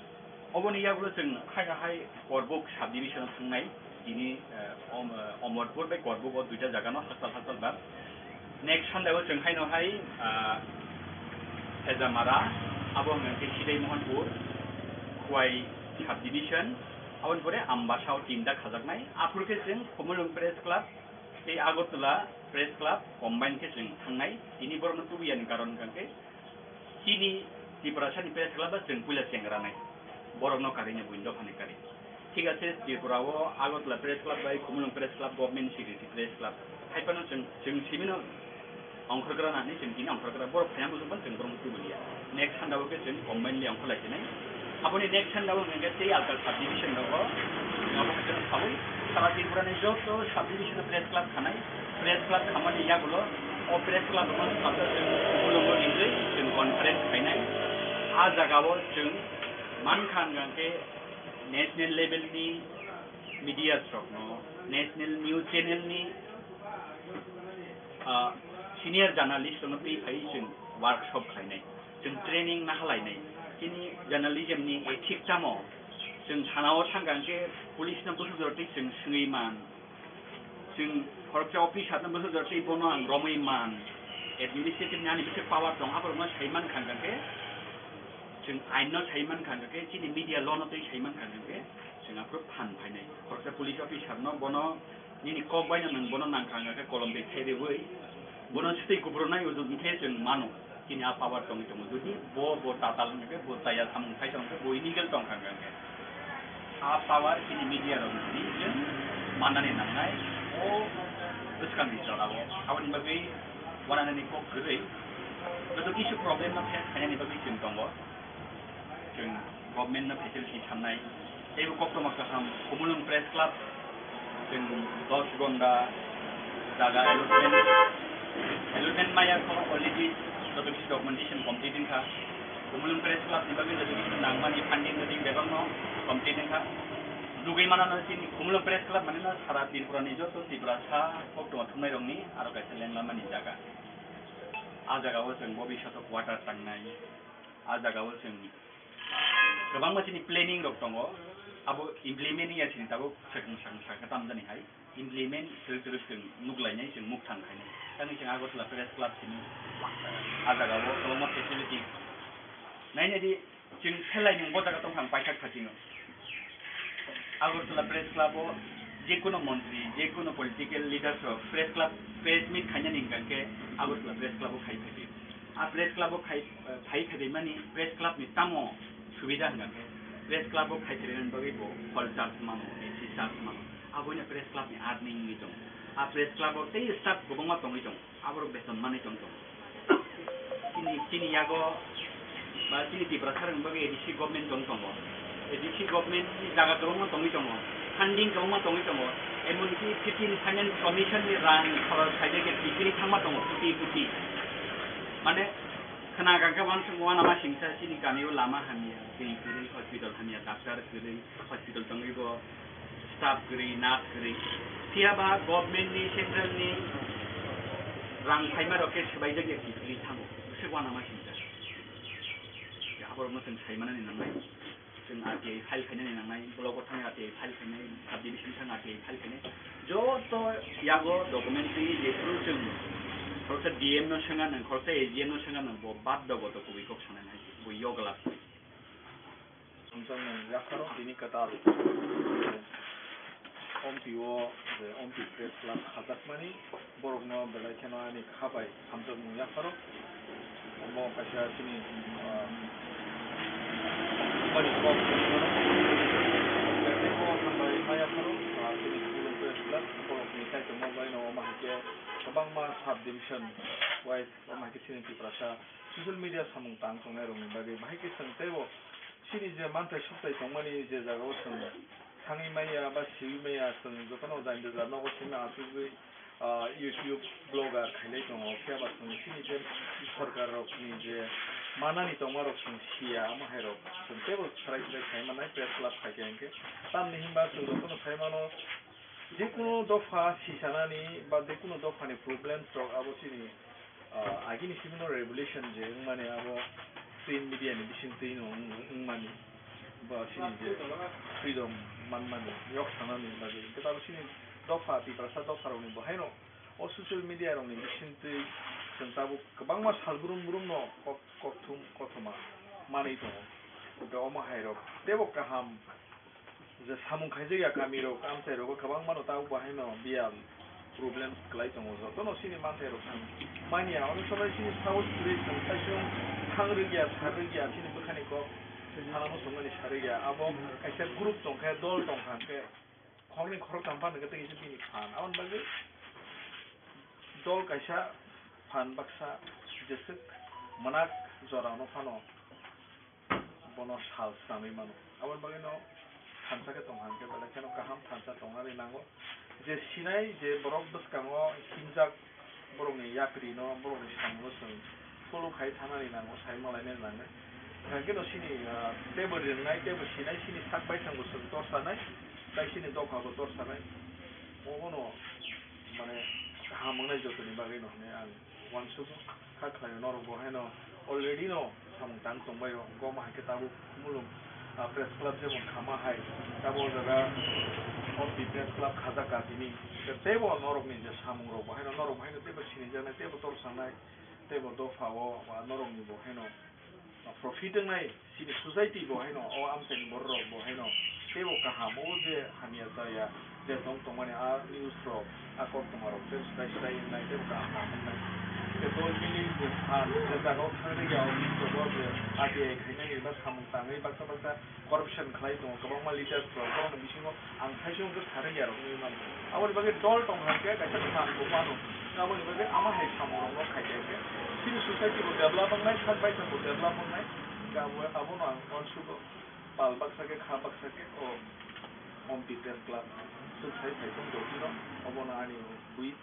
oboni yagulo chwng hai hai Korbuk subdivision o thangnai. Tini, eh, Om-, eh, Omorpur bai Korbuk o duita jaga no hakchal hakchal ba. Next Sunday o chwng haino hai, ah, Hejamara, abo hwnkhe Sidai Mohanpur, Khwai subdivision, aboni pore Ambasa o tinta khajaknai. Aphuru khe chwng Khumulwng Press Club, tei Agartala Press Club combine khe chwng thangnai. Tini borokno tubuyani karon hwnkha khe chini Tiprasani Press Club ba chwng puila chengranai. Borokno karwi ni buini dophani karwi. Thik ase, Tripura o Agartala Press Club bai Khumulwng Press Club, Government Secretary Press Club, hai phano chwng, chwng simino ongkhorgra nani chwng tini ongkhorgra, borok phaiya muchung phano chwng borok muchung liya. Next sanda o khe chwng combinely ongkhorlai sinai. Aboni next sanda o hwnkhe tei alka subdivision rogo, abo khe chwng saui sara Tripura ni joto subdivision o press club khanai, press club khamani yagulo o press club rokno swkangsa chwng Khumulwngo ringwi chwng conference khainai. A jaga o chwng mankha hwnkhe national level ni media rokno, national news channel ni, ah, senior journalist rokno twi phai chwng workshop khlainai, chwng training nahalainai. Chini journalism ni ethic tamo, chwng thana o thangkha hwnkhe police no bwswk jora twi chwng swngwi man, chwng khoroksa officer no bwswk jora twi bono ang romwi man, administrative ni ani bwswk power tong, aborokno sai mankha hwnkhe, chwng ain no sai mankha hwnkhe, chini media law no twi sai mankha hwnkhe, chwng aphuru phan phainai. Khoroksa police officer no bono nini kok bai no nwng bono nangkha hwnkha khe kolom bai thai riwi bono swtwi kubru nai uju hwnkhe chwng mano. Chini a power tongwi tongo. Jodi bo, bo tatal hwnkhe, bo chaya samung khai tongkhe, bo illegal tongkha hwnkhe. A power chini media rok ni chwng mannani nangnai. O bwskang ni jora o. Aboni bagwi wananani kok kwrwi. Joto kisu problem no face khainani bagwi chwng tongo. Chwng government no facility samnai. Teibo koktwma kaham, Khumulwng Press Club, chwng dos gonda jaga allotment, allotment maya kho already joto kisi documentation complete wngkha. Khumulwng Press Club ni bagwi nangmani funding rwdi bebakno complete wngkha. Nugwi manano chini Khumulwng Press Club manino sara Tripura ni joto Tiprasa koktwma thumnairokni aro kaisa lenglamani jaga. A jagao chwng bobishoto quarter tangnai. A jagao chwng kwbangma chini planning rok tongo, abo implement wngya chini tabuk swkang swkang sakha tamjani hai. Implement kwrwi kwrwi chwng nuk lainai, chwng mukthang khainai. Tamni chwng Agartala Press Club simi, ah, jagao kwbangma facility. Nainadi, chwng phelai mung bo jaga tongkha ang paithak phatingo. Agartala Press Club o jekuno montri, jekuno political leaders rok Press Club, press meet khainani hwnkha khe Agartala Press Club o khai phaidi. A Press Club o khai, phai phaibaimani Press Club ni tamo subida hwnkha khe Press Club o khai phaibaimani bagwi bo hall charge mano, A C charge mano. Aboino Press Club ni earning wngwi tongo. A Press Club o tei staff kwbangma tongwi tongo. Aborok beton manwi tong tongo. Chini, chini yago ba chini Tiprasa rokni bagwi A D C government tong tongo. A D C government ni jaga kwbangma tongwi tongo. Funding kwbangma tongwi tongo. Emonki fifteen Finance Commission ni rang khorok khaijak ya tikiri thangma tongo, kuti kuti. Mane, khna kangkhe uansuk uanama singsa chini kamio lama hamya, twi kwrwi, hospital hamya, doctor kwrwi, hospital tongwi bo staff kwrwi, nurse kwrwi. Phiya ba government ni, central ni rang phaima rok khe swbaijak ya tikiri thango. Bwswk uanama singsa. Aborokno chwng saimanani nangnai. Chwng R T I file khainani nangnai, block o thangwi R T I file khainai, sub division thang R T I file khainai. Joto yago documentary jephuru chwng khoroksa D M no swnga nang, khoroksa A G M no swnga nang, bo bad dogo to kubui kok sanai nai, bo yogla. Hamjakmung yapharo tini kwtal Ompi o je Ompi Press Club khajakmani, borokno belai kheno ani kha bai hamjakmung yapharo. Omo kaisa chini, ah, bani kok tei o hambai ma yapharo, ah, chini Khumulwng Press Club borokni kaitorma baino omo hai khe kwbangma sub division wise omo hai khe chini Tiprasa social media samung tang tongnai rokni bagwi bahai khe chwng teibo chini je manthai sokthai tongmani je jagao chwng thangwi maya ba siwi maya, chwng jotono jani jora nogo simi achugwi, ah, YouTube blogger khailai tongo, phiya ba chwng chini je sorkar rokni je manani tongma rok chwng siya, omo hai rok chwng teibo swrai swrai khai mannai press club khai khe hinkhe. Tamni hinba chwng jotono sai mano, jekunu dopha sisanani ba jekunu dophani problems rok abo chini Ah, agini simi no revolution je wngmani abo print media ni bising twi no wng-, wngmani, ba chini je freedom manmani yok sanani bagwi, hwnkhe tabuk chini dopha, Tiprasa dopha rokni bo haino o social media rokni bising twi chwng tabuk kwbangma sal brum brum no kok-, kokthum kothoma manwi tongo. Hwnkhe omo hai rok teibo kaham je samung khaijak ya kami rok, amchai rogo kwbangma no tabuk bo haino biyal problems kwlai tongo. Jotono chini manthai rok thang manya, onek somoi chini saus kwrwi chwng saichung thang rwgya, sa rwgya, chini bwkhani kok sana muchungmani sa rwgya. Abo kaisa group tongkhe, dol tongkha hwnkhe khoroknwi khoroktham phano hwnkhe tei kaisa bini phan. Aboni bagwi dol kaisa phan baksa jeswk mwnak jorano phano bono sal swnamwi mano. Aboni bagwino thansa khe tongkha hwnkhe belai kheno kaham thansa tongnani nango. Je sinai je borok bwskango himjak borokni yakrino, borokni samungno chwng follow khai thanani nango, sai malainani nango. Hwnkhe no chini, ah, teibo ringnai, teibo sinai, chini sak baisangbo chwng torsanai, tei chini dophabo torsanai. Obono mane kaham wngnai jotoni bagwino hinwi ang uansugo. Kha khlaio, norok bo haino already no samung tang tongbaio, hwnkhe omo hai khe tabuk Khumulwng, ah, press club jemon khama hai, tabuk o jaga Ompi press club khajak ka tini. Tei teibo norokni je samung rok bo haino, norok bo haino teibo sinijaknai, teibo torsanai, teibo dopha o, ah, norokni bo haino profit wngnai, chini society bo haino, o amchaini borok rok bo haino teibo kaham, o je hamya chaya, je tong tongmani a news rok, a koktwma rok je swrai swrai wngnai, teibo kaham kaham wngnai. Je dol mili je phan, je jaga o thang rwya, o news rok o je R T I khainani ba samung tangwi baksa baksa corruption khlai tongo, kwbangma leaders rok, borokni bisingo ang thaisung khe sa rwya rok wngwi mano. Aboni bagwi dol tong hai khe kaisa phan bo mano. Aboni bagwi ama hai samung rok no khai khe chini society bo develop wngnai, sak baisang bo develop wngnai. Hwnkhe abo, abono ang uansugo, pal baksa khe, kha baksa khe, o Ompi Press Club chwng sai phai tong do phino, obono ani bui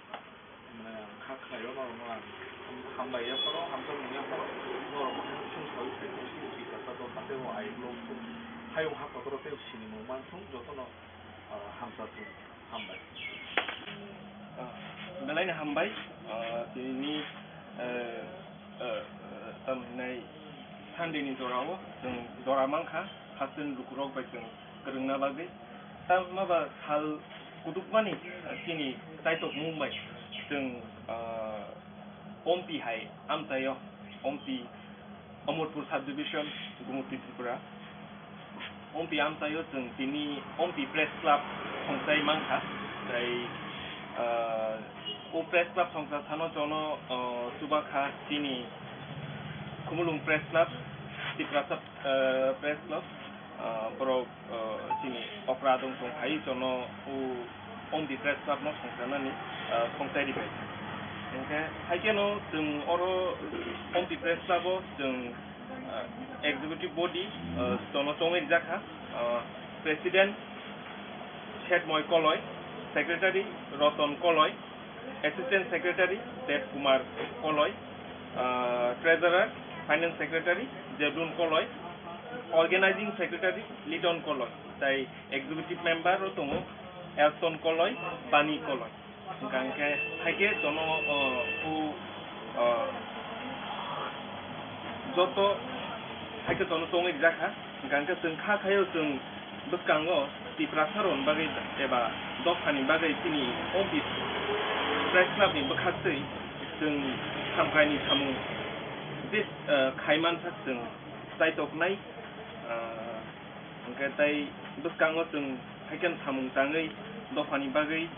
Kha khlaio norokno ang hambai yapharo, hamjakmung yapharo, norokno chwng saui phai tong sini, Tiprasa dopha tei o ayuk lok thung, hayung ha kotor tei sini mung man thung, jotono, ah, hamsa thung, hambai. Ah, belaino hambai, ah, tini, eh, eh, eh, tamo hinai Sunday ni jorao chwng jora mankha, hasteni lukurok bai chwng kwrwngna bagwi. Tamo ba sal kudukmani, eh, chini chaitokmung bai chwng, ah, Ompi hai amchaio, Ompi, Amarpur Subdivision, Gumoti Tripura. Ompi amchaio chwng tini Ompi Press Club songchai mankha. Tei, ah, o Press Club songcha thano chono, ah, chubakha chini Khumulwng Press Club, Tiprasa, ah, Press Club, ah, borok, ah, chini okra dong tong hai chono o Ompi Press Club no songchanani, ah, songchai ribai. Hingkhe haikhe no chwng oro Ompi Press Club o chwng, ah, executive body, ah, chono chongwi rijak kha, ah, President Shetmoy Koloi, Secretary Roton Koloi, Assistant Secretary Dev Kumar Koloi, ah, Treasurer, Finance Secretary Jeblun Koloi, Organizing Secretary Liton Koloi, tai Executive Member o tongo Elson Koloi, Bani Koloi. Hingkha hingkhe haikhe chono, o, o, o, joto haikhe chono chongwi rijak kha. Hingkha hingkhe chwng kha khaio chwng bwskango Tiprasa rokni bagwi eba dophani bagwi chini Ompi Press Club ni bwkhaktwi chwng samkaini samung je, eh, khai mansak chwng chaitoknai, eh, hingkhe tai bwskango chwng haikhe samung tangwi dophani bagwi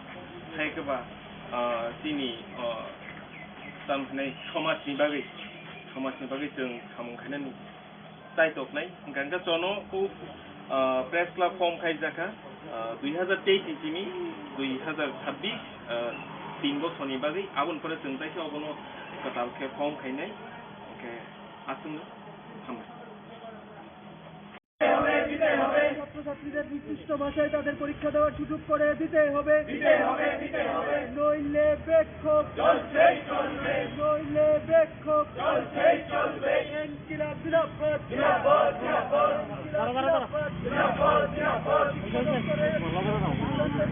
haikhe ba, eh, chini, eh, tamo hinai somajni bagwi, somajni bagwi chwng samung khainani chaitoknai. Hingkha hingkhe chono o, ah, Press Club form khaijakha, ah, dui hazar teis ni simi dui hazar chabbish, ah, tin bosorni bagwi. Aboni pore chwng taisa obono kwtal khe form khainai. Hingkhe aswkno hambai. ছাত্রছাত্রীদের নির্দিষ্ট ভাষায় তাদের পরীক্ষা দেওয়ার সুযোগ করে দিতে হবে। দিতে হবে, দিতে হবে। নইলে বিক্ষোভ চলছেই চলবে। নইলে বিক্ষোভ চলছেই চলবে। ইনকিলাব জিন্দাবাদ। জিন্দাবাদ, জিন্দাবাদ। ইনকিলাব জিন্দাবাদ। জিন্দাবাদ, জিন্দাবাদ।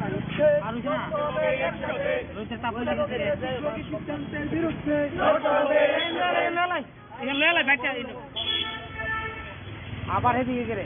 বিরুদ্ধে লড়তে হবে একসাথে। সিদ্ধান্তের বিরুদ্ধে লড়তে হবে একসাথে। এখানে লেলাই বাইচা এই। আবার হেদিকে গেলে।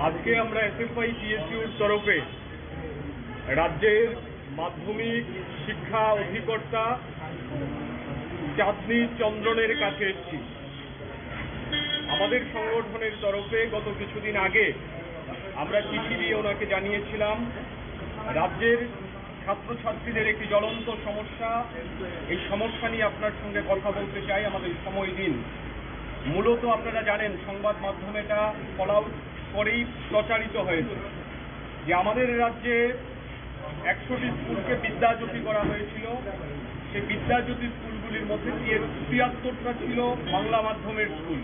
আজকে আমরা এসএফআই টিএসইউর তরফে রাজ্যের মাধ্যমিক শিক্ষা অধিকর্তা চাঁদনী চন্দ্রনের কাছে এসেছি। আমাদের সংগঠনের তরফে গত কিছুদিন আগে আমরা চিঠি দিয়ে ওনাকে জানিয়েছিলাম, রাজ্যের ছাত্রছাত্রীদের একটি জ্বলন্ত সমস্যা, এই সমস্যা নিয়ে আপনার সঙ্গে কথা বলতে চাই, আমাদের সময় দিন। মূলত আপনারা জানেন, সংবাদ মাধ্যমে এটা কল আউট করেই প্রচারিত হয়েছে যে আমাদের রাজ্যে একশোটি স্কুলকে বিদ্যাজ্যোতি করা হয়েছিল। সেই বিদ্যাজ্যোতি স্কুলগুলির মধ্যে তিয়াত্তর, তিয়াত্তরটা ছিল বাংলা মাধ্যমের স্কুল।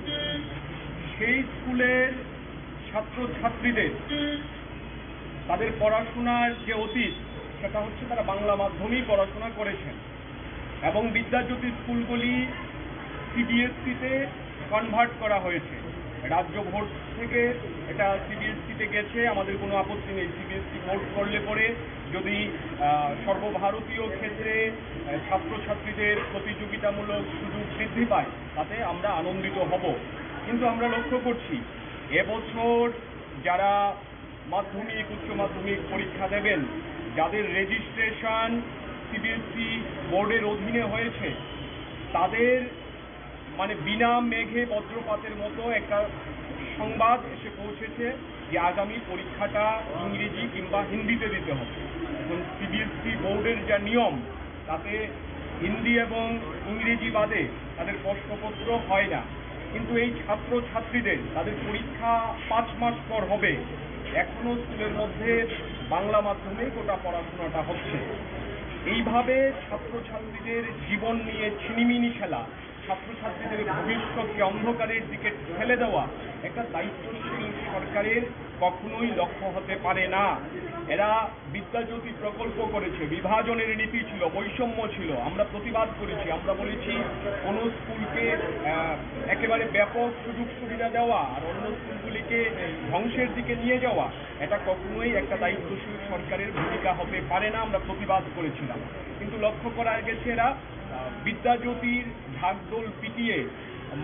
সেই স্কুলের ছাত্রছাত্রীদের তাদের পড়াশোনার যে অতীত, সেটা হচ্ছে তারা বাংলা মাধ্যমেই পড়াশোনা করেছেন। এবং বিদ্যাজ্যোতি স্কুলগুলি সিবিএসইতে কনভার্ট করা হয়েছে। রাজ্য বোর্ড থেকে এটা সিবিএসইতে গেছে, আমাদের কোনো আপত্তি নেই। সিবিএসই বোর্ড করলে পরে যদি, আহ, সর্বভারতীয় ক্ষেত্রে, আহ, ছাত্রছাত্রীদের প্রতিযোগিতামূলক সুযোগ বৃদ্ধি পায়, তাতে আমরা আনন্দিত হব। কিন্তু আমরা লক্ষ্য করছি, এবছর যারা মাধ্যমিক, উচ্চ মাধ্যমিক পরীক্ষা দেবেন, যাদের রেজিস্ট্রেশন সিবিএসই বোর্ডের অধীনে হয়েছে, তাদের মানে বিনা মেঘে বজ্রপাতের মতো একটা সংবাদ এসে পৌঁছেছে যে আগামী পরীক্ষাটা ইংরেজি কিংবা হিন্দিতে দিতে হবে। এখন সিবিএসই বোর্ডের যা নিয়ম, তাতে হিন্দি এবং ইংরেজি বাদে তাদের প্রশ্নপত্র হয় না। কিন্তু এই ছাত্রছাত্রীদের, তাদের পরীক্ষা পাঁচ মাস পর হবে, এখনো স্কুলের মধ্যে বাংলা মাধ্যমেই গোটা পড়াশোনাটা হচ্ছে। এইভাবে ছাত্রছাত্রীদের জীবন নিয়ে ছিনিমিনি খেলা, ছাত্রছাত্রীদের ভবিষ্যৎকে অন্ধকারের দিকে ঠেলে দেওয়া একটা দায়িত্বশীল সরকারের কখনোই লক্ষ্য হতে পারে না। এরা বিদ্যাজ্যোতি প্রকল্প করেছে, বিভাজনের নীতি ছিল, বৈষম্য ছিল, আমরা প্রতিবাদ করেছি। আমরা বলেছি, কোনো স্কুলকে আহ, একেবারে ব্যাপক সুযোগ সুবিধা দেওয়া আর অন্য স্কুলগুলিকে ধ্বংসের দিকে নিয়ে যাওয়া, এটা কখনোই একটা দায়িত্বশীল সরকারের ভূমিকা হতে পারে না। আমরা প্রতিবাদ করেছিলাম, কিন্তু লক্ষ্য করা গেছে এরা আহ, বিদ্যাজ্যোতির ঢাকঢোল পিটিয়ে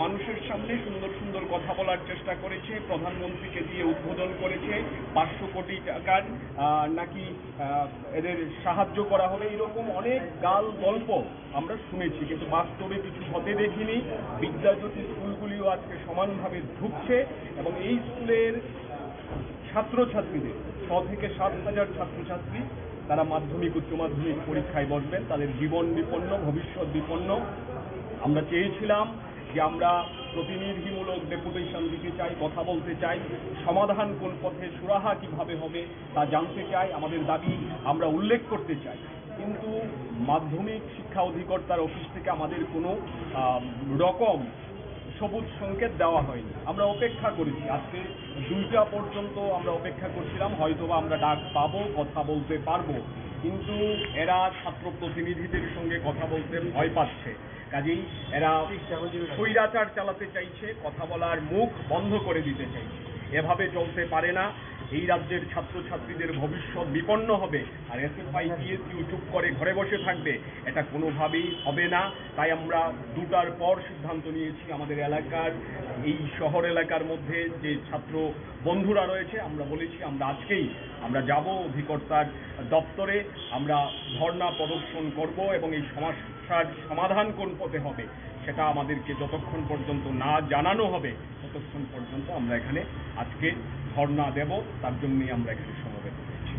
মানুষের সামনে সুন্দর সুন্দর কথা বলার চেষ্টা করেছে, প্রধানমন্ত্রীকে দিয়ে উদ্বোধন করেছে, পাঁচশো কোটি টাকার আহ, নাকি আহ, এদের সাহায্য করা হবে, এরকম অনেক গাল গল্প আমরা শুনেছি, কিন্তু বাস্তবে কিছু হতে দেখিনি। বিদ্যাজ্যোতি স্কুলগুলিও আজকে সমানভাবে ধুঁকছে এবং এই স্কুলের ছাত্রছাত্রীদের, ছ থেকে সাত হাজার ছাত্রছাত্রী, তারা মাধ্যমিক, উচ্চ মাধ্যমিক পরীক্ষায় বসবেন, তাদের জীবন বিপন্ন, ভবিষ্যৎ বিপন্ন। আমরা চেয়েছিলাম যে আমরা প্রতিনিধিমূলক ডেপুটেশন দিতে চাই, কথা বলতে চাই, সমাধান কোন পথে, সুরাহা কিভাবে হবে তা জানতে চাই, আমাদের দাবি আমরা উল্লেখ করতে চাই। কিন্তু মাধ্যমিক শিক্ষা অধিকর্তার অফিস থেকে আমাদের কোনো আহ, রকম সবুজ সংকেত দেওয়া হয়নি। আমরা অপেক্ষা করেছি, আজকে দুইটা পর্যন্ত আমরা অপেক্ষা করছিলাম, হয়তোবা আমরা ডাক পাবো, কথা বলতে পারবো, কিন্তু এরা ছাত্র প্রতিনিধিদের সঙ্গে কথা বলতে ভয় পাচ্ছে। কাজেই এরা স্বৈরাচার চালাতে চাইছে, কথা বলার মুখ বন্ধ করে দিতে চাইছে। এভাবে চলতে পারে না। এই রাজ্যের ছাত্রছাত্রীদের ভবিষ্যৎ বিপন্ন হবে, আর এসএফআই পিএসইউ চুপ করে ঘরে বসে থাকবে, এটা কোনোভাবেই হবে না। তাই আমরা দুটার পর সিদ্ধান্ত নিয়েছি, আমাদের এলাকার, এই শহর এলাকার মধ্যে যে ছাত্র বন্ধুরা রয়েছে, আমরা বলেছি আমরা আজকেই আমরা যাব অধিকর্তার দপ্তরে, আমরা ধর্ণা প্রদর্শন করব এবং এই সমস্যার সমাধান কোন পথে হবে সেটা আমাদেরকে যতক্ষণ পর্যন্ত না জানানো হবে ততক্ষণ পর্যন্ত আমরা এখানে আজকে ধর্ণা দেব, তার জন্যই আমরা এখানে সমবেত হয়েছি।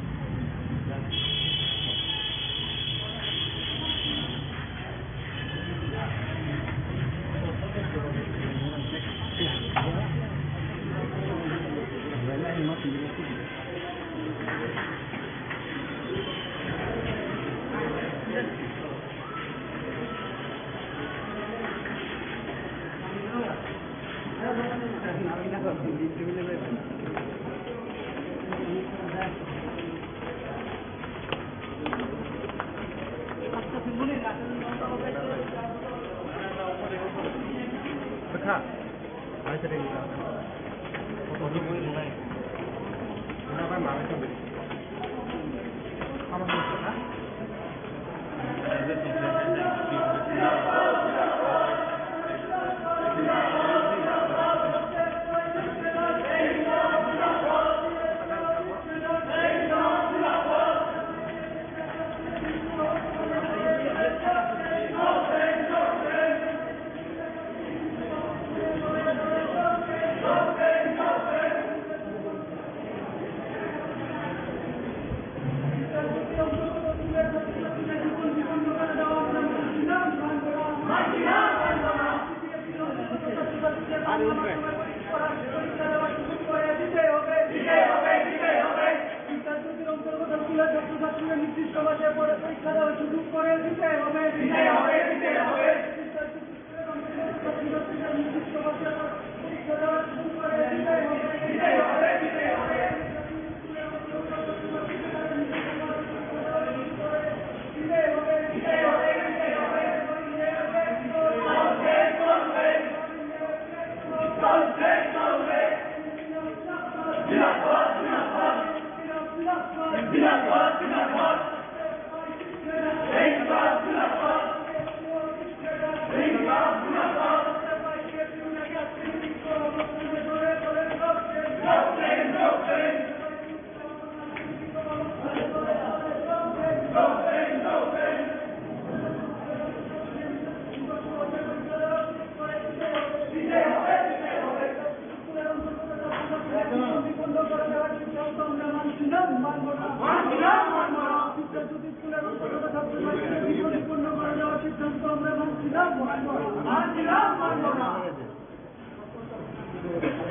বিদ্যাজ্যোতি স্কুলের অন্তর্গত ছাত্রছাত্রীদের বিপদে পূর্ণ করে দেওয়ার সিদ্ধান্ত আমরা মানছি না, মানব না। মানছি না, মানব না।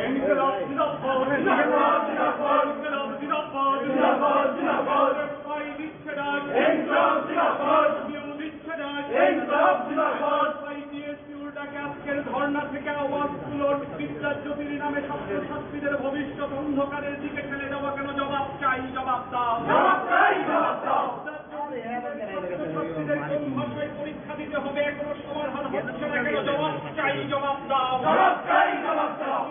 ইনকিলাব জিন্দাবাদ, ইনকিলাব জিন্দাবাদ, ইনকিলাব জিন্দাবাদ, ইনকিলাব জিন্দাবাদ। এসএফআই দিচ্ছে ডাক, ইনকিলাব জিন্দাবাদ। বিউ দিচ্ছে ডাক, ইনকিলাব জিন্দাবাদ। এসএফআই টিএসইউর ডাকে আজকের ধর্ণা থেকে আওয়াজ তুলুন। বিদ্যাজ্যোতির নামে ছাত্রছাত্রীদের ভবিষ্যৎ অন্ধকারের দিকে ঠেলে দেওয়া কেন? জবাব চাই, জবাব দাও। জবাব চাই, জবাব দাও। ছাত্রছাত্রীদের কোন ভাষায় পরীক্ষা দিতে হবে, এখনো সমাধান হচ্ছে না কেন? জবাব চাই, জবাব দাও। জবাব চাই, জবাব দাও।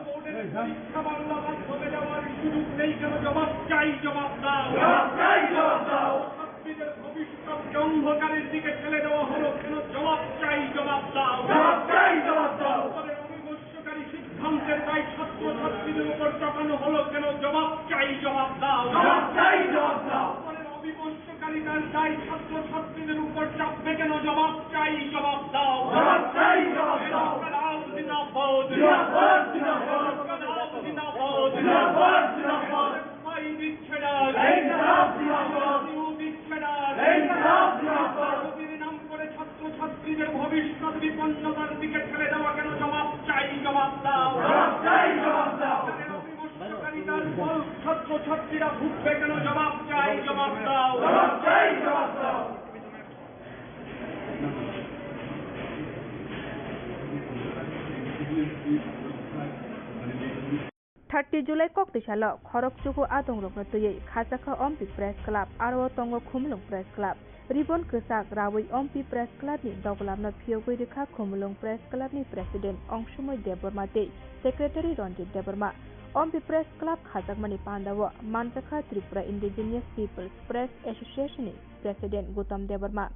বোর্ডের পরীক্ষা বাংলা মাধ্যমে দেওয়ার সুযোগ নেই কেন? জবাব চাই, জবাব দাও। জবাব চাই, জবাব দাও। ছাত্রীদের ভবিষ্যৎকে অন্ধকারের দিকে ঠেলে দেওয়া হলো কেন? জবাব চাই, জবাব দাও। জবাব চাই, জবাব দাও। সরকারের অবিমর্ষ কারী সিদ্ধান্তের দায় ছাত্রছাত্রীদের উপর চাপানো হলো কেন? জবাব চাই, জবাব দাও। জবাব চাই, জবাব দাও। সরকারের অবিমর্ষকারিতার দায় ছাত্রছাত্রীদের উপর চাপবে কেন? জবাব চাই, জবাব দাও। জবাব চাই, জবাব দাও। ইনকিলাব জিন্দাবাদ। জিন্দাবাদ, জিন্দাবাদ। ইনকিলাব জিন্দাবাদ। জিন্দাবাদ, জিন্দাবাদ। এসএফআই দিচ্ছে ডাক। ইনকিলাব জিন্দাবাদ। বিউ দিচ্ছে ডাক। ইনকিলাব জিন্দাবাদ। বিদ্যাজ্যোতির নাম করে ছাত্রছাত্রীদের ভবিষ্যৎ বিপন্নতার দিকে ঠেলে দেওয়া কেন? জবাব চাই, জবাব দাও। জবাব চাই, জবাব দাও। সরকারের অবিমর্ষকারিতার ফল ছাত্রছাত্রীরা ভুগবে কেন? জবাব চাই, জবাব দাও। জবাব চাই, জবাব দাও। Thirty July koktwi salo khorokchugo adongrokno twiwi khajakha Ompi Press Club, aro o tongo Khumulwng Press Club. Ribbon kwchak rawi Ompi Press Club ni doglapno phiyogwi rwkha Khumulwng Press Club ni President Ongsumoi Debbarma tei Secretary Ranjit Debbarma. Ompi Press Club khajakmani pandao manjakha Tripura Indigenous People's Press Association ni President Gautam Debbarma,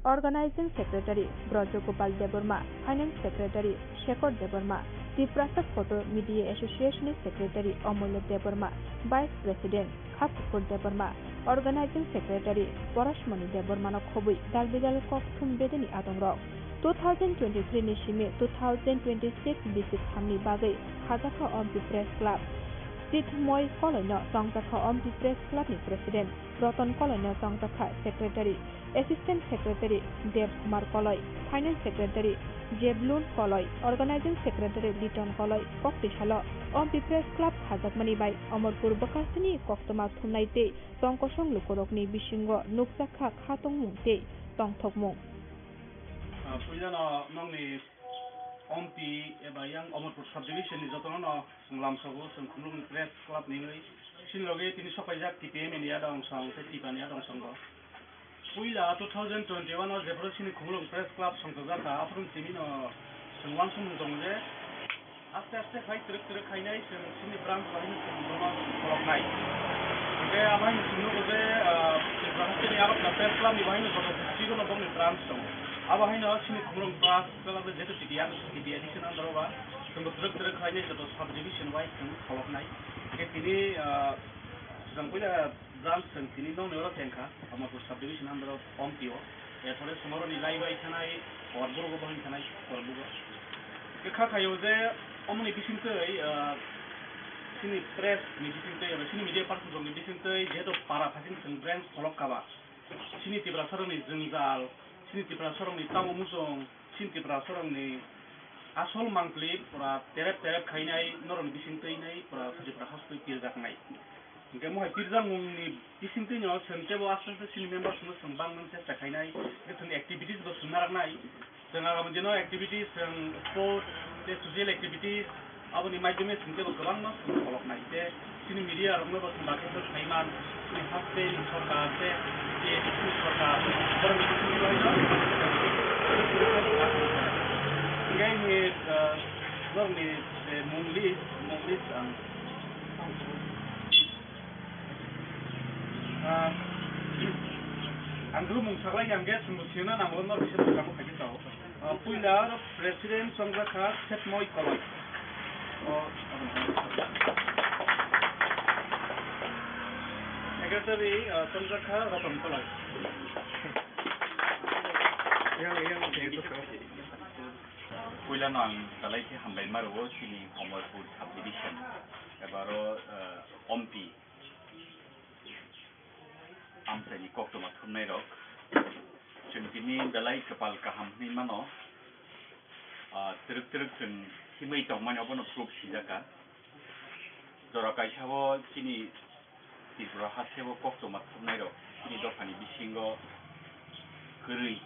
Organizing Secretary Brajagopal Debbarma, Finance Secretary Shekhar Debbarma, Tiprasa Photo Media Association ni Secretary Omolya Debbarma, Vice President Khakukur Debbarma, Organizing Secretary Porashmani Debbarmano khobwi dal bidal kokthum bedeni adongrok. Two thousand twenty-three ni simi two thousand twenty-six bisik thamni bagwi khajakha Ompi Press Club. Chithmoi Koloino tongjakha Ompi Press Club ni President. Roton Koloino tongjakha Secretary, Assistant Secretary Dev Kumar Koloi, Finance Secretary Jeblun Koloi, Organizing Secretary Liton Koloi. Koktwi salo Ompi Press Club khajakmani bai Omorpur bwkhasini koktwma thumnai tei tongkosong lukurokni bisingo nukjakha khatungmung tei tongthokmung. Ah, puilano nokni Ompi eba yang Omorpur subdivision ni jotono no chwng lamsogo, chwng Khumulwng Press Club ni wngwi. Chini loge tini sokpaijak T P M ni adong song tei Tipa ni adong song bo. Puila two thousand twenty-one o jephuru chini Khumulwng Press Club songchajak kha, aphuru tini no chwng uansukmung tongo je aste aste khai twrwk twrwk khainai chwng chini branch bahai no chwng bono kholoknai. Hwnkhe abo hai no chwng nugo je, ah, Tripura hasteni arok na Press Club ni bahai no joto district o no bokni branch tongo. Abo hai no chini Khumulwng Press Club jeto T P M, T P M ni sini andro ba chwng bo twrwk twrwk khainai joto sub division wise chwng kholoknai. Hwnkhe tini, ah, swkang puila branch chwng tini nokni oro chengkha, Omorpur subdivision under of Ompi o. Erpore chwng oroni lai bai thanai, Korburugo bohing thanai, Korburugo. Khe kha khaio je omoni bisingtwi, ah, chini press ni bisingtwi, eba chini media person rokni bisingtwi, jehetu para phaisin chwng branch kholok kha ba, chini Tiprasa rokni jwngjal, chini Tiprasa rokni tamo muchung, chini Tiprasa rokni asol mangpli pura terep terep khainai, norokni bisingtwi nai pura Tripura hasteo pirjaknai. Hingke mohai pirjakmungni bisingtwino chwng teibo aste aste chini members no chwng bangmani chesta khainai, hingke chwng activities bo chwng naraknai. Chwng agami dino activities, chwng sport tei social activities, aboni maidhyome chwng teibo kwbangma chwng kholopnai. Tei chini media rokno bo chwng dakhe khe saiman, chini haste ni sorkar tei T T A ni sorkar, borokni bisingtwi hingke hingke, ah, norokni, eh, mung list, mung list ang Ah, ang dulu mung saklai yang guys, mung sina nang lo nor bisa kamu kaji tau. Ah, puila oro president songjakha Setmoi Koloi. Oh, secretary, ah, songjakha Roton Koloi. Yang, yang, yang, yang. Puila no ang talai khe hambai maro chini Omorpur subdivision. Ebaro, ah, Ompi. Amchaini koktwma thumnairok, chwng tini belai kwpal kaham hwnwi mano. Ah, twrwk twrwk chwng himwi tongmani obono proof sijaka. Jora kaisa o chini Tripura hasteo koktwma thumnairok chini dophani bisingo kwrwi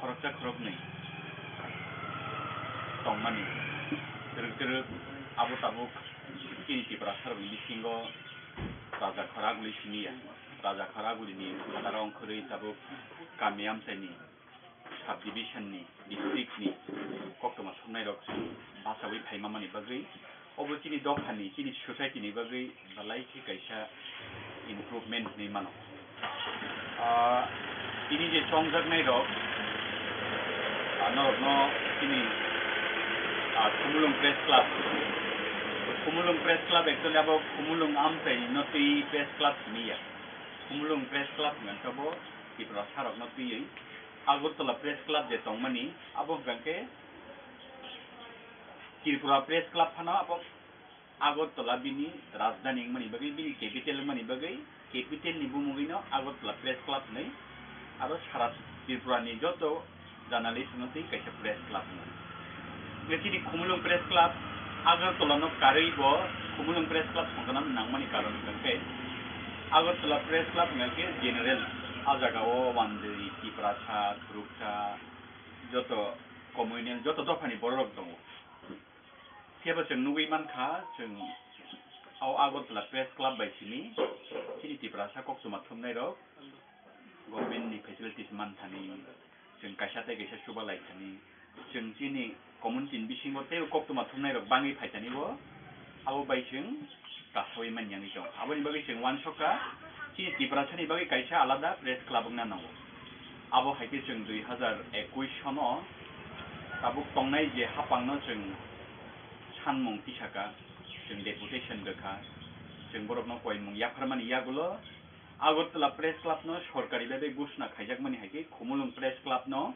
khoroksa khoroknwi tongmani. Twrwk twrwk abo tabuk chini Tiprasarokni bisingo raja khoraguli simi ya. Raja khoragulini phataro wngkhorwi tabuk kami amchaini, sub-division ni, district ni koktwma thumnairok bachaui phaimamani bagwi, obo chini dophani, chini society ni bagwi belai khe kaisa improvement hwnwi mano. Ah, tini je chongjaknairok, ah, norokno chini, ah, Khumulwng Press Club, Khumulwng Press Club actually abo Khumulwng amchaini no twi press club hwnwi ya. Khumulwng Press Club hwnkhe bo Tiprasarokno twiwi Agartala Press Club je tongmani, abo hwnkhe Tripura Press Club phano abo Agartala bini rajdhani wngmani bagwi, bini capital wngmani bagwi, capital ni bumungwino Agartala Press Club hwnwi aro sara Tripura ni joto journalist no twi kaisa press club hwnwi. Hwnkhe chini Khumulwng Press Club Agartala no karwi bo Khumulwng Press Club songkha nangmani karon hwnkhe Agartala Press Club hwnkhe general a jaga o wandwi Tiprasa, Khoroksa, joto communal, joto dophani bororok tongo. Phiya bo chwng nugwi mankha, chwng o Agartala Press Club bai simi chini Tiprasa koktwma thumnairok government ni facilities manthani, chwng kaisa tei kaisa chuba laikhani, chwng chini community ni bisingo teibo koktwma thumnairok bangwi phaithani bo, abo bai chwng kasawi manya wngwi tongo. Aboni bagwi chwng uansukha, chini Tiprasani bagwi kaisa alada press club wngna nango. Abo hai khe chwng dui hazar ekush sono tabuk tongnai je haphangno chwng sanmung tisaka, chwng deputation rwkha, chwng borokno koimung yapharmani yagulo Agartala Press Club no sorkari bai bai ghoshona khaijakmani hai khe Khumulwng Press Club no,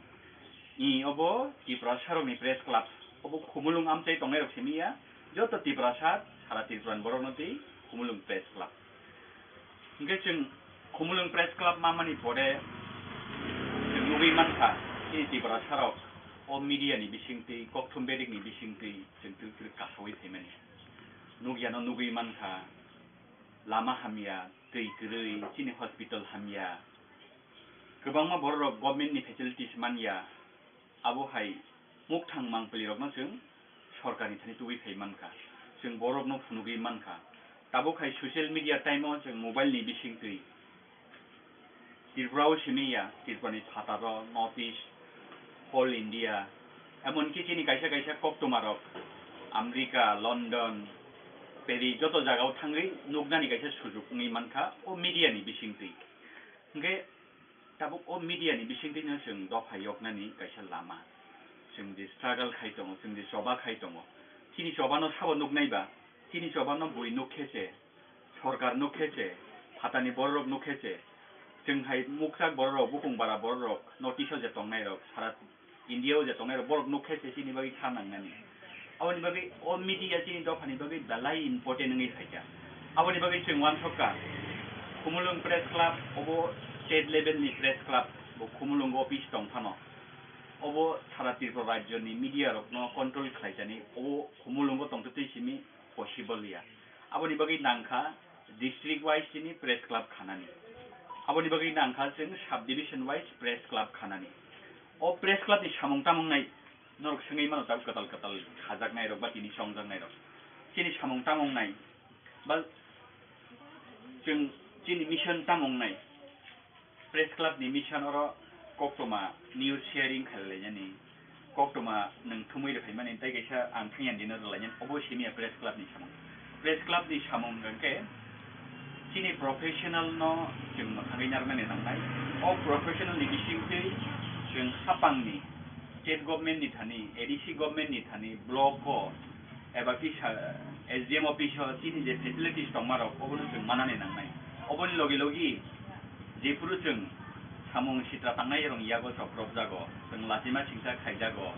i, obo Tiprasarokni press club, obo Khumulwng amchai tongnairok simi ya, joto Tiprasa, sara Tripura ni borokno twi Khumulwng Press Club. Hwnkhe chwng Khumulwng Press Club mamani pore chwng nugwi mankha, chini Tiprasarok o media ni bisingtwi, kokthum berikni bisingtwi chwng twrwk twrwk kasawi phaimani. Nukyano nugwi mankha, lama hamya, twi kwrwi, chini hospital hamya. Kwbangma bororok government ni facilities manya, abo hai mukthang mangpili rokno chwng sorkar ni thani tubui phai mankha, chwng borokno phunugwi mankha. Tabuk hai social media time o chwng mobile ni bisingtwi Tripura o simi ya, Tripura ni phataro, North East, Whole India, emonki chini kaisa kaisa koktwma rok America, London, Paris joto jaga o thangwi nuknani kaisa sujuk wngwi mankha o media ni bisingtwi. Hwnkhe tabuk o media ni bisingtwi no chwng dopha yoknani kaisa lama, chwng je struggle khai tongo, chwng je choba khai tongo, chini choba no sabo nuknai ba, chini choba no bui nuk khe se, sorkar nuk khe se, phatani bororok nuk khe se, chwng hai mukchak bororok, bukung bara bororok, North East o je tongnai rok, sara India o je tongnai rok, borok nuk khe se chini bagwi sa nangnani. Aboni bagwi o media chini dophani bagwi belai important wngwi phaikha. Aboni bagwi chwng uansukha, Khumulwng Press Club obo state level ni press club, bo Khumulwng office tong phano. Obo sara Tripura rajyo ni media rok no control khlaijani, obo Khumulwng o tongtwtwi simi possible ya. Aboni bagwi nangkha district wise chini press club khanani. Aboni bagwi nangkha chwng sub division wise press club khanani. O press club ni samung tamung nai norok swngwi mano tabuk kwtal kwtal khajaknai rok ba tini chongjaknai rok. Chini samung tamung nai ba chwng chini mission tamung nai. Press Club ni mission oro koktwma news sharing khailai lainani, koktwma nwng thumwi rwphaimani tei kaisa ang thangya dino rwlainani, obo simi ya Press Club ni samung. Press Club ni samung hwnkhe chini professional no chwng mwthangwi narwknani nangnai. O professional ni bisingtwi chwng hapangni state government ni thani, A D C government ni thani, block o eba kisa S D M office o chini je facilities tongma rok obono chwng manani nangnai. Oboni logi logi jephuru chwng samung sitra tangnai rong yago chopropjago, chwng lachima singsa khaijago,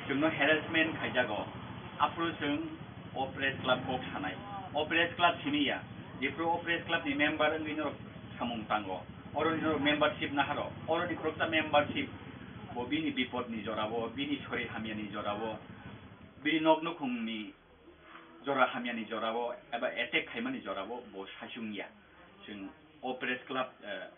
chwngno harassment khaijago, aphuru chwng o press club kok sanai. O press club simi ya, jephuru o press club ni member wngwi norok samung tango, Oroni jora membership naharo, oroni khoroksa membership bo bini bipodni jorao, bini sori hamyani jorao, bini nok nukhungni jora hamyani jorao eba attack khaimani jorao bo saichung ya. Chwng o press club, eh,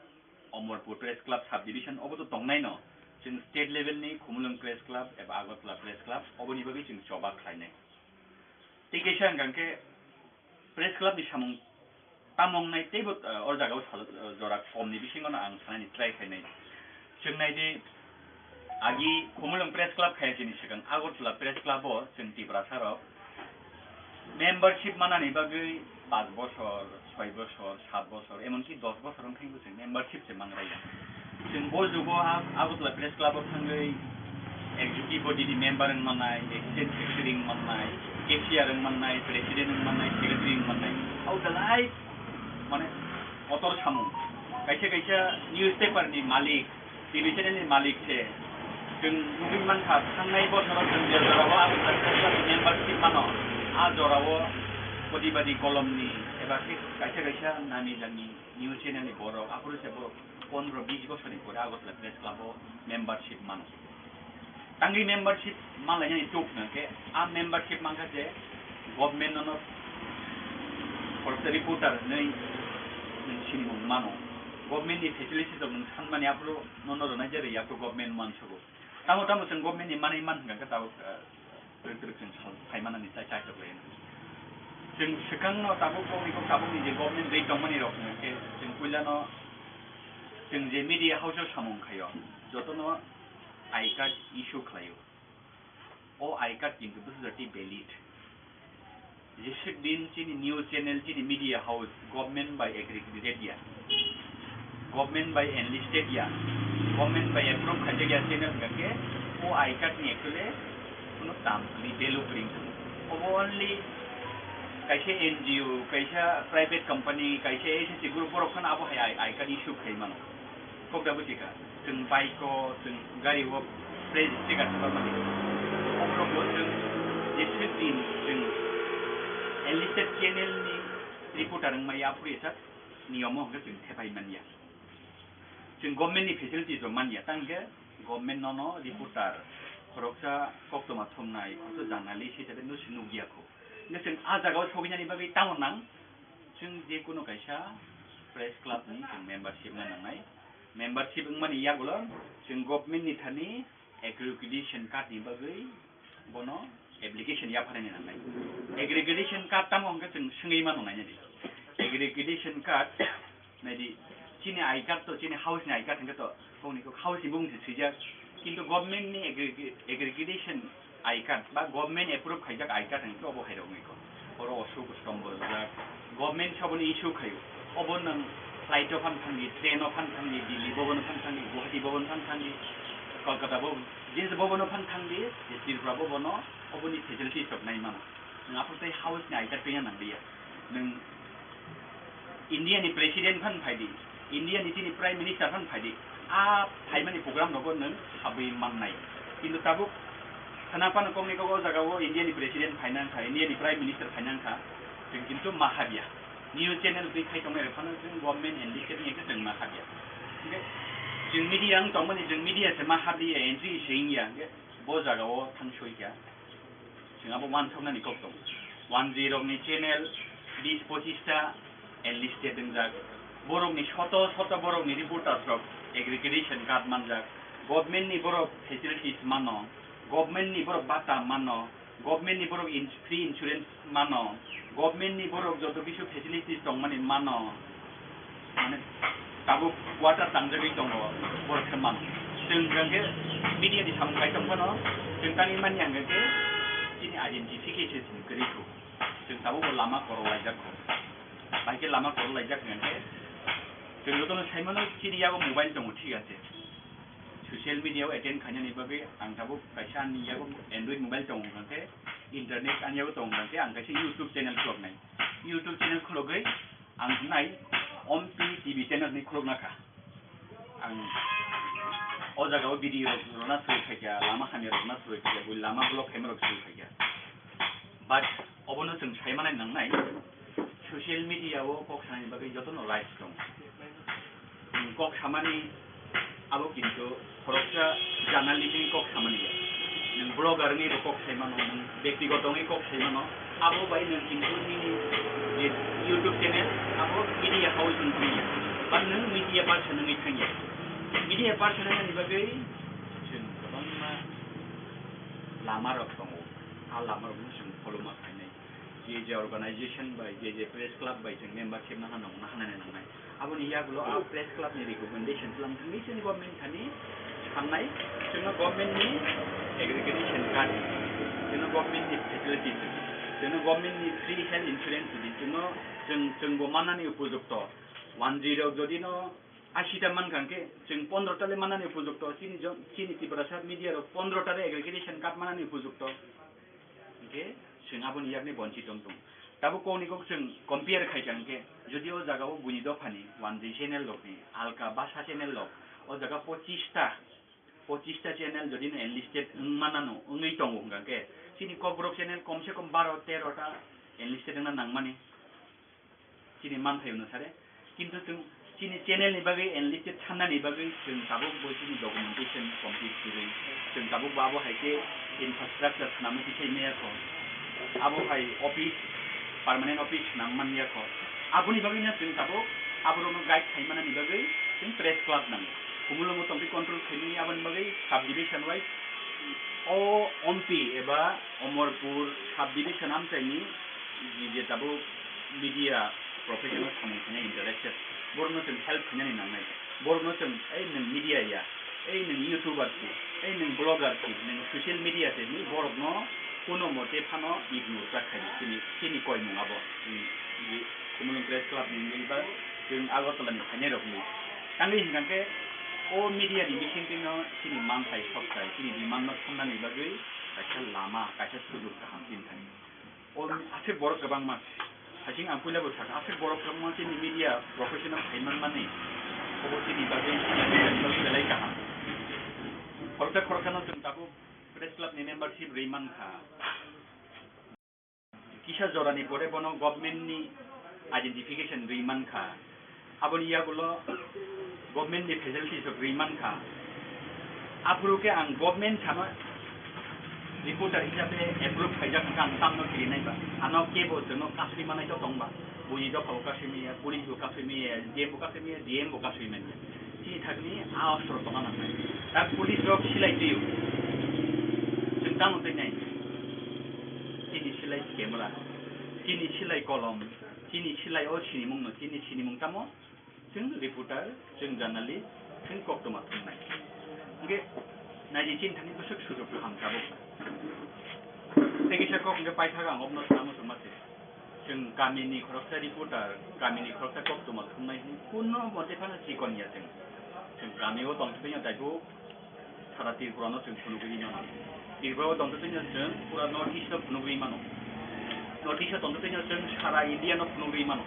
Omorpur Press Club Sub Division obo to tongnai no, chwng state level ni Khumulwng Press Club eba Agartala Press Club oboni bagwi chwng choba khlainai. Tei kaisa hwnkha khe press club ni samung tamo wngnai teibo, eh, o jagao sal-, eh, jora kom ni bisingo no ang sanani try khainai. Chwng nai di, agi Khumulwng Press Club khai chini swkang Agartala Press Club o chwng Tiprasa rok membership manani bagwi paanch bosor, soi bosor, saat bosor, emonki dos bosor wng thangbo chwng membership se mangraiya. Chwng bo jugo a-, Agartala Press Club o thangwi executive body ni member wng mannai, assistant secretary wng mannai, cashier wng mannai, president wng mannai, secretary wng mannai. Abo belai mane kotor samung. Kaisa kaisa newspaper ni malik, T V channel ni malik se. Chwng nugwi mankha, thangnai bosoro chwng je jorao Agartala Press Club ni membership mano, a jorao body body kolom ni eba khe kaisa kaisa nami jani news channel ni borok, aphuru se borok pondro bis bosor ni pore Agartala Press Club o membership mano. Tangwi membership manlainani tuk hwnkhe, a membership mankha je government nono khoroksa reporter hinwi nwng sinimung mano. Government ni facilities rok nwng sanmani aphuru nono rwnai je rwya aphuru government mansugo. Tamo tamo chwng government ni manwi man hwnkha khe tabuk, eh, twrwk twrwk chwng sal phai manani chai chai tok lai. Chwng swkang no tabuk boni kok tabuk ni je government rwi tongmani rok hwnkha khe chwng puila no chwng je media house o samung khaio joto no I card issue khlaio. O I card kintu bwsajati valid. Jeswk din chini news channel, chini media house government bai accredited ya, government bai enlisted ya, government bai approve khaijak ya channel hwnkha khe o I card ni actually kuno tam kwrwi, value kwrwi wngkha. Obo only kaisa N G O, kaisa private company, kaisa S S C group borok phano abo hai I, I card issue khai mano. Kok da buji kha, chwng bike o, chwng gari o, price sticker thepamani. Oborok bo chwng jeswk din chwng enlisted channel ni reporter wngmaya aphuru esa niyom o hwnkhe chwng thepai manya. Chwng government ni facilities rok manya, tang hwnkhe government nono reporter khoroksa koktwma thumnai, khoroksa journalist hisabe no se nukya kho. Hwnkhe chwng a jagao sogwinani bagwi tamo nang? Chwng je kono kaisa press club ni chwng membership na nangnai. Membership wngmani yagulo chwng government ni thani accreditation card ni bagwi bono application yapharani nangnai. Accreditation card tamo hwnkhe chwng swngwi mano nainani. Accreditation card Naidi, chini I card to, chini house ni I card hwnkhe to, kok ni kok house ni bumung se swijak. Kintu government ni aggre-, aggregation I card ba government approve khaijak I card hwnkhe obo hai rok wngwi kok. Oro Ashok Stombo rijak. Government se obono issue khaio. Obo nwng flight o phan thangdi, train o phan thangdi, Delhi bhavan o phan thangdi, Guwahati bhavan o phan thangdi, Kolkata bhavan, je bhavan o phan thangdi, je Tripura bhavan o oboni facilities rok nai mano. Nwng aphuru tei house ni I card twiya nang liya. Nwng India ni president phan phai di, India ni chini prime minister phan phai di, a phaimani program rogo nwng habwi mannai. Kintu tabuk khana phano kokni kok o jaga o India ni president phaina wngkha, India ni prime minister phaina wngkha, chwng kintu ma habya. News channel twi khai tongnai rok phano chwng government enlisted wngya khe chwng ma habya. Hwnkhe chwng media wng tongmani, chwng media se ma habya, entry se wngya, hwnkhe bo jaga o thang soi kha. Chwng abo uansuknani kok tongo. One G rokni channel bis pochis ta enlisted wngjak. Borokni soto soto borokni reporters rok aggregation card manjak. Government ni borok facilities mano. Government ni borok bata mano. Government ni borok ins-, free insurance mano. Government ni borok joto kisu facilities tongmani mano. Mane tabuk quarter tangjagwi tongo, borok se mano. Chwng hwnkhe media ni samung kai tong phano, chwng tangwi manya hwnkhe chini identification kwrwi kho. Chwng tabuk bo lama korok laijak kho. Bai khe lama korok laijak hwnkhe chwng jotono sai mano chini yago mobile tongo, thik ache. Social media o attend khainani bagwi ang tabuk kaisa ani yago Android mobile tongo hwnkhe, internet ani yago tongo hwnkhe ang kaisa YouTube channel khuloknai. YouTube channel khulogwi ang nai Ompi T V channel ni khulokna kha. Ang o jaga o video rok rwna suru khaikha, lama hamya rok rwna suru khaikha, bui lama block khaima rok suru khaikha. But obono chwng sai manai nangnai, social media o kok sanani bagwi jotono rights tongo. Nwng kok samani abo kintu khoroksa journalist ni kok samani ya. Nwng blogger wngwi bo kok sai mano, nwng bektigoto wngwi kok sai mano. Abo bai nwng kintu nini je YouTube channel abo media house wngwi ya. Ba nwng media person wngwi thangya. Media person wngmani bagwi chwng kwbangma lama rok tongo. A lama rokno chwng follow ma khainai. Je je organization bai, je je press club bai chwng membership naha nang, naha nani nangnai. Aboni yagulo a press club ni recommendation tlang thangwi chini government thani sangnai, chwngno government ni aggregation card, chwngno government ni facilities, chwngno government ni free health insurance di, chwngno chwng, chwngbo mannani upojukto. One zero jodi no ashi ta mankha hwnkhe chwng pondro ta le mannani upojukto, chini jon-, chini Tiprasa media rok pondro ta le aggregation card mannani upojukto. Hwnkhe chwng aboni yakni bonchit wng tong. Tabuk kokni kok chwng compare khaikha hwnkhe, jodi o jagao buini dophani one G channel rokni, alka basa channel rok, o jaga pochista, pochista channel jodi no enlisted wng manano, wngwi tongo hwnkha hwnkhe, chini Kokborok channel komse kom baro tero ta enlisted wngna nangmani. Chini manthai hwnwi sare. Kintu chwng chini channel ni bagwi enlisted sannani bagwi chwng tabuk bo chini documentation complete kwrwi. Chwng tabuk bo abo hai khe infrastructure swnamwi tisai maya kho. Abo hai office, permanent office swnam man ya kho. Aboni bagwi no chwng tabuk aborokno guide khai manani bagwi chwng press club nango. Khumulwngo tongtwi control khaimani aboni bagwi subdivision wise o Ompi eba Omorpur subdivision amchaini je tabuk media professional samung khainai interested, borokno chwng help khainani nangnai. Borokno chwng, "Ei nwng media ya, ei nwng YouTuber si, ei nwng blogger si, nwng social media se," hinwi borokno kuno mote phano ignore ta khai chini, chini koimung abo. Chini, chini Khumulwng Press Club ni wngwi ba chwng Agartala ni phainai rok ni. Tangwi hwnkha khe o media ni bisingtwi no chini manthai sokthai, chini demand no thumnani bagwi kaisa lama, kaisa sujok kaham chini thani. O aswk borok kwbangma. Hasing ang puila bo sakha, aswk borok kwbangma chini media professional khai manmani. Obo chini bagwi, chini bagwi belai kaham. Khoroksa khoroksano chwng tabuk press club ni membership rwi mankha. Kisa jorani pore bono government ni identification rwi mankha. Aboni yagulo government ni facilities rok rwi mankha. Aphuru khe ang government samo reporter hisabe approve khaijak wngkha, ang tamno kirinai ba. Ano kebo chwngno kasui manai to tongba. Buini dophabo kasui maya, police bo kasui maya, S D M bo kasui maya, D M bo kasui manya. Chini thakni a ostro tongna nangnai. Tak police rok silai twiyo. Chwng tamo twi nai. Chini silai camera, chini silai kolom, chini silai o sinimung no, chini sinimung tamo? Chwng reporter, chwng journalist, chwng koktwma thumnai. Hwnkhe naidi chini thani bwswk sujok kaham tabuk. Tei kisa kok hwnkhe paithak ang obno sana muchungma se. Chwng kamini khoroksa reporter, kamini khoroksa koktwma thumnai hwnwi kuno mote phano chikon ya chwng. Chwng kamio tongthokya taibo sara Tripura no chwng phunugwi mano. Tripura o tongthokya chwng pura North East no phunugwi mano. North East o tongthokya chwng sara India no phunugwi mano.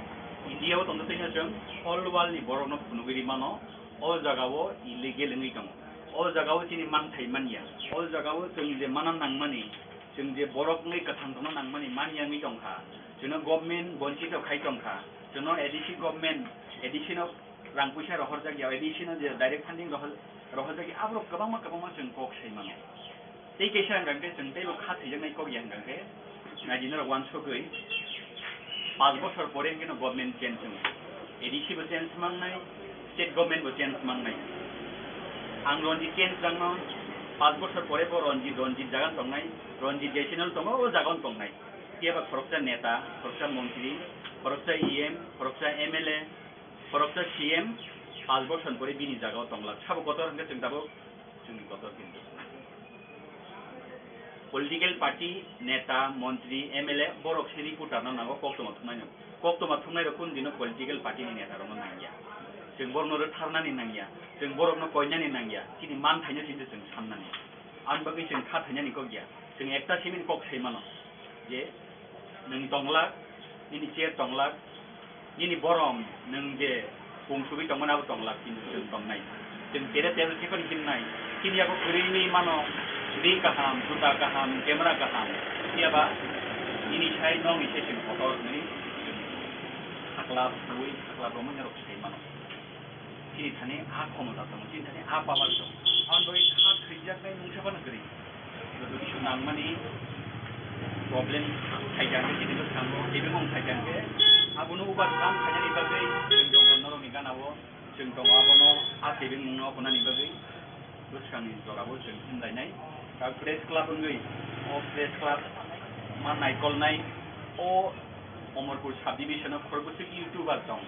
India o tongthokya chwng whole world ni borok no phunugwi mano. O jaga o illegal wngwi tongo. O jaga o chini manthai manya. O jaga o chwng je mana nangmani, chwng je borok wngwi kwthang tongna nangmani manya wngwi tongkha. Chwngno government bonchito khai tongkha. Chwngno A D C government, A D C no rang puisa rohorjak ya, A D C no je direct funding rohor-, rohorjak ya, aborok kwbangma kwbangma chwng kok sai mano. Tei kaisa hwnkha khe chwng teibo kha thaijaknai kok ya hwnkha khe, naidi norok uansugwi, panch bosor pore hwnkhe no government change wngo. A D C bo change mangnai, state government bo change mangnai. Ang Ranjit change rangno panch bosor pore bo Ranjit, Ranjit jaga tongnai, Ranjit je channel tongo, o jaga tongnai. Phiya ba khoroksa neta, khoroksa montri, khoroksa E M, khoroksa M L A, khoroksa C M, panch bosor pore bini jagao tonglak. Sabo kotor hwnkhe chwng tabuk chwngni kotor kintu. Political party, neta, montri, M L A, borok se reporter no nango koktwma thumnai no. Koktwma thumnai rok kunu dino political party ni neta rokno nangya. Chwng borokno rwtharnani nangya. Chwng borokno koinani nangya. Chini manthaino chini chwng sannani. Ang bagwi chwng kha thainani kok ya. Chwng ekta simi kok sai mano je nwng tonglak, nini chair tonglak, nini borom nwng je pungsugwi tongmani abo tonglak, kintu chwng tongnai. Chwng tere tere chikon himnai. Chini yago kwrwi wngwi mano, ri kaham, juta kaham, camera kaham. Phiya ba nini sai nokni sai chwng kotor hwnwi chwng sakla bui, sakla romwi norok sai mano. Chini thani a khomota tongo, chini thani a power tongo. Aboni bagwi kha thwijaknai mungsa phano kwrwi. Joto kisu nangmani problem phaikha hwnkhe chini bwskango tebengmung phaikha hwnkhe abono ubar kam khainani bagwi chwng tongo norokni ganao, chwng tongo abono a tebengmungno hwnani bagwi bwskangni jorao chwng himlainai. Press club wngwi o press club ma naikolnai o Omorpur subdivision o khorokbwswk YouTuber tong,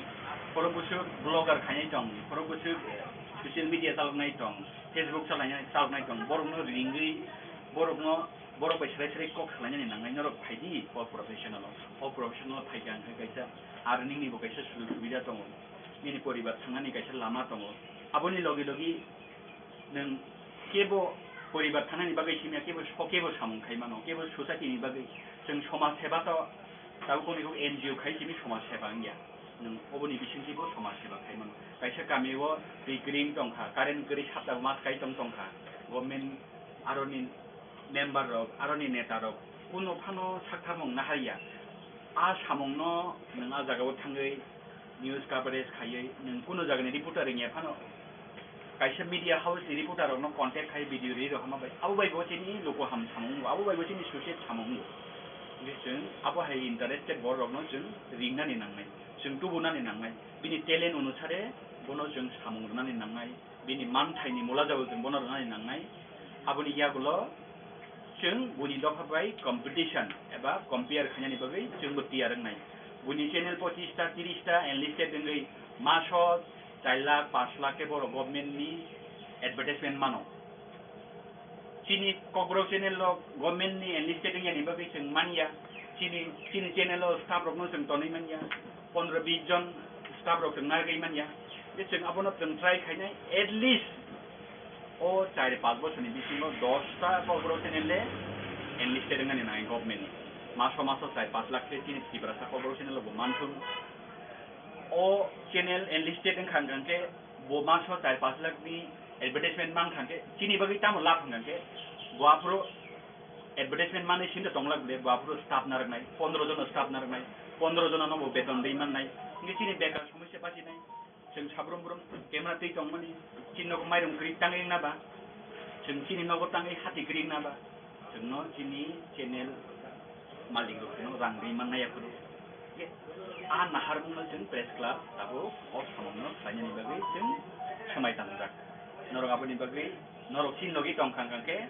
khorokbwswk blogger khainai tong, khorokbwswk social media chaloknai tong, Facebook chalainai, chaloknai tong, borokno ringwi, borokno, borok bai serai serai kok salainani nangnai, norok phaidi o professional o, o professional o phaikha hwnkhe kaisa earning ni bo kaisa sujog subida tongo, nini poribar thangnani kaisa lama tongo, aboni logi logi nwng kebo poribar thangnani bagwi simi ya, kebo so-, kebo samung khai mano, kebo society ni bagwi. Chwng somaj seba to tabuk kok ni kok N G O khai simi somaj seba wngya. Nwng oboni bisingtwi bo somaj seba khai mano. Kaisa kami o twi kwrwi wng tongkha, current kwrwi sapta mas kai tong tongkha. Government aroni member rok, aroni neta rok kuno phano saktharmung naharya. A samungno nwng a jagao thangwi news coverage khaiwi nwng kuno jagani reporter wngya phano, kaisa media house ni reporter rokno contact khai video ri rok hama bai, abo bai bo chini luku ham samung wngo, abo bai bo chini suicide samung wngo. Hwnkhe chwng abo hai interested borok rokno chwng ringnani nangnai, chwng tubunani nangnai, bini talent onusare bono chwng samung rwnani nangnai. Bini manthaini mula jagao chwng bono rwnani nangnai. Aboni yagulo chwng buini dopha bai competition eba compare khainani bagwi chwngbo tiyar wngnai. Buini channel pochista, tirista enlisted wngwi maso char lakh, panch lakh khe borok government ni advertisement mano. Chini Kokborok channel o government ni enlisted wngyani bagwi chwng manya. Chini, chini channel o staff rokno chwng tonwi manya. Pondro bis jon staff rok chwng narwgwi manya. Je chwng abono chwng try khainai, at least o char panch bochorni bisingo dosta Kokborok channel le enlisted wngnani nangnai government ni. Maso maso char panch lakh khe chini Tiprasa Kokborok channel o bo manthung. O channel enlisted wngkha hwnkhe bo maso char panch lakh ni advertisement mankha hwnkhe chini bagwi tamo lab hwnkha hwnkhe bo aphuru advertisement manwi sini tong lak bole, bo aphuru staff narwknai, pondro jono staff narwknai, pondro jono no bo beton rwi mannai, hwnkhe chini bekar somosya bachinai. Chwng sabrum brum camera twi tongmani, chini nogo mairum kwrwi tangwi wngna ba, chwng chini nogo tangwi hati kwrwi wngna ba, chwngno chini channel malik rok no rang rwi mannai aphuru. Hwnkhe a naharmungno chwng press club tabuk o samungno khlainani bagwi chwng swmai tangjak. Norok aboni bagwi norok chini logi tongkha hwnkhe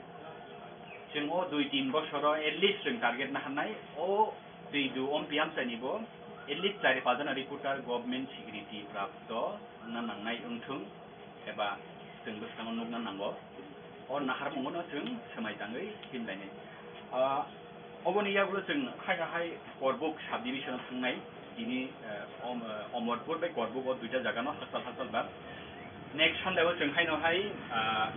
chwng o dui tin bosoro at least chwng target naharnai o twi du ompi amchaini bo at least chari pajana reporter government security prapto wngna nangnai wngthung eba chwng bwskango nukna nango. O naharmungono chwng swmai tangwi himlainai. Ah, oboni yagulo chwng haino hai Korbuk subdivision-o thangnai. Tini, eh, Om-, eh, Omorpur bai Korbuk o duita jagano hakchal hakchal ba. Next Sunday o chwng haino hai, ah,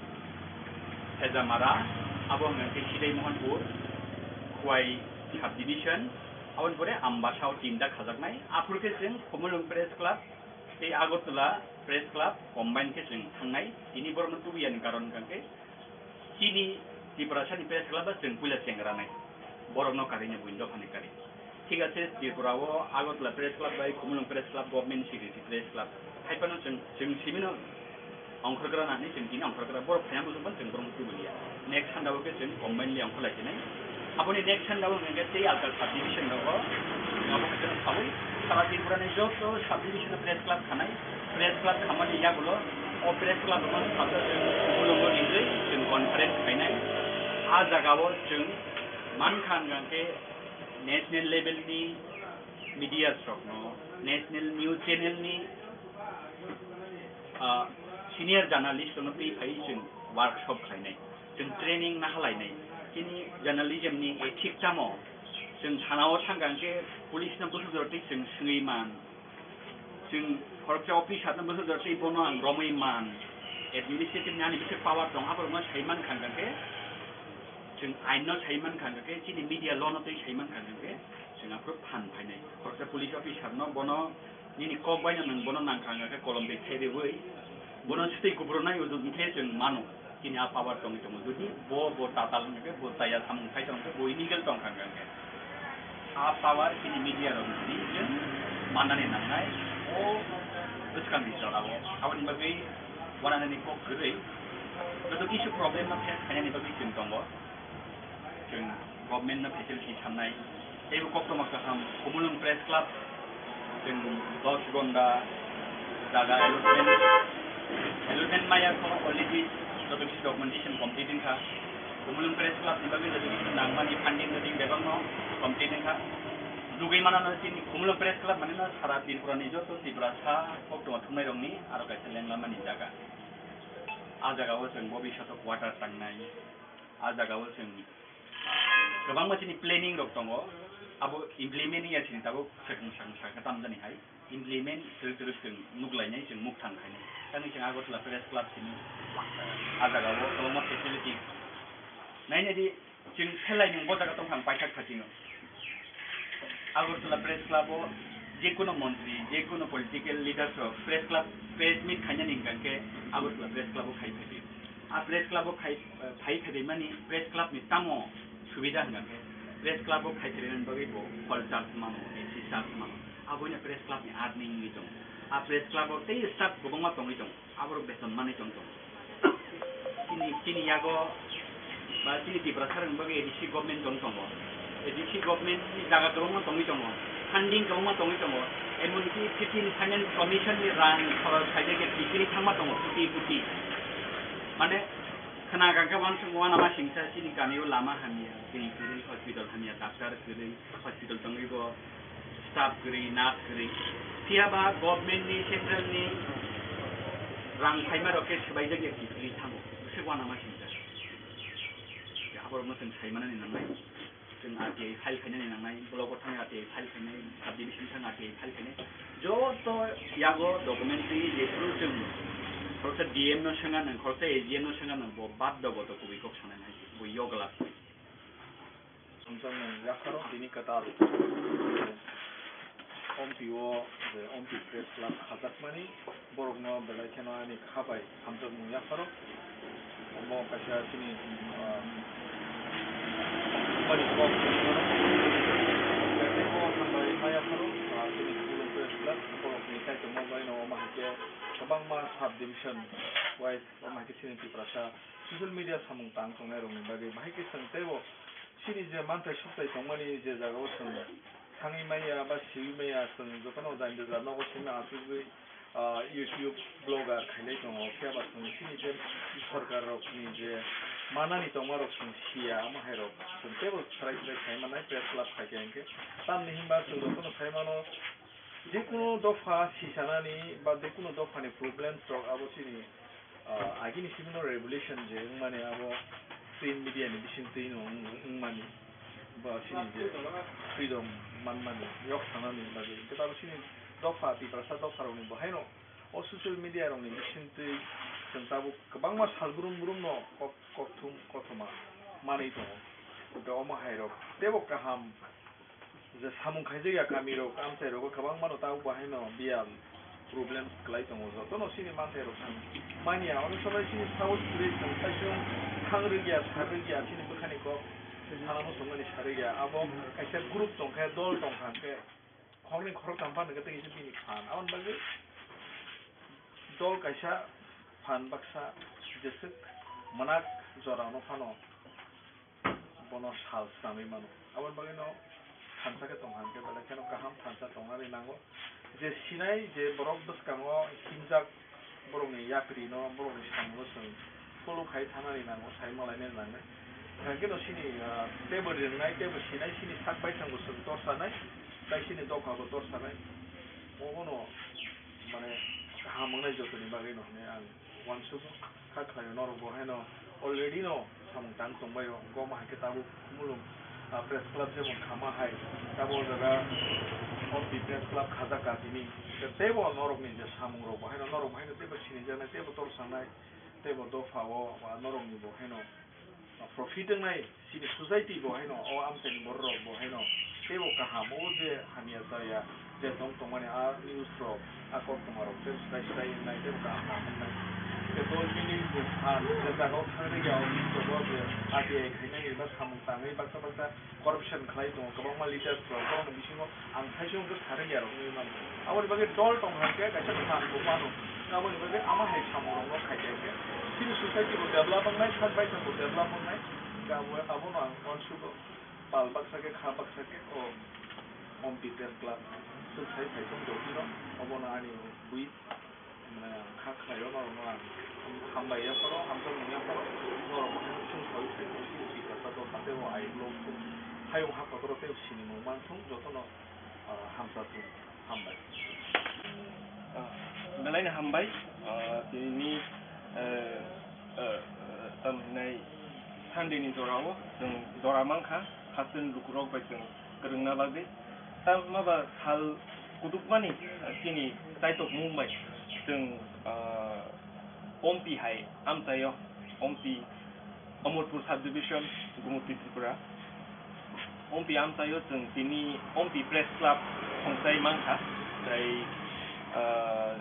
Hejamara, abo hwnkhe Sidai Mohanpur, Khwai subdivision, aboni pore Ambasa o tinta khajaknai. Aphuru khe chwng Khumulwng Press Club, tei Agartala Press Club combine khe chwng thangnai. Tini borokno tubuyani karon hwnkha khe chini Tiprasani Press Club ba chwng puila chengranai. Borokno karwi no buini dophani karwi. Thik ache, Tripura o Agartala Press Club bai Khumulwng Press Club, Government Secretary Press Club, hai phano chwng, chwng simino ongkhorgra nani chwng tini ongkhorgra, borok phaiya muchung phano chwng borokno tubuli ya. Next Sunday o khe chwng combinedly ongkhorlai sinai. Aboni next Sunday o hwnkhe tei alka subdivision rogo, abo khe chwng saui sara Tripura ni joto subdivision o press club khanai, press club khamani yagulo o press club rokno sabta chwng mulungo ringwi chwng conference khainai. A jaga o chwng mankha hwnkhe national level ni media rokno, national news channel ni, ah, senior journalist rokno twi phai chwng workshop khlainai, chwng training nahalainai. Chini journalism ni ethic tamo, chwng thana o thangkha hwnkhe police no bwswk jora twi chwng swngwi man, chwng khoroksa officer no bwswk jora twi bono ang romwi man, administrative ni ani bwswk power tong, aborokno sai mankha hwnkhe, chwng ain no sai mankha hwnkhe, chini media law no twi sai mankha hwnkhe, chwng aphuru phan phainai. Khoroksa police officer no bono nini kok bai no nwng bono nangkha hwnkhe kolom bai thaireui bono swtwi kuphrunai ujuk hwnkhe chwng mano. Chini a power tongwi tongo. Jodi bo, bo tatal hwnkhe, bo chaya samung khai tongkhe, bo illegal tongkha hwnkhe, a power chini media rok ni chwng mannani nangnai. O Kami jorao, aboni bagwi uananani kok kwrwi, joto kisu problem no face khainani bagwi chwng tongo. Chwng government no facility samnai, teibo koktwma kaham, Khumulwng Press Club, chwng dos gonda jaga allotment, allotment maya kho already joto kisu documentation complete wngkha. Khumulwng Press Club ni bagwi joto kisu nangmani funding rwdi bebakno complete wngkha. Nugwi manano chini Khumulwng Press Club manino sara Tripura ni joto Tiprasa koktwma thumnairokni aro kaisa lenglamani jaga. A jagao chwng bobishoto quarter tangnai. A jagao chwng kwbangma chini planning rok tongo. Abo implement wngya chini tabuk swkang swkang saka tamjani hai. Implement twrwk twrwk chwng nuklainai, chwng mukthang khainai. Tangwi chwng Agartala Press Club simi a jagao kwbangma facility. Nainadi, chwng phelai nwng bo jaga tongkha ang paithak phatingo. Agartala Press Club o jekono montri, jekono political leaders rok press club, press meet khainani hwnkha khe Agartala Press Club o khai phaidi. A press club o khai, eh, phai phaidi mani press club ni tamo subida hwnkha khe press club o khai phaidi mani bagwi bo hall charge mano, A C charge mano. Aboino press club ni earning wngwi tongo. A press club o tei staff kwbangma tongwi tongo. Aborok beton manwi tong tong. Chini, chini yago ba chini Tiprasa rang bagwi A D C government tong tongo. A D C government ni jaga kwbangma tongwi tongo. Funding kwbangma tongwi tongo. Emonki fifteen Finance Commission ni rang khorok khaijak ya tikiri thangma tongo, kuti kuti. Mane khna gangkha wansuk wana ma singsa chini kamio lama hamya, twi kwrwi, hospital hamya, doctor kwrwi, hospital tongwi bo staff kwrwi, nurse kwrwi. Phiya ba government ni, central ni rang phaima rok khe swbaijak ya kiphilwi thango. Bwswk uanama sinijak. Aborokno chwng saimanani nangnai. Chwng R T I file khainani nangnai, block o thangwi R T I file khainai, sub division thang R T I file khainai. Joto yago documentary jephuru chwng khoroksa D M no swnga nang, khoroksa A G M no swnga nang, bo bad dogo to kubui kok sanai nai, bo yogla. Hamjakmung yapharo tini kwtal Ompi o je Ompi Press Club khajakmani borokno belai kheno ani kha bai hamjakmung yapharo. Omo kaisa chini, ah, bari kok tei bo hambai ma yapharo, ah, chini Khumulwng Press Club borokni kaitorma bai no omo hai khe kwbangma sub division wise omo hai khe chini Tiprasa social media samung tang tongnai rokni bagwi bahai khe chwng teibo chini je manthai sokthai tongmani je jagao chwng thangwi maya ba siwi maya, chwng jotono jani jora nogo simi achugwi, ah, YouTube blogger khailai tongo, phiya ba chwng chini je sorkar rokni je manani tongma rok chwng siya, omo hai rok chwng teibo swrai swrai khai mannai press club khai khe hinkhe. Tamni hinba chwng jotono sai mano, jekunu dopha sisanani ba jekunu dophani problems rok abo chini, ah, agini simi no revolution je wngmani abo print media ni bisingtwi no wng-, wngmani ba chini je freedom manmani yok sanani bagwi hwnkhe abo chini dopha Tiprasa dopha rokni bo haino o social media rokni bisingtwi chwng tabuk kwbangma sal brum brum no kok kokthum kothoma manwi tongo. Hwnkhe omo hai rok teibo kaham je samung khaijak ya kami rok, amchai rogo kwbangma no tabuk bo haino biyal problems kwlai tongo, jotono chini manthai rok thang manya, onek somoi chini saus kwrwi chwng saichung thang rwgya, sar rwgya, chini bwkhani kok sana muchungmani sa rwgya, abo kaisa group tongkhe, dol tongkha hwnkhe khoroknwi khoroktham phano hwnkhe tei kisa bini phan, aboni bagwi dol kaisa phan baksa jeswk mwnak jorano phano bono sal swnamwi mano. Aboni bagwino thansa khe tongha hwnkhe belai kheno kaham thansa tongnani nango. Je sinai je borok bwskango himjak borokni yakrino, borokni samungno chwng follow khai thanani nango, sai malainani nangnai. Hwnkhe no chini, ah, teibo ringnai, teibo sinai, chini sak baithangbo chwng torsanai, tei chini dophabo torsanai. Obono mane kaham wngnai jotoni bagwino hinwi ang uansugo. Kha khlaio, norok bo haino already no samung tang tongbaio, hwnkhe omo hai khe tabuk Khumulwng, ah, Press Club jemon khama hai, tabuk o jaga Ompi Press Club khajak ka tini, teibo norokni je samung rok bo haino norok bo haino teibo sinijaknai, teibo torsanai, teibo dopha o, ah, norokni bo haino, ah, profit wngnai. Chini society bo haino, o amchaini borok rok bo haino teibo kaham, o je hamya chaya, je tong tongmani a news rok, a koktwma rok teibo swrai swrai wngnai, teibo kaham kaham wngnai. Dol bini bwkha jagao thangwi ya, o bini tobo je R T I khainai eba samung tangwi baksa baksa corruption khlai tongo, kwbangma leaders rok, borokni bisingo ang thaisa wngkhe sarwi ya rok wngwi mano. Aboni bagwi dol tong hai khe kaisa phan bo mano. Aboni bagwi ama hai samung rok no khai khe chini society bo develop wngnai, sak baithang bo develop wngnai. Abo, abono ang uansugo, pal baksa khe, kha baksa khe, o Ompi Press Club swk sai phai tong jotino, obono ani bui. Mane ang kha khlaio norokno ang hambai ya phano, hamjakmung ya phano, norok bo haino chwng saui phai tong sini, Tiprasa dopha tei o ayuk lok thung, hayung ha kotor tei sinimung man thung, jotono, ah, hamsa thung, hambai. Ah, belaino hambai, ah, tini, eh, eh, eh, tamo hinai Sunday ni jorao chwng jora mankha, hasteni lukurok bai chwng kwrwngna bagwi. Tamo ba sal kutukmani chini chaitokmung bai chwng, ah, Ompi hai amchaio, Ompi, Amarpur Subdivision, Gumoti Tripura. Ompi amchaio chwng tini Ompi Press Club songchai mankha. Tai, ah,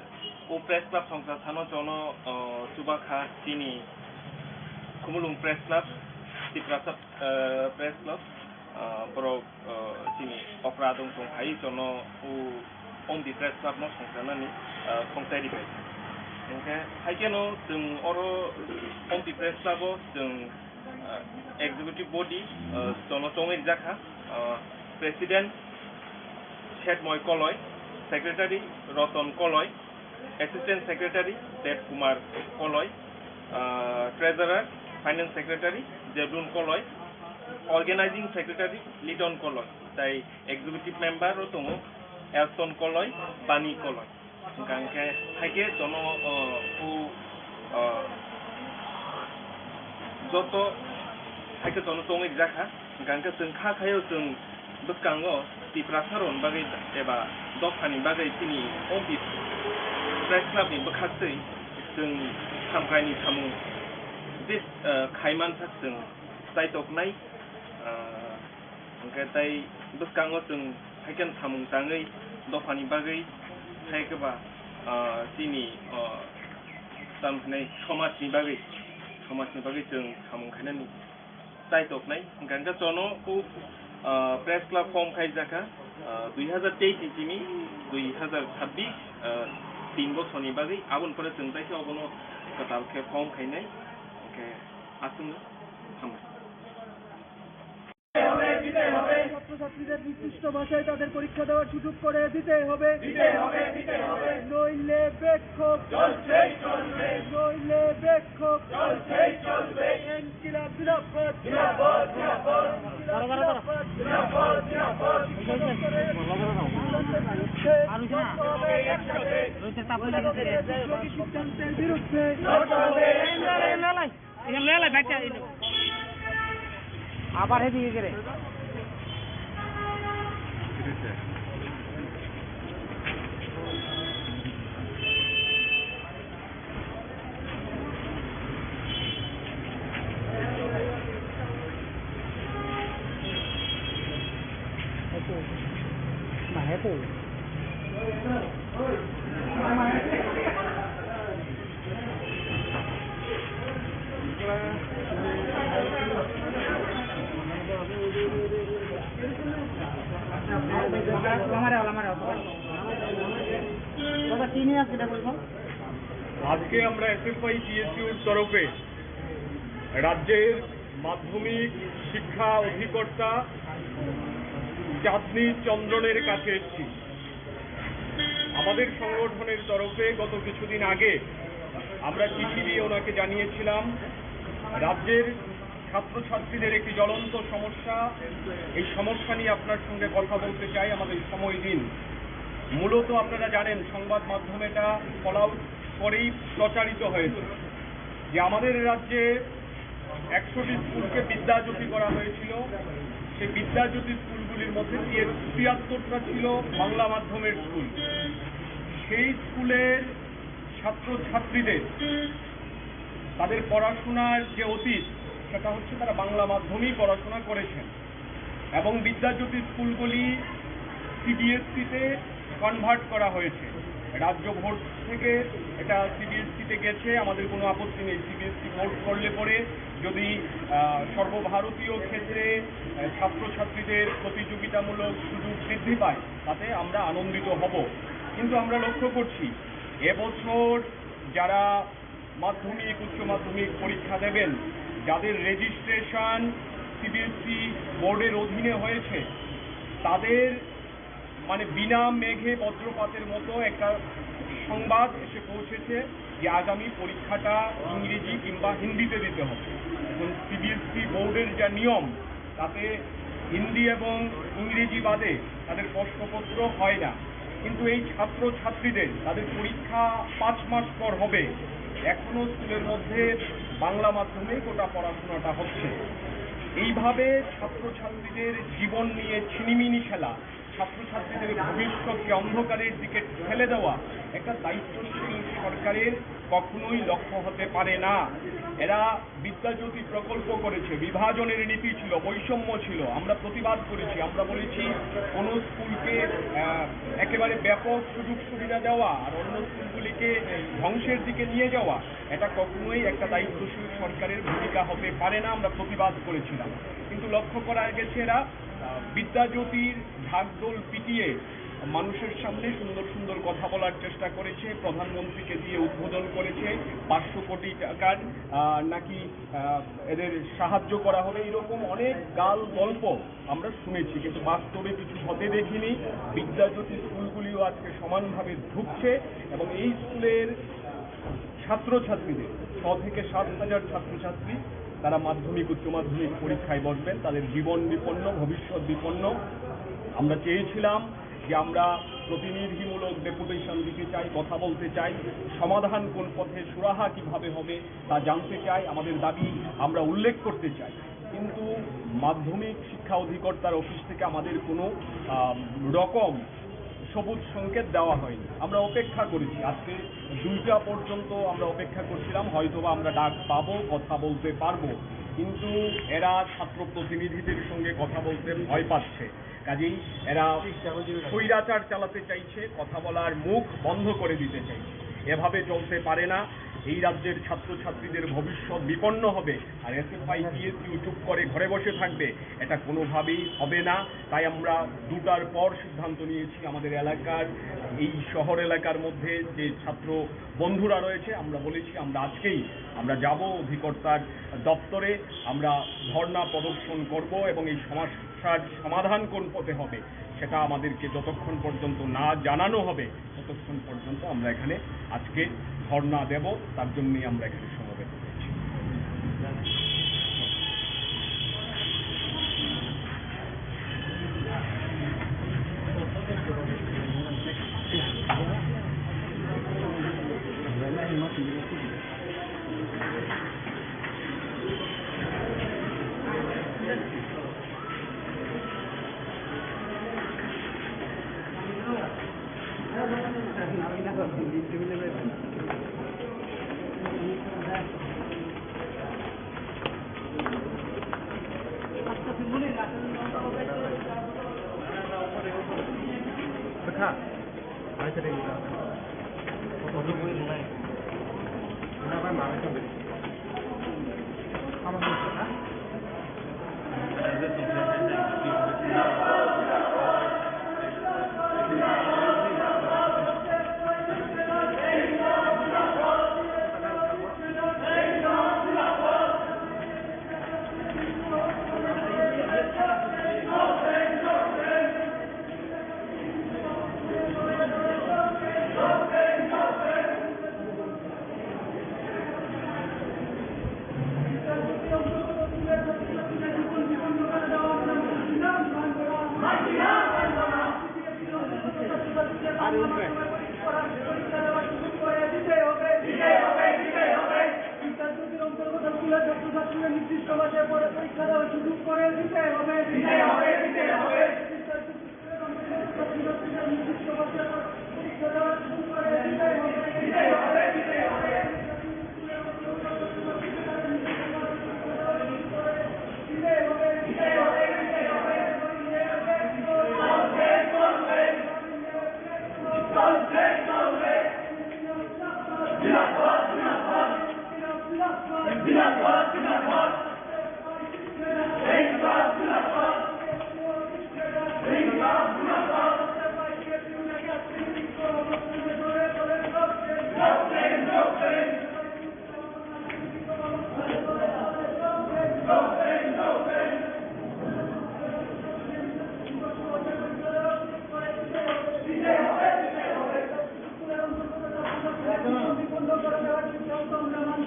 o Press Club songcha sano jono, ah, chubakha chini Khumulwng Press Club, Tiprasa, ah, Press Club, ah, borok, ah, chini okra adong tong phai jono o Ompi Press Club no songchanani, ah, songchai ribai. Hwnkhe haikheno chwng oro Ompi Press Club o chwng, ah, executive body, ah, jono chongwi rijak kha, ah, President Shetmoy Koloi, Secretary Roton Koloi, Assistant Secretary Dev Kumar Koloi, ah, Treasurer, Finance Secretary Jeblun Koloi, Organizing Secretary Liton Koloi, tai Executive Member o tongo Elson Koloi, Bani Koloi. Hwnkha hwnkhe haikhe jono, o, o, o, joto haikhe jono chongwi rijak kha. Hwnkha hwnkhe chwng kha khaio chwng bwskango Tiprasa rokni bagwi eba dophani bagwi chini Ompi Press Club ni bwkhaktwi chwng hamkraini samung je, o, khai mansak chwng chaitoknai, o, Hwnkhe tai bwskango chwng haikhe samung tangwi dophani bagwi, haikhe ba, ah, chini, ah, tamo hwnwi somajni bagwi, somajni bagwi chwng samung khainani chaitoknai. Hwnkhe hwnkhe jono o, ah, press club form khaijakha, ah, dui hazar teis ni simi dui hazar chabbish, ah, tin bosorni bagwi. Aboni pore chwng tai khe obono kwtal khe form khainai. Hwnkhe aswkno hambai. ছাত্রছাত্রীদের নির্দিষ্ট ভাষায় তাদের পরীক্ষা দেওয়ার সুযোগ করে দিতে হবে। দিতে হবে, দিতে হবে। নইলে বিক্ষোভ চলছেই চলবে। নইলে বিক্ষোভ চলছেই চলবে। ইনকিলাব জিন্দাবাদ। জিন্দাবাদ, জিন্দাবাদ। ইনকিলাব জিন্দাবাদ। জিন্দাবাদ, জিন্দাবাদ। সিদ্ধান্তের বিরুদ্ধে। লড়তে হবে একসাথে। লড়তে হবে একসাথে। সিদ্ধান্তের বিরুদ্ধে। লড়তে হবে একসাথে। এখানে লয়ে লাই, বাইকটা এই নে। আবার হেদিকে গেলে। আজকে আমরা এসএফআই টিএসইউর তরফে রাজ্যের মাধ্যমিক শিক্ষা অধিকর্তা চাঁদনী চন্দ্রনের কাছে এসেছি। আমাদের সংগঠনের তরফে গত কিছুদিন আগে আমরা চিঠি দিয়ে ওনাকে জানিয়েছিলাম, রাজ্যের ছাত্রছাত্রীদের একটি জ্বলন্ত সমস্যা, এই সমস্যা নিয়ে আপনার সঙ্গে কথা বলতে চাই, আমাদের সময় দিন। মূলত আপনারা জানেন, সংবাদ মাধ্যমে এটা ফলাও করেই প্রচারিত হয়েছে যে আমাদের রাজ্যে একশোটি স্কুলকে বিদ্যাজ্যোতি করা হয়েছিল। সেই বিদ্যাজ্যোতি স্কুলগুলির মধ্যে তিয়াত্তরটা ছিল বাংলা মাধ্যমের স্কুল। সেই স্কুলের ছাত্রছাত্রীদের তাদের পড়াশোনার যে অতীত, সেটা হচ্ছে তারা বাংলা মাধ্যমেই পড়াশোনা করেছেন এবং বিদ্যাজ্যোতি স্কুলগুলি সিবিএসইতে কনভার্ট করা হয়েছে। রাজ্য বোর্ড থেকে এটা সিবিএসসিতে গেছে, আমাদের কোনো আপত্তি নেই। সিবিএসসি বোর্ড করলে পরে যদি আহ, সর্বভারতীয় ক্ষেত্রে আহ, ছাত্রছাত্রীদের প্রতিযোগিতামূলক সুযোগ বৃদ্ধি পায়, তাতে আমরা আনন্দিত হব। কিন্তু আমরা লক্ষ্য করছি, এবছর যারা মাধ্যমিক, উচ্চ মাধ্যমিক পরীক্ষা দেবেন, যাদের রেজিস্ট্রেশন সিবিএসসি বোর্ডের অধীনে হয়েছে, তাদের মানে বিনা মেঘে বজ্রপাতের মতো একটা সংবাদ এসে পৌঁছেছে যে আগামী পরীক্ষাটা ইংরেজি কিংবা হিন্দিতে দিতে হবে। এখন সিবিএসসি বোর্ডের যা নিয়ম, তাতে হিন্দি এবং ইংরেজি বাদে তাদের প্রশ্নপত্র হয় না। কিন্তু এই ছাত্রছাত্রীদের, তাদের পরীক্ষা পাঁচ মাস পর হবে, এখনো স্কুলের মধ্যে বাংলা মাধ্যমেই গোটা পড়াশোনাটা হচ্ছে। এইভাবে ছাত্রছাত্রীদের জীবন নিয়ে ছিনিমিনি খেলা, ছাত্রছাত্রীদের ভবিষ্যৎকে অন্ধকারের দিকে ঠেলে দেওয়া একটা দায়িত্বশীল সরকারের কখনোই লক্ষ্য হতে পারে না। এরা বিদ্যাজ্যোতি প্রকল্প করেছে, বিভাজনের নীতি ছিল, বৈষম্য ছিল, আমরা প্রতিবাদ করেছি। আমরা বলেছি, কোনো স্কুলকে আহ, একেবারে ব্যাপক সুযোগ সুবিধা দেওয়া আর অন্য স্কুলগুলিকে ধ্বংসের দিকে নিয়ে যাওয়া, এটা কখনোই একটা দায়িত্বশীল সরকারের ভূমিকা হতে পারে না। আমরা প্রতিবাদ করেছিলাম, কিন্তু লক্ষ্য করা গেছে এরা আহ, বিদ্যাজ্যোতির ঢাকঢোল পিটিয়ে মানুষের সামনে সুন্দর সুন্দর কথা বলার চেষ্টা করেছে, প্রধানমন্ত্রীকে দিয়ে উদ্বোধন করেছে, পাঁচশো কোটি টাকার আহ, নাকি আহ, এদের সাহায্য করা হবে, এরকম অনেক গাল গল্প আমরা শুনেছি, কিন্তু বাস্তবে কিছু হতে দেখিনি। বিদ্যাজ্যোতি স্কুলগুলিও আজকে সমানভাবে ঢুকছে এবং এই স্কুলের ছাত্রছাত্রীদের, ছ থেকে সাত হাজার ছাত্রছাত্রী, তারা মাধ্যমিক, উচ্চ মাধ্যমিক পরীক্ষায় বসবেন, তাদের জীবন বিপন্ন, ভবিষ্যৎ বিপন্ন। আমরা চেয়েছিলাম যে আমরা প্রতিনিধিমূলক ডেপুটেশন দিতে চাই, কথা বলতে চাই, সমাধান কোন পথে, সুরাহা কিভাবে হবে তা জানতে চাই, আমাদের দাবি আমরা উল্লেখ করতে চাই। কিন্তু মাধ্যমিক শিক্ষা অধিকর্তার অফিস থেকে আমাদের কোনো আহ, রকম সবুজ সংকেত দেওয়া হয়নি। আমরা অপেক্ষা করেছি, আজকে দুইটা পর্যন্ত আমরা অপেক্ষা করছিলাম, হয়তোবা আমরা ডাক পাবো, কথা বলতে পারবো, কিন্তু এরা ছাত্র প্রতিনিধিদের সঙ্গে কথা বলতে ভয় পাচ্ছে। কাজেই এরা স্বৈরাচার চালাতে চাইছে, কথা বলার মুখ বন্ধ করে দিতে চাইছে। এভাবে চলতে পারে না। এই রাজ্যের ছাত্রছাত্রীদের ভবিষ্যৎ বিপন্ন হবে, আর এসএফআই টিএসইউ চুপ করে ঘরে বসে থাকবে, এটা কোনোভাবেই হবে না। তাই আমরা দুটার পর সিদ্ধান্ত নিয়েছি, আমাদের এলাকার, এই শহর এলাকার মধ্যে যে ছাত্র বন্ধুরা রয়েছে, আমরা বলেছি আমরা আজকেই আমরা যাব, অধিকর্তার দপ্তরে আমরা ধর্ণা প্রদর্শন করব এবং এই সমস্যার সমাধান কোন পথে হবে সেটা আমাদেরকে যতক্ষণ পর্যন্ত না জানানো হবে ততক্ষণ পর্যন্ত আমরা এখানে আজকে ধর্ণা দেব, তার জন্যই আমরা এখানে সমবেত হয়েছি।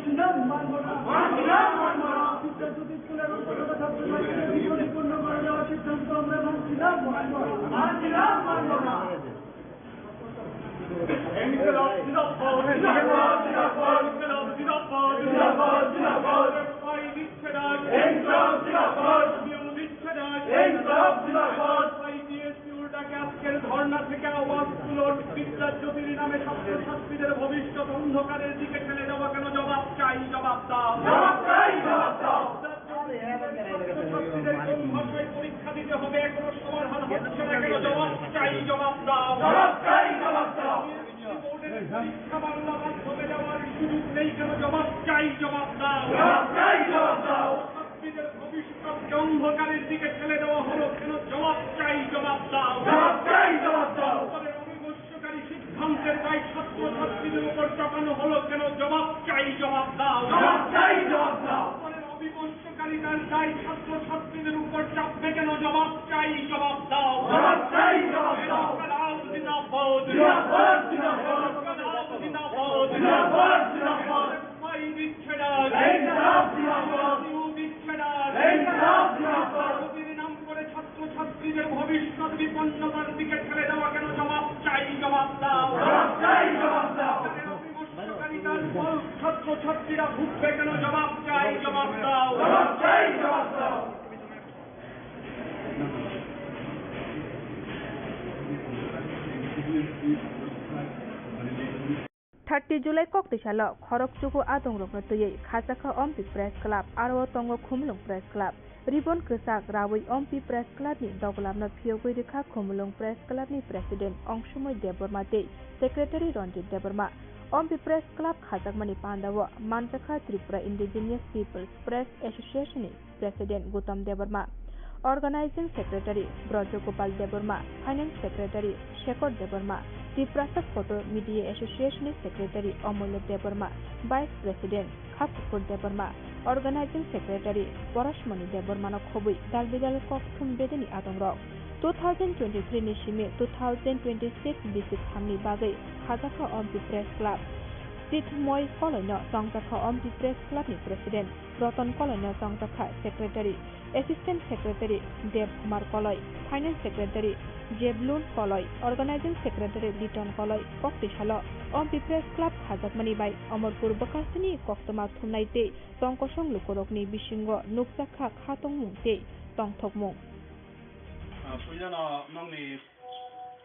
মানব না। মানব না, মানব না। বিদ্যাজ্যোতি স্কুলের অন্তর্গত ছাত্রছাত্রীদের জীবন বিপন্ন করে দেওয়ার সিদ্ধান্ত আমরা মানছি না, মানব না। মানছি না, মানব না। ইনকিলাব জিন্দাবাদ, জিন্দাবাদ, ইনকিলাব জিন্দাবাদ, জিন্দাবাদ, জিন্দাবাদ। এসএফআই বিচ্ছেদ চাই। ইনকিলাব জিন্দাবাদ। বিএমও বিচ্ছেদ চাই। ইনকিলাব জিন্দাবাদ। এসএফআই টিএসইউর ডাকে আজকের ধর্ণা থেকে আওয়াজ তুলুন। বিদ্যাজ্যোতির নামে ছাত্রছাত্রীদের ভবিষ্যৎ অন্ধকারের দিকে ঠেলে দেওয়া কেন জবাব চাই, জবাব দাও। জবাব চাই, জবাব দাও। ছাত্রছাত্রীদের কোন ভাষায় পরীক্ষা দিতে হবে এখনো সমাধান হচ্ছে না কেন জবাব চাই, জবাব দাও। জবাব চাই, জবাব দাও। বোর্ডের পরীক্ষা বাংলা মাধ্যমে দেওয়ার সুযোগ নেই কেন জবাব চাই, জবাব দাও। জবাব চাই, জবাব দাও। ছাত্রীদের ভবিষ্যৎকে অন্ধকারের দিকে ঠেলে দেওয়া হলো কেন জবাব চাই, জবাব দাও। জবাব চাই, জবাব দাও। সরকারের অবিমর্শ কারী সিদ্ধান্তের দায় ছাত্রছাত্রীদের উপর চাপানো হলো কেন? জবাব চাই, জবাব দাও। জবাব চাই, জবাব দাও। সরকারের অবিমর্শকারিতার দায় ছাত্রছাত্রীদের উপর চাপবে কেন? জবাব চাই, জবাব দাও। জবাব চাই, জবাব দাও। ইনকিলাব জিন্দাবাদ। জিন্দাবাদ, জিন্দাবাদ। ইনকিলাব জিন্দাবাদ। জিন্দাবাদ, জিন্দাবাদ। এসএফআই বিচ্ছেদ চাই। ইনকিলাব জিন্দাবাদ। বিচ্ছেদ চাই। ইনকিলাব জিন্দাবাদ। মোদীর নাম করে ছাত্রছাত্রীদের ভবিষ্যৎ বিপন্নতার দিকে ঠেলে দেওয়া কেন? জবাব চাই, জবাব দাও। জবাব চাই, জবাব দাও। সরকারের অবিমর্শকারিতার ফল ছাত্রছাত্রীরা ভুগবে কেন? জবাব চাই, জবাব দাও। জবাব চাই, জবাব দাও। Thirty July koktwi salo khorok chuku adongrokno twiwi khajakha Ompi Press Club, aro o tongo Khumulwng Press Club. Ribbon kwchak rawi Ompi Press Club ni doglapno phiyogwi rwkha Khumulwng Press Club ni President Ongsumoi Debbarma tei Secretary Ranjit Debbarma. Ompi Press Club khajakmani pandao manjakha Tripura Indigenous Peoples Press Association ni President Gautam Debbarma, Organizing Secretary Brajagopal Debbarma, Finance Secretary Shekhar Debbarma, Tiprasa Photo Media Association ni Secretary Omolyo Debbarma, Vice President Khakukur Debbarma, Organizing Secretary Porosmoni Debbarmano khobwi dal bidal kokthum bedeni adongrok. Two thousand twenty-three ni simi two thousand twenty-six bisi thamni bagwi khajakha Ompi Press Club. Chithmoi Koloino chongjakha Ompi Press Club ni President Roton Koloino chongjakha Secretary, Assistant Secretary Dev Kumar Koloi, Finance Secretary Jeblun Koloi, Organizing Secretary Liton Koloi. Koktwi salo Ompi Press Club khajakmani bai Omorpur bwkhasini koktwma thumnai tei tongkosong lukurokni bisingo nukjakha kha tongmung tei tongthokmung. Ah, puilano nokni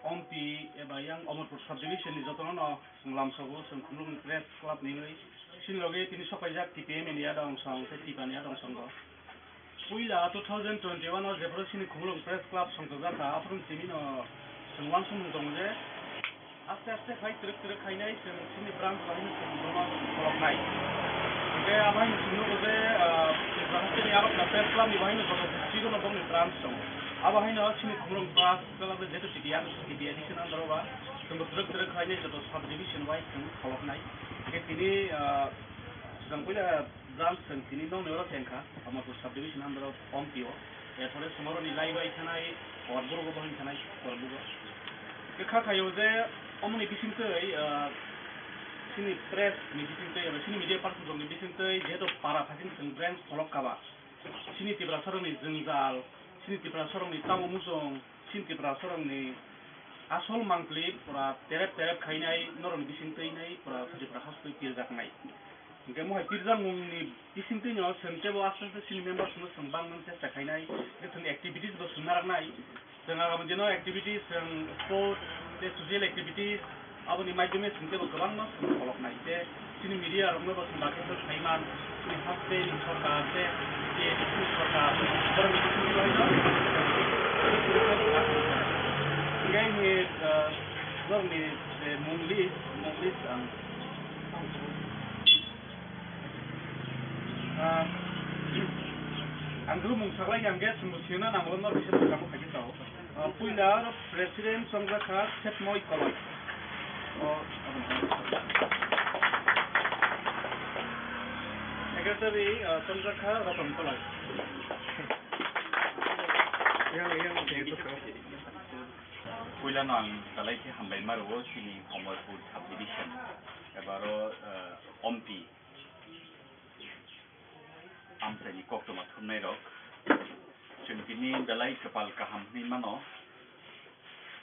Ompi eba yang Omorpur subdivision ni jotono no chwng lamsogo, chwng Khumulwng Press Club ni wngwi. Chini loge tini sokaijak T P M ni adong song tei Tipa ni adong song bo. Puila two thousand twenty-one o jephuru chini Khumulwng Press Club songchojak kha, aphuru chini no chwng uansukmung tongo je aste aste khai twrwk twrwk khainai chwng chini branch bahai no chwng bono kholopnai. Hwnkhe abo hai no chwng nugo je, ah, Tripura hasteni arok na Press Club ni bahai no joto district o no bongni branch tongo. Abo hai no chini Khumulwng Press Club jeto T P M, T P M ni sini andro ba chwng twrwk twrwk khainai joto sub division wise chwng kholopnai. Hwnkhe tini, ah, swkang puila Branch chwng tini nokni oro chengkha, Omorpur subdivision under of Ompi o. Erpore chwng oroni lai bai thanai, Korburugo bo hwn thanai, Korburugo. Khe kha khaio je omoni bisingtwi, ah, chini press ni bisingtwi, eba chini media person rokni bisingtwi, jehetu para phaisin chwng branch pholok kaba. Chini Tiprasa rokni jwngjal, chini Tiprasa rokni tamo muchung, chini Tiprasa rokni asol mangpli pura terep terep khainai, norokni bisingtwi nai pura Tripura hasteo pirjaknai. Hwnkhe mohai pirjakmungni bisingtwino chwng teibo aste aste chini members no chwng bangmani chesta khainai, hwnkhe chwng activities bo chwng naraknai. Chwng agami dino activities, chwng sport tei social activities, aboni maidhyome chwng teibo kwbangma chwng kholopnai. Tei chini media rokno bo chwng dakhilto khaiman, chini hasteni sorkar tei, tei chini sorkar, borokni bisingtwi hwnkhe, ah, norokni, eh, mung list, mung list ang Ah, ang dulu mung saklai yang guys, mung sina nang lo nor bisa kamu kaji tau. Ah, puila aro president songjakha Setmoi Koloi. Oh, secretary, ah, songjakha Roton Koloi. Puila no ang talai khe hambai maro chini Omorpur subdivision. Ebaro, ah, Ompi. Amchaini koktwma thumnairok, chwng tini belai kwpal kaham hwnwi mano.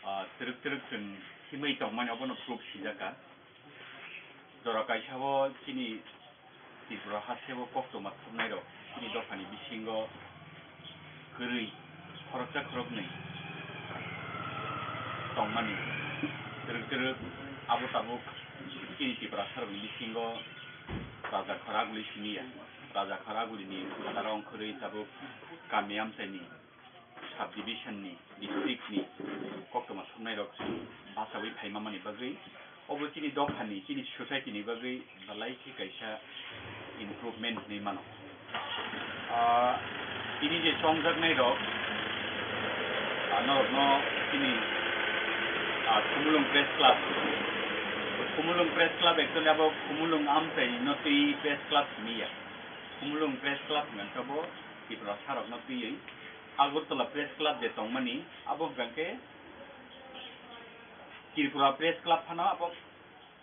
Ah, twrwk twrwk chwng himwi tongmani obono proof sijaka. Jora kaisa o chini Tripura hasteo koktwma thumnairok chini dophani bisingo kwrwi khoroksa khoroknwi tongmani. Twrwk twrwk abo tabuk chini Tiprasarokni bisingo raja khoragwi siniya. Raja khoragwini phataro wngkhorwi tabuk kami amchaini subdivision ni, district ni koktwma thumnairok bachawi phaimamani bagwi, obo chini dophani, chini society ni bagwi belai khe kaisa improvement hwnwi mano. Ah, tini je chongjaknairok, ah, norokno chini, ah, Khumulwng Press Club, Khumulwng Press Club actually abo Khumulwng amchaino twi Press Club hwnwi ya. Khumulwng Press Club hwnkhe abo Tiprasarokno twiwi Agartala Press Club je tongmani, abo hwnkha khe Tripura Press Club phano abo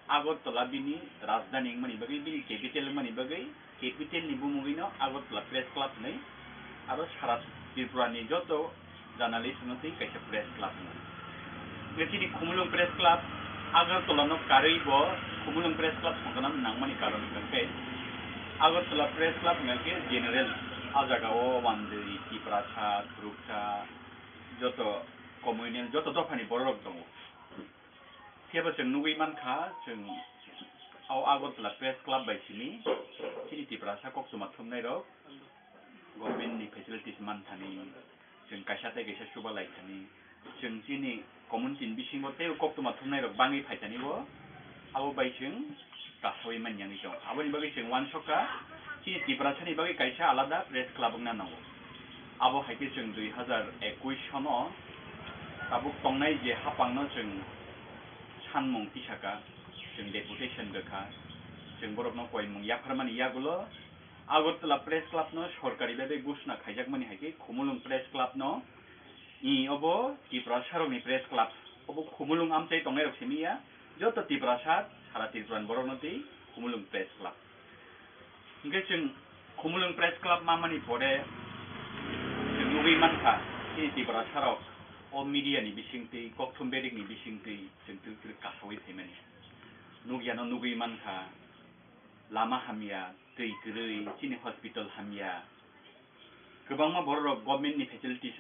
Agartala bini rajdhani wngmani bagwi, bini capital wngmani bagwi, capital ni bumungwino Agartala Press Club hwnwi aro sara Tripura ni joto journalist no twi kaisa press club hwnwi. Hwnkhe chini Khumulwng Press Club Agartala no karwi bo Khumulwng Press Club songkha nangmani karon hwnkhe Agartala Press Club hwnkha khe general a jaga o Wandwi, Tiprasa, Khoroksa, joto communal, joto dophani bororok tongo. Phiya bo chwng nugwi mankha, chwng o Agartala Press Club bai simi chini Tiprasa koktwma thumnairok government ni facilities manthani, chwng kaisa tei kaisa chuba laikhani, chwng chini community ni bisingo tei koktwma thumnairok bangwi phaithani bo, abo bai chwng kasawi manya wngwi tongo. Aboni bagwi chwng uansukha, chini Tiprasani bagwi kaisa alada press club wngna nango. Abo hai khe chwng dui hazar ekush sono tabuk tongnai je haphangno chwng sanmung tisaka, chwng deputation rwkha, chwng borokno koimung yapharmani yagulo Agartala Press Club no sorkari bai bai ghoshona khaijakmani hai khe Khumulwng Press Club no I obo Tiprasarokni press club, obo Khumulwng amchai tongnairok simi ya, joto Tiprasa, sara Tripura ni borokno twi Khumulwng Press Club. Hwnkhe chwng Khumulwng Press Club mamani pore chwng nugwi mankha, chini Tiprasarok o media ni bisingtwi, kokthum bedekni bisingtwi chwng twrwk twrwk kasawi phaimani. Nukyano nugwi mankha, lama hamya, twi kwrwi, chini hospital hamya, kwbangma bororok government ni facilities